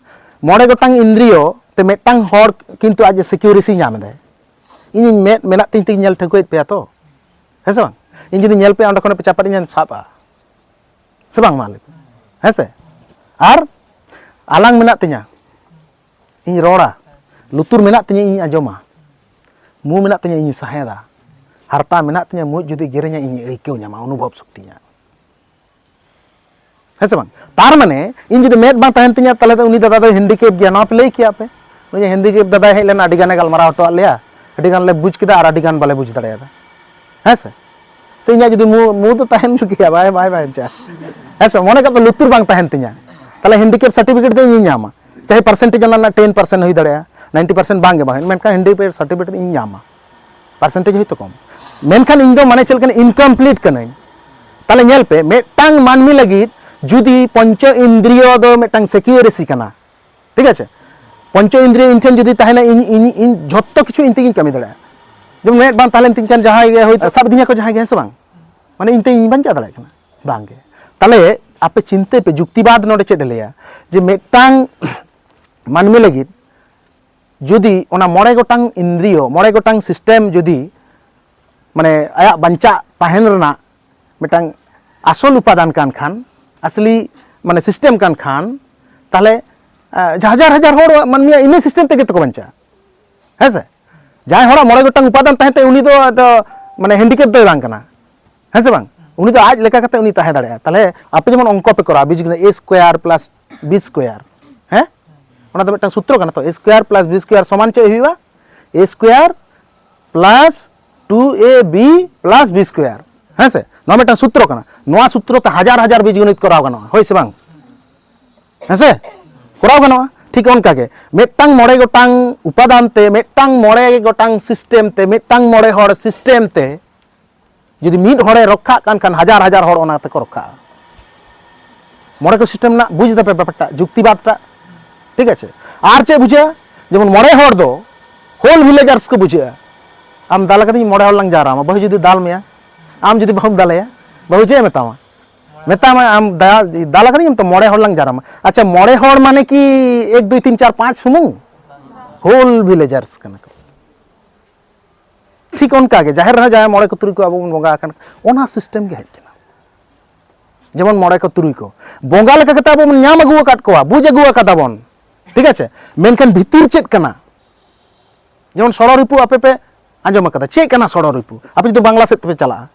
ᱢᱚᱬᱮ ᱜᱚᱴᱟᱝ ᱤᱱᱫᱨᱤᱭᱚ ᱛᱮ ᱢᱤᱫᱴᱟᱝ ᱦᱚᱲ ᱠᱤᱱᱛᱩ ᱟᱡ ᱥᱤᱠᱤᱭᱩᱨᱮᱥᱤ ᱧᱟᱢ ᱮᱫᱟᱭ᱾ ᱤᱧᱤᱧ ᱢᱮᱫ ᱢᱮᱱᱟᱜ ᱛᱤᱧ ᱛᱮᱧ ᱧᱮᱞ ᱴᱷᱟᱹᱣᱠᱟᱹᱭᱮᱫ ᱯᱮᱭᱟ ᱛᱚ, ᱦᱮᱸ ᱥᱮ ᱵᱟᱝ? ᱤᱧ ᱡᱩᱫᱤ ᱧᱮᱞ ᱯᱮᱭᱟ ᱚᱸᱰᱮ ᱠᱷᱚᱱ ᱯᱮ ᱪᱟᱯᱟᱫ ᱤᱧᱟᱹ, ᱥᱟᱵᱼᱟ, ᱥᱮ ᱵᱟᱝ? ᱢᱟ ᱞᱟᱹᱭ ᱯᱮ, ᱦᱮᱸ ᱥᱮ? ᱟᱨ ᱟᱞᱟᱝ ᱢᱮᱱᱟᱜ ᱛᱤᱧᱟ, ᱤᱧ ᱨᱚᱲᱟ, ᱞᱩᱛᱩᱨ ᱢᱮᱱᱟᱜ ᱛᱤᱧᱟ, ᱤᱧ ᱟᱸᱡᱚᱢᱟ, ᱢᱩ ᱢᱮᱱᱟᱜ ᱛᱤᱧᱟ, ᱤᱧ ᱥᱟᱦᱮᱸᱫᱟ, ᱦᱟᱨᱛᱟ ᱢᱮᱱᱟᱜ ᱛᱤᱧᱟ, ᱢᱩᱸᱡ ᱡᱩᱫᱤ ᱜᱮᱨᱮᱧᱟ, ᱤᱧ ᱟᱹᱭᱠᱟᱹᱣ ᱧᱟᱢᱟ, ᱚᱱᱩᱵᱷᱚᱵ ᱥᱚᱠᱛᱤ ᱤᱧᱟᱹᱜ᱾ ᱦᱮᱸ ᱥᱮ ᱵᱟᱝ? ᱛᱟᱨ ᱢᱟᱱᱮ ᱤᱧ ᱡᱩᱫᱤ ᱢᱮᱫ ᱵᱟᱝ ᱛᱟᱦᱮᱱ ᱛᱤᱧᱟ, ᱛᱟᱦᱚᱞᱮ ᱫᱚ ᱩᱱᱤ ᱫᱟᱫᱟ ᱫᱚᱭ ᱦᱮᱱᱰᱤᱠᱮᱯ ᱜᱮᱭᱟ, ᱱᱚᱣᱟ ᱯᱮ ᱞᱟᱹᱭ ᱠᱮᱭᱟ ᱯᱮ? ᱩᱱᱤ ᱦᱮᱱᱰᱤᱠᱮᱯ ᱫᱟᱫᱟᱭ ᱦᱮᱡ ᱞᱮᱱᱟ, ᱟᱹᱰᱤ ᱜᱟᱱᱮ ᱜᱟᱞᱢᱟᱨᱟᱣ ᱦᱚᱴᱚᱣᱟᱫ ᱞᱮᱭᱟ, ᱟᱹᱰᱤ ᱜᱟᱱ ᱞᱮ ᱵᱩᱡᱽ ᱠᱮᱫᱟ ᱟᱨ ᱟᱹᱰᱤ ᱜᱟᱱ ᱵᱟᱞᱮ ᱵᱩᱡᱽ ᱫᱟᱲᱮᱭᱟᱫᱟ, ᱦᱮᱸ ᱥᱮ? ᱥᱮ ᱤᱧᱟᱹᱜ ᱡᱩᱫᱤ ᱢᱩ, ᱢᱩ ᱫᱚ ᱛᱟᱦᱮᱱ ᱜᱮᱭᱟ, ᱵᱟᱭ, ᱵᱟᱭ ᱵᱟᱧᱪᱟᱜᱼᱟ, ᱦᱮᱸ ᱥᱮ? ᱢᱚᱱᱮ ᱠᱟᱜ ᱯᱮ ᱞᱩᱛᱩᱨ ᱵᱟᱝ ᱛᱟᱦᱮᱱ ᱛᱤᱧᱟ, ᱛᱟᱦᱚᱞᱮ ᱦᱮᱱᱰᱤᱠᱮᱯ ᱥᱟᱨᱴᱤᱯᱷᱤᱠᱮᱴ ᱫᱚ ᱤᱧᱤᱧ ᱧᱟᱢᱟ, ᱪᱟᱦᱮ ᱯᱟᱨᱥᱮᱱᱴᱮᱡᱽ ᱚᱱᱟ ᱨᱮᱱᱟᱜ ᱴᱮᱱ ᱯᱟᱨᱥᱮᱱᱴ ᱦᱩᱭ ᱫᱟᱲᱮᱭᱟᱜᱼᱟ, ᱱᱟᱭᱤᱱᱴᱤ ᱯᱟᱨᱥᱮᱱᱴ ᱵᱟᱝ ᱜᱮ ᱵᱟᱝ ᱦᱩᱭᱩᱜᱼᱟ, ᱢᱮᱱᱠᱷᱟᱱ ᱦᱮᱱᱰᱤᱠᱮᱯ ᱥᱟᱨᱴᱤᱯᱷᱤᱠᱮᱴ ᱤᱧ ᱧᱟᱢᱟ᱾ ᱯᱟᱨᱥᱮᱱᱴᱮᱡᱽ ᱦᱚᱭᱛᱳ ᱠᱚᱢ᱾ ᱢᱮᱱᱠᱷᱟᱱ ᱤᱧ ᱫᱚ ᱢᱟᱱᱮ ᱪᱮᱫ ᱞᱮᱠᱟᱱ ᱤᱱᱠᱚᱢᱯᱞᱤᱴ ᱠᱟᱹᱱᱟᱹᱧ᱾ ᱛᱟᱦᱞᱮ ᱧᱮᱞ ᱯᱮ, ᱢᱤᱫᱴᱟᱝ ᱢᱟᱹᱱᱢᱤ ᱞᱟᱹᱜᱤᱫ ᱡᱩᱫᱤ ᱯᱚᱧᱪᱚ ᱤᱱᱫᱨᱤᱭᱚ ᱫᱚ ᱢᱤᱫᱴᱟᱝ ᱥᱮᱠᱩᱨᱮᱥᱤ ᱠᱟᱱᱟ, ᱴᱷᱤᱠ ᱟᱪᱷᱮ? ᱯᱚᱧᱪᱚ ᱤᱱᱫᱨᱤᱭᱚ ᱤᱧ ᱴᱷᱮᱱ ᱡᱩᱫᱤ ᱛᱟᱦᱮᱱᱟ, ᱤᱧ ᱤᱧ ᱤᱧ ᱡᱷᱚᱛᱚ ᱠᱤᱪᱷᱩ ᱤᱧ ᱛᱮᱜᱤᱧ ᱠᱟᱹᱢᱤ ᱫᱟᱲᱮᱭᱟᱜᱼᱟ᱾ ᱡᱮᱢᱚᱱ ᱢᱮᱫ ᱵᱟᱝ ᱛᱟᱦᱮᱸ ᱞᱮᱱ ᱛᱤᱧ ᱠᱷᱟᱱ ᱡᱟᱦᱟᱸᱭ ᱜᱮ ᱦᱚᱭᱛᱳ ᱥᱟᱵ ᱤᱫᱤᱧᱟ ᱠᱚ ᱡᱟᱦᱟᱸᱭ ᱜᱮ, ᱦᱮᱸ ᱥᱮ ᱵᱟᱝ? ᱢᱟᱱᱮ ᱤᱧ ᱛᱮ ᱤᱧ ᱵᱟᱧᱪᱟᱣ ᱫᱟᱲᱮᱭᱟᱜ ᱠᱟᱱᱟ? ᱵᱟᱝᱜᱮ᱾ ᱛᱟᱦᱞᱮ ᱟᱯᱮ ᱪᱤᱱᱛᱟᱹᱭ ᱯᱮ, ᱡᱩᱠᱛᱤᱵᱟᱫ ᱱᱚᱰᱮ ᱪᱮᱫ ᱮ ᱞᱟᱹᱭᱟ? ᱡᱮ ᱢᱤᱫᱴᱟᱝ ᱢᱟᱹᱱᱢᱤ ᱞᱟᱹᱜᱤᱫ ᱡᱩᱫᱤ ᱚᱱᱟ ᱢᱚᱬᱮ ᱜᱚᱴᱟᱝ ᱤᱱᱫᱨᱤᱭᱚ, ᱢᱚᱬᱮ ᱜᱚᱴᱟᱝ ᱥᱤᱥᱴᱮᱢ ᱡᱩᱫᱤ ᱢᱟᱱᱮ ᱟᱭᱟᱜ ᱵᱟᱧᱪᱟᱜ ᱛᱟᱦᱮᱱ ᱨᱮᱱᱟᱜ ᱢᱤᱫᱴᱟᱝ ᱟᱥᱚᱞ ᱩᱯᱟᱫᱟᱱ ᱠᱟᱱ ᱠᱷᱟᱱ, ᱟᱥᱞᱤ ᱢᱟᱱᱮ ᱥᱤᱥᱴᱮᱢ ᱠᱟᱱ ᱠᱷᱟᱱ, ᱛᱟᱦᱞᱮ ᱟᱸ, ᱡᱟᱦᱟᱸ ᱦᱟᱡᱟᱨ ᱦᱟᱡᱟᱨ ᱦᱚᱲ ᱢᱟᱹᱱᱢᱤᱭᱟᱜ ᱤᱱᱟᱹ ᱥᱤᱥᱴᱮᱢ ᱛᱮᱜᱮ ᱛᱚᱠᱚ ᱵᱟᱧᱪᱟᱜᱼᱟ, ᱦᱮᱸ ᱥᱮ? ᱡᱟᱦᱟᱸᱭ ᱦᱚᱲᱟᱜ ᱢᱚᱬᱮ ᱜᱚᱴᱟᱝ ᱩᱯᱟᱫᱟᱱ ᱛᱟᱦᱮᱱ ᱛᱟᱭᱟ, ᱩᱱᱤ ᱫᱚ ᱟᱫᱚ ᱢᱟᱱᱮ ᱦᱮᱱᱰᱤᱠᱮᱯ ᱫᱚᱭ ᱵᱟᱝ ᱠᱟᱱᱟ, ᱦᱮᱸ ᱥᱮ ᱵᱟᱝ? ᱩᱱᱤ ᱫᱚ ᱟᱡ ᱞᱮᱠᱟ ᱠᱟᱛᱮ ᱩᱱᱤ ᱛᱟᱦᱮᱸ ᱫᱟᱲᱮᱭᱟᱜᱼᱟ᱾ ᱛᱟᱦᱞᱮ ᱟᱯᱮ ᱡᱮᱢᱚᱱ ᱚᱝᱠᱚ ᱯᱮ ᱠᱚᱨᱟᱣᱟ, ᱵᱤᱡᱽ ᱜᱚᱱᱤᱛ, A square plus B square, ᱦᱮᱸ? ᱚᱱᱟ ᱫᱚ ᱢᱤᱫᱴᱟᱝ ᱥᱩᱛᱨᱚ ᱠᱟᱱᱟ ᱛᱚ, A square plus B square ᱥᱚᱢᱟᱱ ᱪᱮᱫ ᱦᱩᱭᱩᱜᱼᱟ? A square plus two A B plus B square, ᱦᱮᱸ ᱥᱮ? ᱱᱚᱣᱟ ᱢᱤᱫᱴᱟᱝ ᱥᱩᱛᱨᱚ ᱠᱟᱱᱟ᱾ ᱱᱚᱣᱟ ᱥᱩᱛᱨᱚ ᱛᱮ ᱦᱟᱡᱟᱨ ᱦᱟᱡᱟᱨ ᱵᱤᱡᱽ ᱜᱚᱱᱤᱛ ᱠᱚᱨᱟᱣ ᱜᱟᱱᱚᱜᱼᱟ, ᱦᱳᱭ ᱥᱮ ᱵᱟᱝ? ᱦᱮᱸ ᱥᱮ? ᱠᱚᱨᱟᱣ ᱜᱟᱱᱚᱜᱼᱟ᱾ ᱴᱷᱤᱠ ᱚᱱᱠᱟ ᱜᱮ ᱢᱤᱫᱴᱟᱝ ᱢᱚᱬᱮ ᱜᱚᱴᱟᱝ ᱩᱯᱟᱫᱟᱱ ᱛᱮ, ᱢᱤᱫᱴᱟᱝ ᱢᱚᱬᱮ ᱜᱚᱴᱟᱝ ᱥᱤᱥᱴᱮᱢ ᱛᱮ, ᱢᱤᱫᱴᱟᱝ ᱢᱚᱬᱮ ᱦᱚᱲ ᱥᱤᱥᱴᱮᱢ ᱛᱮ ᱡᱩᱫᱤ ᱢᱤᱫ ᱦᱚᱲᱮ ᱨᱚᱠᱠᱷᱟᱜ ᱠᱟᱱ ᱠᱷᱟᱱ, ᱦᱟᱡᱟᱨ ᱦᱟᱡᱟᱨ ᱦᱚᱲ ᱚᱱᱟ ᱛᱮᱠᱚ ᱨᱚᱠᱠᱷᱟᱜᱼᱟ᱾ ᱢᱚᱬᱮ ᱠᱚ ᱥᱤᱥᱴᱮᱢ ᱨᱮᱱᱟᱜ ᱵᱩᱡᱽ ᱫᱟᱯᱮ ᱵᱮᱯᱟᱨᱴᱟ, ᱡᱩᱠᱛᱤᱵᱟᱫᱽᱴᱟ, ᱴᱷᱤᱠ ᱟᱪᱷᱮ? ᱟᱨ ᱪᱮᱫ ᱵᱩᱡᱷᱟᱹᱜᱼᱟ? ᱡᱮᱢᱚᱱ ᱢᱚᱬᱮ ᱦᱚᱲ ᱫᱚ ᱦᱳᱞ ᱵᱷᱤᱞᱮᱡᱟᱨᱥ ᱠᱚ ᱵᱩᱡᱷᱟᱹᱜᱼᱟ᱾ ᱟᱢ ᱫᱟᱞ ᱠᱟᱛᱮ ᱢᱚᱬᱮ ᱦᱚᱲ ᱞᱟᱝ ᱡᱟᱣᱨᱟᱜᱼᱟ, ᱵᱟᱹᱦᱩ ᱡᱩᱫᱤ ᱫᱟᱞ ᱢᱮᱭᱟ, ᱟᱢ ᱡᱩᱫᱤ ᱵᱟᱹᱦᱩᱢ ᱫᱟᱞᱮᱭᱟ, ᱵᱟᱹᱦᱩ ᱪᱮᱫ ᱮ ᱢᱮᱛᱟᱢᱟ? ᱢᱮᱛᱟᱢᱟ, ᱟᱢ ᱫᱟ-, ᱫᱟᱞ ᱠᱟᱛᱮ ᱛᱚ ᱢᱚᱬᱮ ᱦᱚᱲ ᱞᱟᱝ ᱡᱟᱣᱨᱟᱜᱼᱟ᱾ ᱟᱪᱪᱷᱟ, ᱢᱚᱬᱮ ᱦᱚᱲ ᱢᱟᱱᱮ ᱠᱤ ᱮᱠ, ᱫᱩᱭ, ᱛᱤᱱ, ᱪᱟᱨ, ᱯᱟᱸᱪ ᱥᱩᱢᱩᱝ? ᱦᱳᱞ ᱵᱷᱤᱞᱮᱡᱟᱨᱥ ᱠᱟᱱᱟ ᱠᱚ᱾ ᱴᱷᱤᱠ ᱚᱱᱠᱟ ᱜᱮ ᱡᱟᱦᱮᱨ ᱨᱮᱦᱚᱸ ᱡᱟᱦᱟᱸᱭ ᱢᱚᱬᱮ ᱠᱚ ᱛᱩᱨᱩᱭ ᱠᱚ ᱟᱵᱚ ᱵᱚᱱ ᱵᱚᱸᱜᱟ ᱟᱠᱟᱱ, ᱚᱱᱟ ᱥᱤᱥᱴᱮᱢ ᱜᱮ ᱦᱮᱡ ᱠᱟᱱᱟ᱾ ᱡᱮᱢᱚᱱ ᱢᱚᱬᱮ ᱠᱚ ᱛᱩᱨᱩᱭ ᱠᱚ ᱵᱚᱸᱜᱟ ᱞᱮᱠᱟ ᱠᱟᱛᱮ ᱟᱵᱚ ᱵᱚᱱ ᱧᱟᱢ ᱟᱹᱜᱩ ᱟᱠᱟᱫ ᱠᱚᱣᱟ, ᱵᱩᱡᱽ ᱟᱹᱜᱩ ᱟᱠᱟᱫᱟ ᱵᱚᱱ, ᱴᱷᱤᱠ ᱟᱪᱷᱮ? ᱢᱮᱱᱠᱷᱟᱱ ᱵᱷᱤᱛᱤᱨ ᱪᱮᱫ ᱠᱟᱱᱟ? ᱡᱮᱢᱚᱱ ᱥᱚᱲᱚ ᱨᱤᱯᱩ ᱟᱯᱮ ᱯᱮ ᱟᱸᱡᱚᱢ ᱟᱠᱟᱫᱟ, ᱪᱮᱫ ᱠᱟᱱᱟ ᱥᱚᱲᱚ ᱨᱤᱯᱩ? ᱟᱯᱮ ᱡᱩᱫᱤ ᱵᱟᱝᱞᱟ ᱥᱮᱫ ᱛᱮᱯᱮ ᱪᱟᱞᱟᱜᱼᱟ,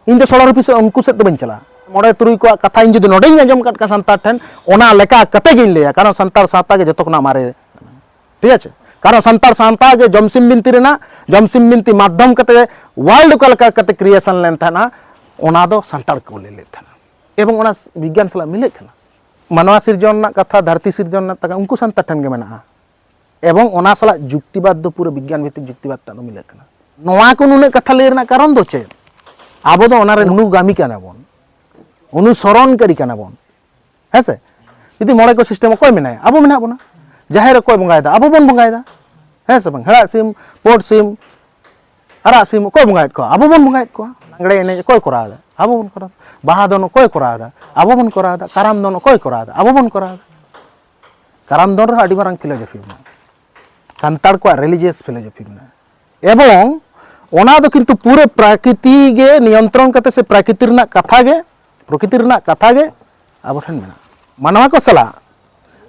ᱤᱧ ᱫᱚ ᱥᱚᱲᱚ ᱨᱤᱯᱩ ᱥᱮᱫ, ᱩᱱᱠᱩ ᱥᱮᱫ ᱫᱚ ᱵᱟᱹᱧ ᱪᱟᱞᱟᱜᱼᱟ᱾ ᱢᱚᱬᱮ ᱛᱩᱨᱩᱭ ᱠᱚᱣᱟᱜ ᱠᱟᱛᱷᱟ ᱤᱧ ᱡᱩᱫᱤ ᱱᱚᱰᱮᱧ ᱟᱸᱡᱚᱢ ᱟᱠᱟᱫ ᱠᱷᱟᱱ ᱥᱟᱱᱛᱟᱲ ᱴᱷᱮᱱ, ᱚᱱᱟ ᱞᱮᱠᱟ ᱠᱟᱛᱮ ᱜᱤᱧ ᱞᱟᱹᱭᱟ, ᱠᱟᱨᱚᱱ ᱥᱟᱱᱛᱟᱲ ᱥᱟᱶᱛᱟ ᱜᱮ ᱡᱚᱛᱚ ᱠᱷᱚᱱᱟᱜ ᱢᱟᱨᱮ, ᱴᱷᱤᱠ ᱟᱪᱷᱮ? ᱠᱟᱨᱚᱱ ᱥᱟᱱᱛᱟᱲ ᱥᱟᱶᱛᱟ ᱜᱮ ᱡᱚᱢᱥᱤᱢ ᱵᱤᱱᱛᱤ ᱨᱮᱱᱟᱜ, ᱡᱚᱢᱥᱤᱢ ᱵᱤᱱᱛᱤ ᱢᱟᱫᱽᱫᱷᱚᱢ ᱠᱟᱛᱮ ᱣᱟᱨᱞᱰ ᱚᱠᱟ ᱞᱮᱠᱟ ᱠᱟᱛᱮ ᱠᱨᱤᱭᱮᱥᱚᱱ ᱞᱮᱱ ᱛᱟᱦᱮᱱᱟ, ᱚᱱᱟ ᱫᱚ ᱥᱟᱱᱛᱟᱲ ᱠᱚ ᱞᱟᱹᱭ ᱞᱮᱫ ᱛᱟᱦᱮᱱᱟ᱾ ᱮᱵᱚᱝ ᱚᱱᱟ ᱵᱤᱜᱽᱜᱟᱱ ᱥᱟᱞᱟᱜ ᱢᱤᱞᱟᱹᱜ ᱠᱟᱱᱟ᱾ ᱢᱟᱱᱣᱟ ᱥᱤᱨᱡᱚᱱ ᱨᱮᱱᱟᱜ ᱠᱟᱛᱷᱟ, ᱫᱷᱟᱹᱨᱛᱤ ᱥᱤᱨᱡᱚᱱ ᱨᱮᱱᱟᱜ ᱠᱟᱛᱷᱟ, ᱩᱱᱠᱩ ᱥᱟᱱᱛᱟᱲ ᱴᱷᱮᱱ ᱜᱮ ᱢᱮᱱᱟᱜᱼᱟ᱾ ᱮᱵᱚᱝ ᱚᱱᱟ ᱥᱟᱞᱟᱜ ᱡᱩᱠᱛᱤᱵᱟᱫᱽ ᱫᱚ ᱯᱩᱨᱟᱹ ᱵᱤᱜᱽᱜᱟᱱ ᱵᱷᱤᱛᱤᱠ ᱡᱩᱠᱛᱤᱵᱟᱫᱽ ᱛᱮ ᱫᱚ ᱢᱤᱞᱟᱹᱜ ᱠᱟᱱᱟ᱾ ᱱᱚᱣᱟ ᱠᱚ ᱱᱩᱱᱟᱹᱜ ᱠᱟᱛᱷᱟ ᱞᱟᱹᱭ ᱨᱮᱱᱟᱜ ᱠᱟᱨᱚᱱ ᱫᱚ ᱪᱮᱫ? ᱟᱵᱚ ᱫᱚ ᱚᱱᱟ ᱨᱮ ᱚᱱᱩᱜᱟᱢᱤ ᱠᱟᱱᱟ ᱵᱚᱱ, ᱚᱱᱩᱥᱚᱨᱚᱱᱠᱟᱨᱤ ᱠᱟᱱᱟ ᱵᱚᱱ᱾ ᱦᱮᱸ ᱥᱮ? ᱡᱩᱫᱤ ᱢᱚᱬᱮ ᱠᱚ ᱥᱤᱥᱴᱮᱢ, ᱚᱠᱚᱭ ᱢᱮᱱᱟᱭᱟ? ᱟᱵᱚ ᱢᱮᱱᱟᱜ ᱵᱚᱱᱟ᱾ ᱡᱟᱦᱮᱨ ᱨᱮ ᱚᱠᱚᱭ ᱵᱚᱸᱜᱟᱭᱮᱫᱟ? ᱟᱵᱚ ᱵᱚᱱ ᱵᱚᱸᱜᱟᱭᱮᱫᱟ᱾ ᱦᱮᱸ ᱥᱮ ᱵᱟᱝ? ᱦᱮᱲᱟᱜ ᱥᱤᱢ, ᱯᱳᱸᱰ ᱥᱤᱢ, ᱟᱨᱟᱜ ᱥᱤᱢ ᱚᱠᱚᱭ ᱵᱚᱸᱜᱟᱭᱮᱫ ᱠᱚᱣᱟ? ᱟᱵᱚ ᱵᱚᱱ ᱵᱚᱸᱜᱟᱭᱮᱫ ᱠᱚᱣᱟ᱾ ᱞᱟᱜᱽᱲᱮ ᱮᱱᱮᱡ ᱚᱠᱚᱭ ᱠᱚᱨᱟᱣ ᱮᱫᱟ? ᱟᱵᱚ ᱵᱚᱱ ᱠᱚᱨᱟᱣ ᱮᱫᱟ᱾ ᱵᱟᱦᱟ ᱫᱚᱱ ᱚᱠᱚᱭ ᱠᱚᱨᱟᱣ ᱮᱫᱟ? ᱟᱵᱚ ᱵᱚᱱ ᱠᱚᱨᱟᱣ ᱮᱫᱟ᱾ ᱠᱟᱨᱟᱢ ᱫᱚᱱ ᱚᱠᱚᱭ ᱠᱚᱨᱟᱣ ᱮᱫᱟ? ᱟᱵᱚ ᱵᱚᱱ ᱠᱚᱨᱟᱣ ᱮᱫᱟ᱾ ᱠᱟᱨᱟᱢ ᱫᱚᱱ ᱨᱮᱦᱚᱸ ᱟᱹᱰᱤ ᱢᱟᱨᱟᱝ ᱯᱷᱤᱞᱳᱡᱚᱯᱷᱤ ᱢᱮᱱᱟᱜᱼᱟ, ᱥᱟᱱᱛᱟᱲ ᱠᱚᱣᱟᱜ ᱨᱤᱞᱤᱡᱤᱭᱟᱥ ᱯᱷᱤᱞᱳᱡᱚᱯᱷᱤ ᱢᱮᱱᱟᱜᱼᱟ᱾ ᱮᱵᱚᱝ ᱚᱱᱟ ᱫᱚ ᱠᱤᱱᱛᱩ ᱯᱩᱨᱟᱹ ᱯᱨᱟᱠᱨᱤᱛᱤ ᱜᱮ ᱱᱤᱭᱚᱱᱛᱨᱚᱱ ᱠᱟᱛᱮ ᱥᱮ ᱯᱨᱟᱠᱨᱤᱛᱤ ᱨᱮᱱᱟᱜ ᱠᱟᱛᱷᱟ ᱜᱮ, ᱯᱨᱚᱠᱨᱤᱛᱤ ᱨᱮᱱᱟᱜ ᱠᱟᱛᱷᱟ ᱜᱮ ᱟᱵᱚ ᱴᱷᱮᱱ ᱢᱮᱱᱟᱜᱼᱟ᱾ ᱢᱟᱱᱣᱟ ᱠᱚ ᱥᱟᱞᱟᱜ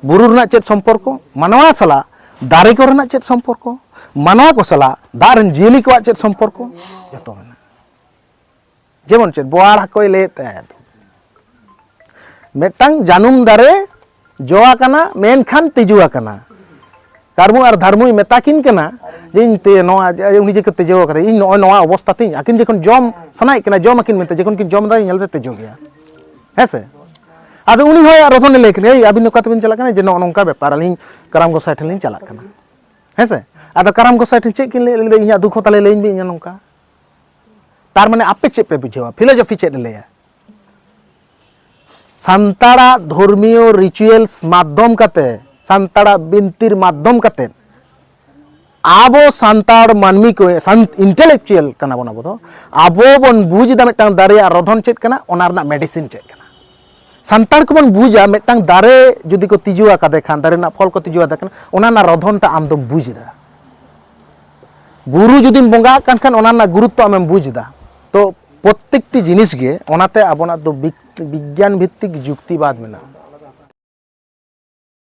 ᱵᱩᱨᱩ ᱨᱮᱱᱟᱜ ᱪᱮᱫ ᱥᱚᱢᱯᱚᱨᱠᱚ, ᱢᱟᱱᱣᱟ ᱥᱟᱞᱟᱜ ᱫᱟᱨᱮ ᱠᱚᱨᱮᱱᱟᱜ ᱪᱮᱫ ᱥᱚᱢᱯᱚᱨᱠᱚ, ᱢᱟᱱᱣᱟ ᱠᱚ ᱥᱟᱞᱟᱜ ᱫᱟᱜ ᱨᱮᱱ ᱡᱤᱭᱟᱹᱞᱤ ᱠᱚᱣᱟᱜ ᱪᱮᱫ ᱥᱚᱢᱯᱚᱨᱠᱚ, ᱡᱚᱛᱚ ᱢᱮᱱᱟᱜᱼᱟ᱾ ᱡᱮᱢᱚᱱ ᱪᱮᱫ, ᱵᱳᱣᱟᱲ ᱦᱟᱹᱠᱩᱭ ᱞᱟᱹᱭᱮᱫ ᱛᱟᱦᱮᱸᱫ, ᱢᱤᱫᱴᱟᱝ ᱡᱟᱹᱱᱩᱢ ᱫᱟᱨᱮ ᱡᱚ ᱟᱠᱟᱱᱟ, ᱢᱮᱱᱠᱷᱟᱱ ᱛᱤᱡᱩ ᱟᱠᱟᱱᱟ᱾ ᱠᱟᱹᱨᱢᱩ ᱟᱨ ᱫᱷᱟᱨᱢᱩᱭ ᱢᱮᱛᱟ ᱠᱤᱱ ᱠᱟᱱᱟ ᱡᱮ, "ᱤᱧ ᱛᱮ ᱱᱚᱣᱟ ᱡᱮ ᱩᱱᱤ ᱡᱮ ᱠᱚ ᱛᱮᱡᱚ ᱟᱠᱟᱫᱟ, ᱤᱧ ᱱᱚᱜᱼᱚᱭ ᱱᱚᱣᱟ ᱚᱵᱚᱥᱛᱟ ᱛᱤᱧ, ᱟᱹᱠᱤᱱ ᱡᱚᱠᱷᱚᱱ ᱡᱚᱢ ᱥᱟᱱᱟᱭᱮᱫ ᱠᱤᱱᱟ, ᱡᱚᱢ ᱟᱹᱠᱤᱱ ᱢᱮᱱᱛᱮ, ᱡᱚᱠᱷᱚᱱ ᱠᱤᱱ ᱡᱚᱢ ᱮᱫᱟ, ᱧᱮᱞ ᱛᱮ ᱛᱮᱡᱚ ᱜᱮᱭᱟ᱾" ᱦᱮᱸ ᱥᱮ? ᱟᱫᱚ ᱩᱱᱤ ᱦᱚᱸ ᱟᱭᱟᱜ ᱨᱚᱫᱷᱚᱱᱮ ᱞᱟᱹᱭ ᱠᱮᱫᱟ, "ᱮᱭ, ᱟᱹᱵᱤᱱ ᱚᱠᱟ ᱛᱮᱵᱤᱱ ᱪᱟᱞᱟᱜ ᱠᱟᱱᱟ? ᱡᱮ ᱱᱚᱜᱼᱚ ᱱᱚᱝᱠᱟ ᱵᱮᱯᱟᱨ, ᱟᱹᱞᱤᱧ ᱠᱟᱨᱟᱢ ᱜᱚᱸᱥᱟᱭ ᱴᱷᱮᱱ ᱞᱤᱧ ᱪᱟᱞᱟᱜ ᱠᱟᱱᱟ᱾" ᱦᱮᱸ ᱥᱮ? ᱟᱫᱚ ᱠᱟᱨᱟᱢ ᱜᱚᱸᱥᱟᱭ ᱴᱷᱮᱱ ᱪᱮᱫ ᱠᱤᱱ ᱞᱟᱹᱭ ᱞᱟᱹᱭᱫᱟ, "ᱤᱧᱟᱹᱜ ᱫᱩᱠ ᱦᱚᱸ ᱛᱟᱦᱞᱮ ᱞᱟᱹᱭᱟᱹᱧ ᱵᱤᱱ, ᱤᱧᱟᱹᱜ ᱱᱚᱝᱠᱟ᱾" ᱛᱟᱨ ᱢᱟᱱᱮ ᱟᱯᱮ ᱪᱮᱫ ᱯᱮ ᱵᱩᱡᱷᱟᱹᱣᱟ? ᱯᱷᱤᱞᱳᱡᱚᱯᱷᱤ ᱪᱮᱫ ᱮ ᱞᱟᱹᱭᱟ? ᱥᱟᱱᱛᱟᱲᱟᱜ ᱫᱷᱚᱨᱢᱤᱭᱚ ᱨᱤᱪᱩᱭᱮᱞᱥ ᱢᱟᱫᱽᱫᱷᱚᱢ ᱠᱟᱛᱮ, ᱥᱟᱱᱛᱟᱲᱟᱜ ᱵᱤᱱᱛᱤᱨ ᱢᱟᱫᱽᱫᱷᱚᱢ ᱠᱟᱛᱮ, ᱟᱵᱚ ᱥᱟᱱᱛᱟᱲ ᱢᱟᱹᱱᱢᱤ ᱠᱚ, ᱤᱱᱴᱮᱞᱮᱠᱪᱩᱭᱟᱞ ᱠᱟᱱᱟ ᱵᱚᱱ ᱟᱵᱚ ᱫᱚ, ᱟᱵᱚ ᱵᱚᱱ ᱵᱩᱡᱽ ᱮᱫᱟ ᱢᱤᱫᱴᱟᱝ ᱫᱟᱨᱮᱭᱟᱜ ᱨᱚᱫᱷᱚᱱ ᱪᱮᱫ ᱠᱟᱱᱟ, ᱚᱱᱟ ᱨᱮᱱᱟᱜ ᱢᱮᱰᱤᱥᱤᱱ ᱪᱮᱫ ᱠᱟᱱᱟ᱾ ᱥᱟᱱᱛᱟᱲ ᱠᱚᱵᱚᱱ ᱵᱩᱡᱟ ᱢᱤᱫᱴᱟᱝ ᱫᱟᱨᱮ ᱡᱩᱫᱤ ᱠᱚ ᱛᱤᱡᱩ ᱟᱠᱟᱫᱮ ᱠᱷᱟᱱ, ᱫᱟᱨᱮ ᱨᱮᱱᱟᱜ ᱯᱷᱚᱞ ᱠᱚ ᱛᱤᱡᱩ ᱟᱫᱮ ᱠᱟᱱᱟ, ᱚᱱᱟ ᱨᱮᱱᱟᱜ ᱨᱚᱫᱷᱚᱱ ᱴᱟᱜ ᱟᱢ ᱫᱚᱢ ᱵᱩᱡᱽ ᱮᱫᱟ᱾ ᱵᱩᱨᱩ ᱡᱩᱫᱤᱢ ᱵᱚᱸᱜᱟᱜ ᱠᱟᱱ ᱠᱷᱟᱱ, ᱚᱱᱟ ᱨᱮᱱᱟᱜ ᱜᱩᱨᱩᱛᱛᱚ ᱟᱢᱮᱢ ᱵᱩᱡᱽ ᱮᱫᱟ᱾ ᱛᱚ ᱯᱨᱚᱛᱮᱠᱴᱤ ᱡᱤᱱᱤᱥ ᱜᱮ, ᱚᱱᱟᱛᱮ ᱟᱵᱚᱱᱟᱜ ᱫᱚ ᱵᱤᱜ-, ᱵᱤᱜᱽᱜᱟᱱ ᱵᱷᱤᱛᱛᱤᱠ ᱡᱩᱠᱛᱤᱵᱟᱫ ᱢᱮᱱᱟᱜᱼᱟ᱾